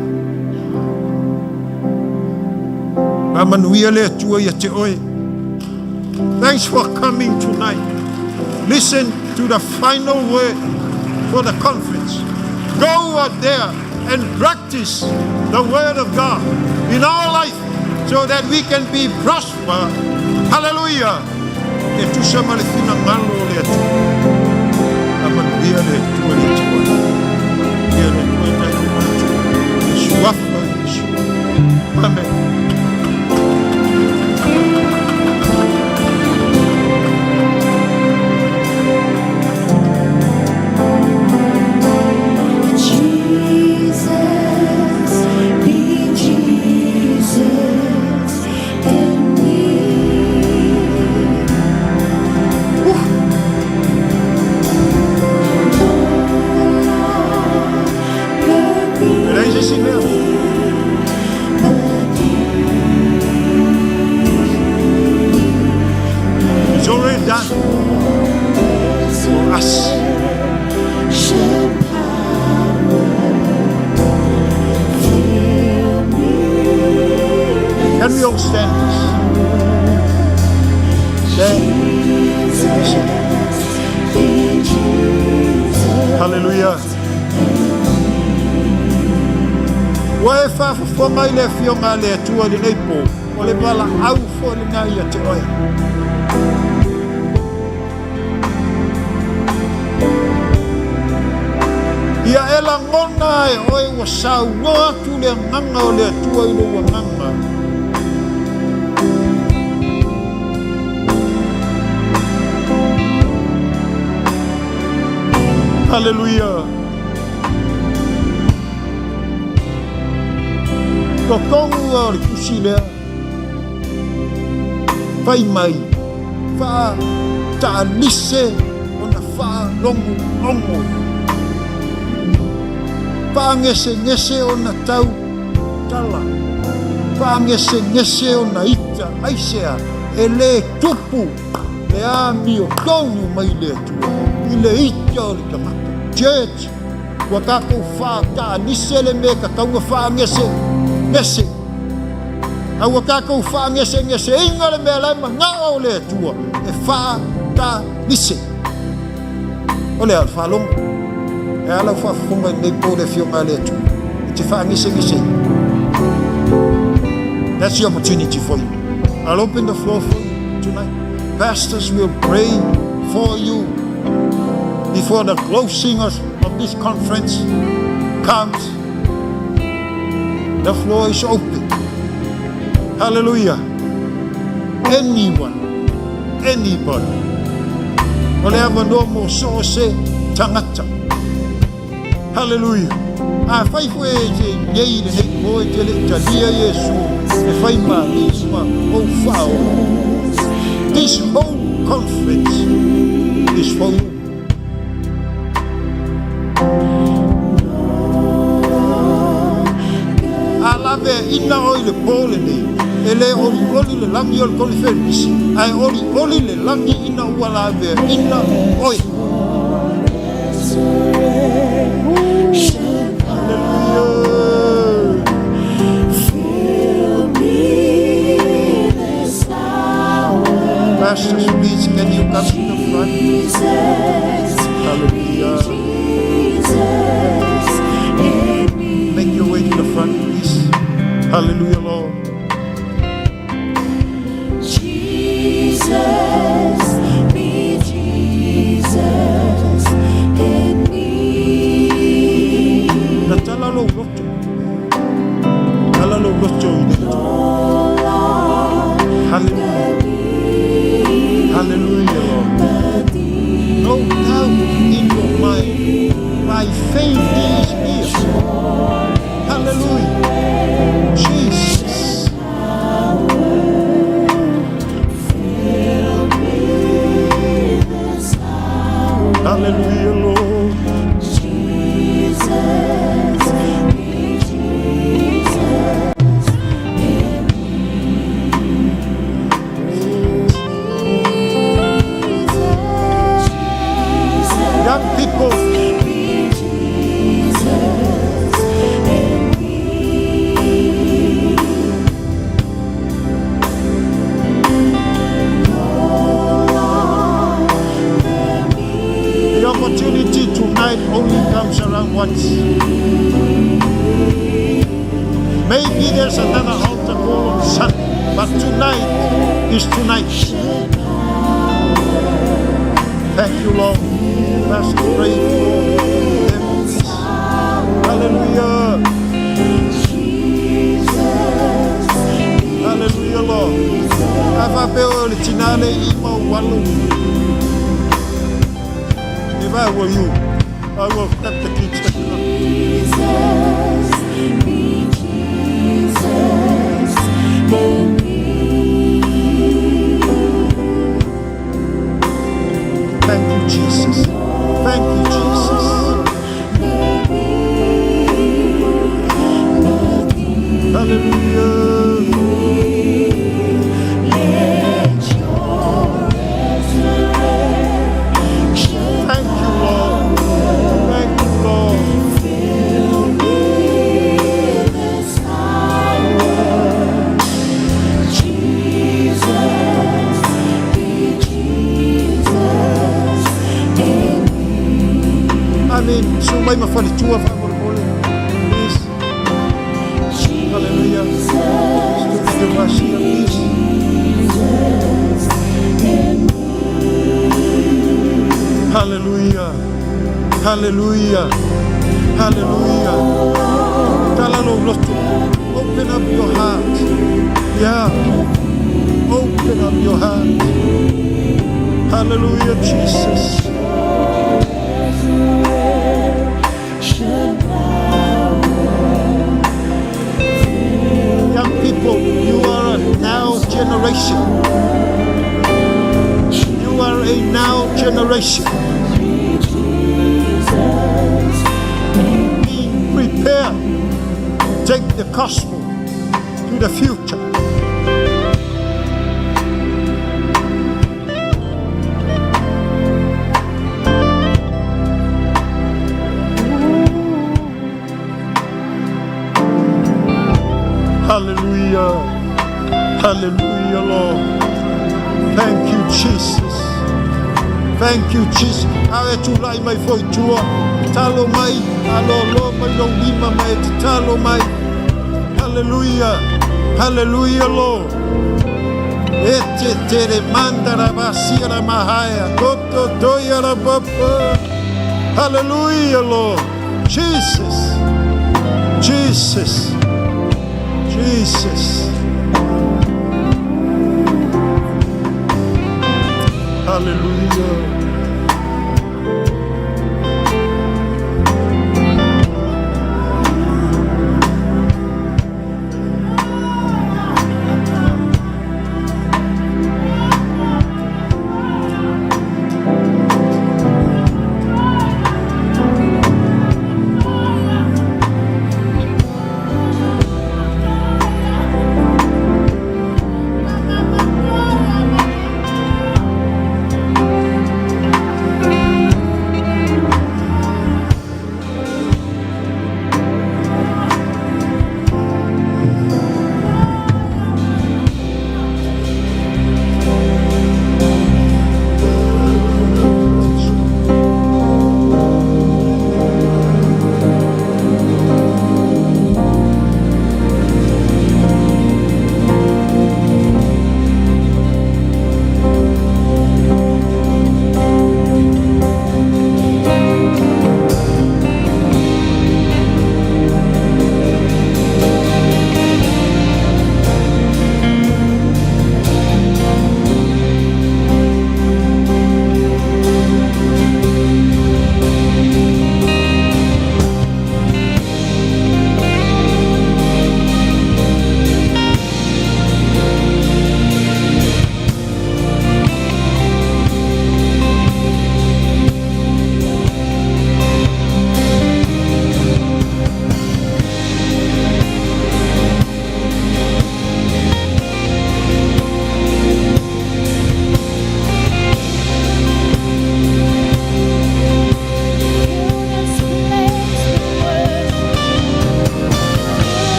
[SPEAKER 14] Amanuia le Atua ia te oe. Thanks for coming tonight. Listen to the final word for the conference. Go out there and practice the word of God in our life so that we can be prosper. Hallelujah. E tusa ma le finagalo o le Atua. Amanuia le Atua ia te oe. Ia le Atua e tai o atu. E suafa Iesu.
[SPEAKER 13] Amen.
[SPEAKER 1] Jesus, be Jesus in me.
[SPEAKER 13] E leai se isi mea. It's already done for us. Can we all stand, please? Stand. Hallelujah. Ua e faafofoga i le afioga a le Atua i lenei po, o le valaau foi lena ia te oe. Ia e lagona e oe ua saunoa atu le agaga o le Atua i lou agaga. Haleluia! Totonu o le tusi lea, fai mai, faa-taalise ona faalogologo, faagesegese ona tau tala, faagesegese ona ita, aisea, e le tupu le amiotonu mai le Atua i le ita o le tagata. Church, ua tatou faataalise le mea e tatau ona faagesegese. A ua tatou faagesegeseina le mea la e manao le Atua e faataalise. O le a? O le faalogo. E a lau faafofoga i lenei po i le Afioga a le Atua? E te faagesegeseina? That's the opportunity for you. I'll open the floor for you tonight. Pastors will pray for you before the closing of this conference comes. The floor is open. Hallelujah. Anyone, anybody. O le avanoa mo so o se tagata. Hallelujah. Afai foi e te nei i lenei po e te le i talia Iesu e fai ma Alii ma ou Faaola. This whole conference is for you. A laveaina oe i le po lenei, e le olioli le lagi o le koniferenisi, ae olioli le lagi ina ua laveaina oe. Pastors, please, can you come to the front? Hallelujah. Make your way to the front, please. Hallelujah, Lord.
[SPEAKER 1] Jesus, be Jesus in me.
[SPEAKER 13] Tatala lou loto. Tala lou loto i le Hallelujah. Hallelujah, Lord. No doubt in your mind. By faith he is here. Hallelujah. Jesus. Hallelujah, Lord.
[SPEAKER 1] Jesus, be Jesus in me. Jesus,
[SPEAKER 13] Young people,
[SPEAKER 1] be Jesus in me.
[SPEAKER 13] The opportunity tonight only comes around once. Maybe there's another altar call on Sunday, but tonight is tonight. Thank you, Lord. Pastor, pray for them, please. Hallelujah.
[SPEAKER 1] Jesus.
[SPEAKER 13] Lord. A faapea oe o le tina lea i i ma ou alo. If I were you, I will clap the kids.
[SPEAKER 1] Jesus, be Jesus in me.
[SPEAKER 13] Thank you, Jesus. Thank you, Jesus. Hallelujah.
[SPEAKER 1] Let your resurrection
[SPEAKER 13] Thank you, Lord. Thank you, Lord.
[SPEAKER 1] fill me this hour. Jesus, be Jesus in me.
[SPEAKER 13] Amen. So mai ma faletua faamolemole. Please. Hallelujah. Stupid Russia, please. Hallelujah. Hallelujah. Hallelujah. Tala lou loto. Open up your heart. Yeah. Open up your heart. Hallelujah, Jesus.
[SPEAKER 1] Resurrection power.
[SPEAKER 13] Young people, you are a now generation. You are a now generation.
[SPEAKER 1] Jesus
[SPEAKER 13] Be prepared. Take the gospel to the future. Hallelujah. Hallelujah, Lord. Thank you, Jesus. Thank you, Jesus. A e tulai mai foi tua. Talo mai, alo lo mai lo lima mai te talo mai. Hallelujah. Hallelujah, Lord. E te tere mandara basira mahaya. Toto toya ra papa. Hallelujah, Lord. Jesus. Jesus. Jesus. Hallelujah.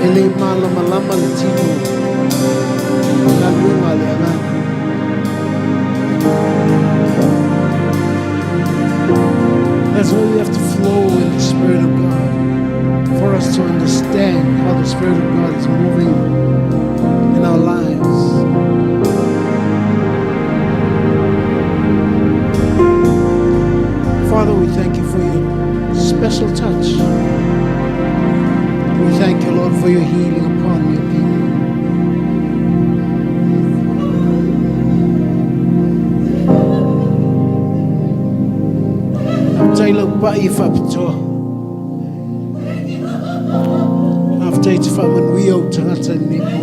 [SPEAKER 15] E le malamalama le tino i galuega a le Agaga. That's why we have to flow in the Spirit of God for us to understand how the Spirit of God is moving in our lives. Father, we thank you for your special touch. We thank you, Lord, for your healing upon your people. Faafetai lau pai e faapitoa. Faafetai te faamanuia ou tagata i lenei po.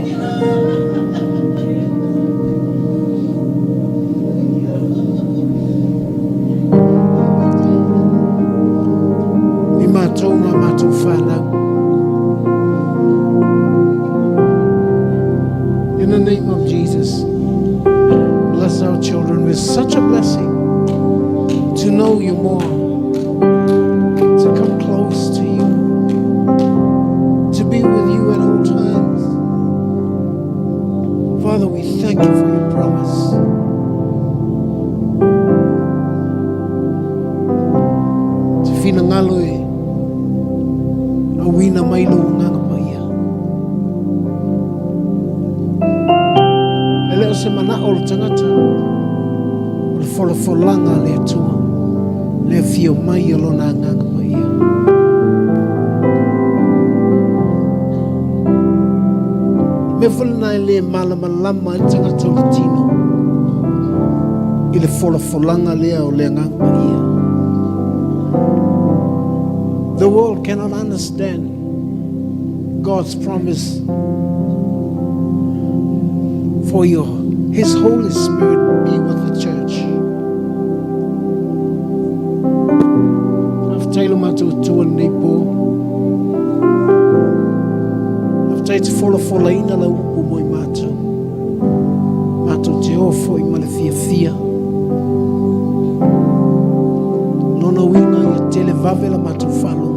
[SPEAKER 15] I matou ma matou whanau. In the name of Jesus, bless our children with such a blessing to know you more, to come close to you, to be with you at all times. Father, we thank you for your promise. Te finagalo e auina mai lou Agaga Paia. E le o se manao o le tagata, o le folafolaga a le Atua, le afio mai o lona Agaga Paia. Mea foi lena e le malamalama ai le tagata o le tino i le folafolaga lea o le Agaga Paia. The world cannot understand God's promise for your His Holy Spirit be with the church. Faafetai lo matou Atua i lenei po. Faafetai te folafolaina lau upu mo i matou. Matou te o foi ma le fiafia. Lona uiga ia tele vave la matou faalogo.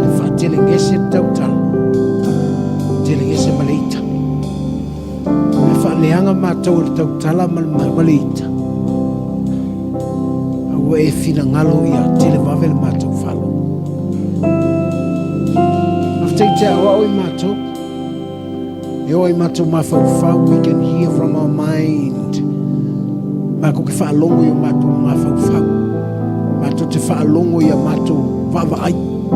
[SPEAKER 15] E faatelegese le tautala. Telegese ma le ita. E faaleaga matou e le tautala ma le ita. A ua e finagalo ia tele vave le matou faalogo. Faafetai te aoao i matou. E oo i matou mafaufau, we can hear from our mind. Matou te faalogo i o matou mafaufau. Matou te faalogo i a matou vaavaai.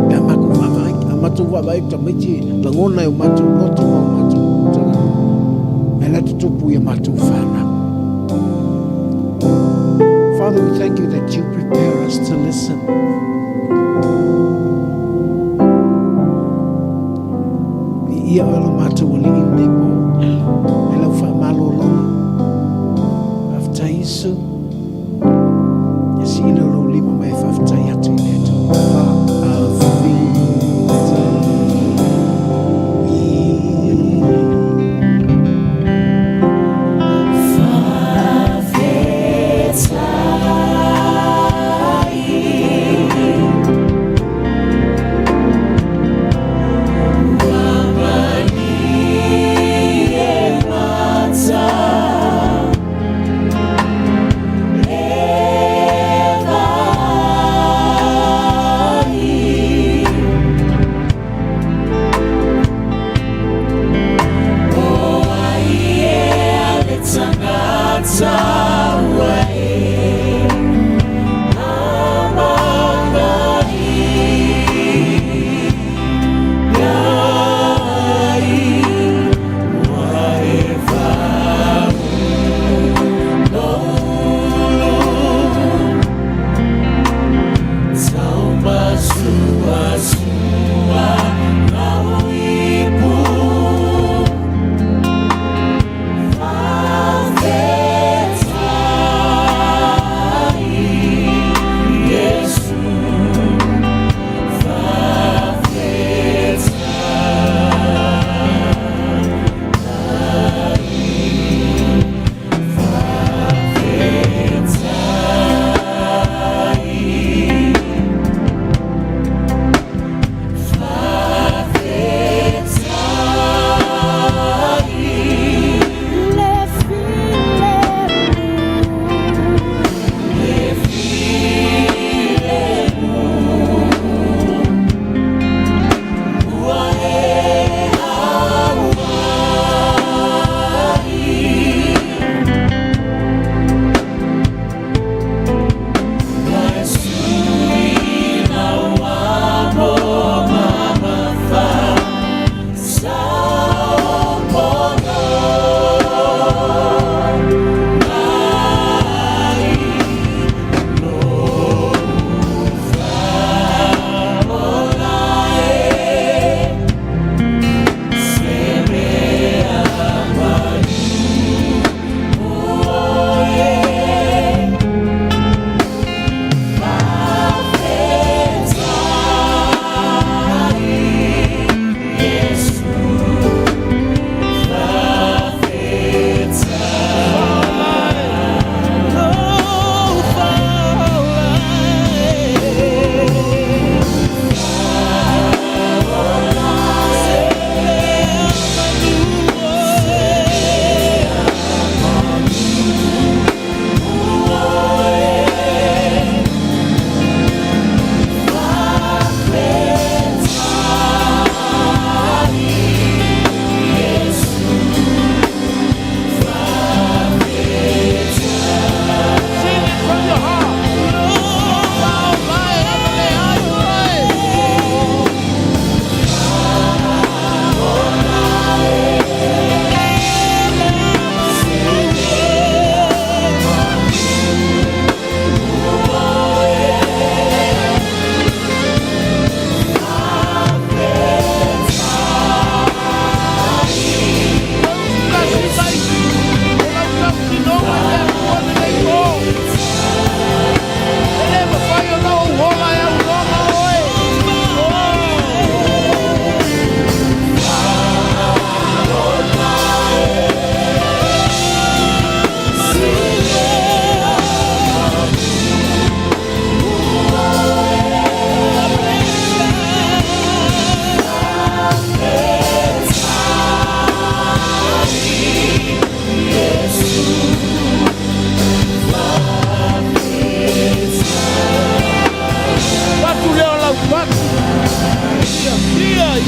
[SPEAKER 15] Pe a matou vaavaai. A matou vaavaai tamaiti lagona e o matou loto ma o matou tagata. Mea la tutupu i a matou whanau. Father, we thank you that you prepare us to listen. Ia oe lo matou Alii i lenei po, e lau faamalologa. Faafetai Iesu. Ia sii lea o lou lima ma e faafetai atu i le Atua.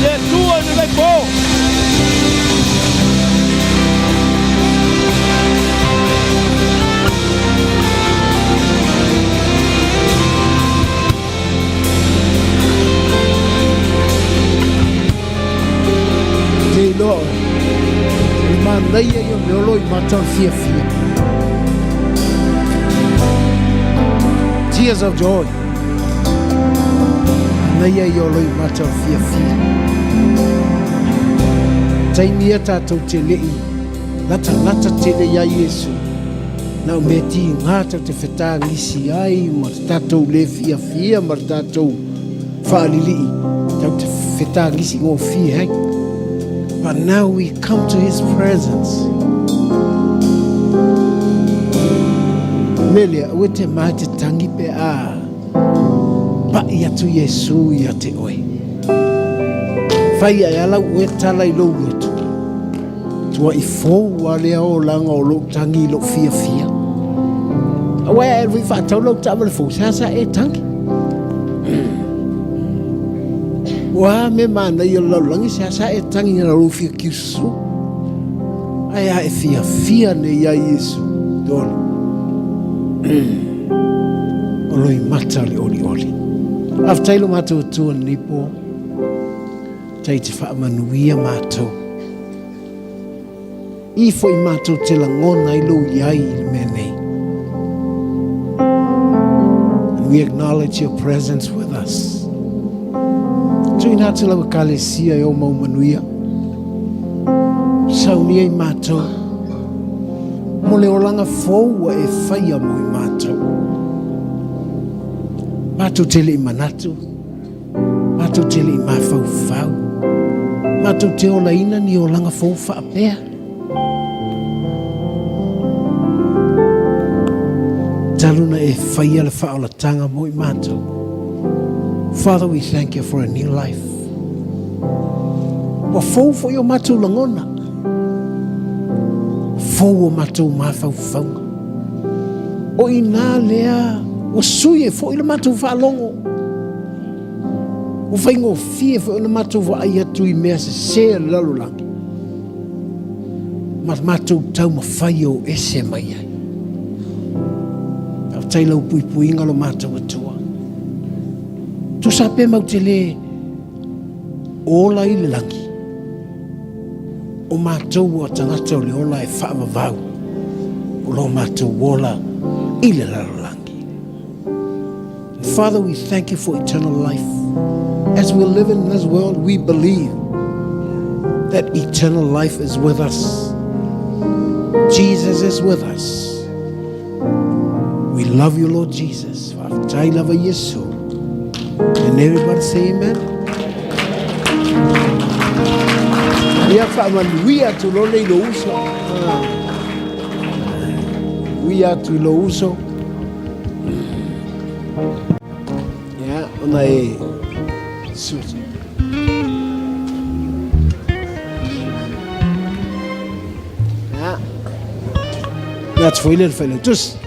[SPEAKER 11] Le Atua i lenei po.
[SPEAKER 15] Te iloa oe, o le manaia ia o mea o lo i mata o le fiafia. Tears of joy. Manaia ia o lo i mata o le fiafia. Taimi ia tātou te lei, lata lata tele ia Iesu. Na o mea tīngā tau te whetāngisi ai ma te tātou le fiafia ma te tātou whaalili'i tau te whetāngisi ngōfie hei. But now we come to his presence. Mele, aue te mai te tangi pe a pa'i atu Iesu ia te oe. Whai ai ala ue tala i lou loto. Tua i fou a lea olaga o lou tangi i lou fiafia. Aua e alu i whaatau lau taavale fou, sa sa e tangi. Ua me manaia o le lalolagi, sa sa e tangi na lou fia kiususu. Ae a e fiafia nei ia Iesu, tole. O loi mata o le olioli. Faafetai lo matou Atua lenei po. Tai te faamanuia matou. I foi matou te lagona i lou iai i le mea nei. And we acknowledge your presence with us. Tuina atu lau ekalesia e o mau manuia. Saunia i matou. Mo le olaga fou ua e faia mo i matou. Matou te le i manatu. Matou te le i mafaufau. Matou te olaina ni olaga fou faapea. Talu na e faia le faaolatanga mo i matou. Father, we thank you for a new life. Ua fou foi o matou lagona. Fou o matou mafaufauga. O i nā lea ua sui e foi le matou faalogo. Ua faigofie foi ona matou vaai atu i mea sesē a le lalolagi, ma matou taumafai e o ese mai ai. Faafetai i lau puipuiga lo matou Atua. Tusa pe mau te le ola i le lagi, o matou o tagata o le ola e faavavau o lo matou ola i le lalolagi. Father, we thank you for eternal life. As we live in this world, we believe that eternal life is with us. Jesus is with us. We love you, Lord Jesus. Faafetai lava Iesu. And everybody say amen. Ia faamanuia atu lo nei lo uso. Uia atu i lo uso. Ia, ona e susu. Ia. Ia atu foi le whailautusi.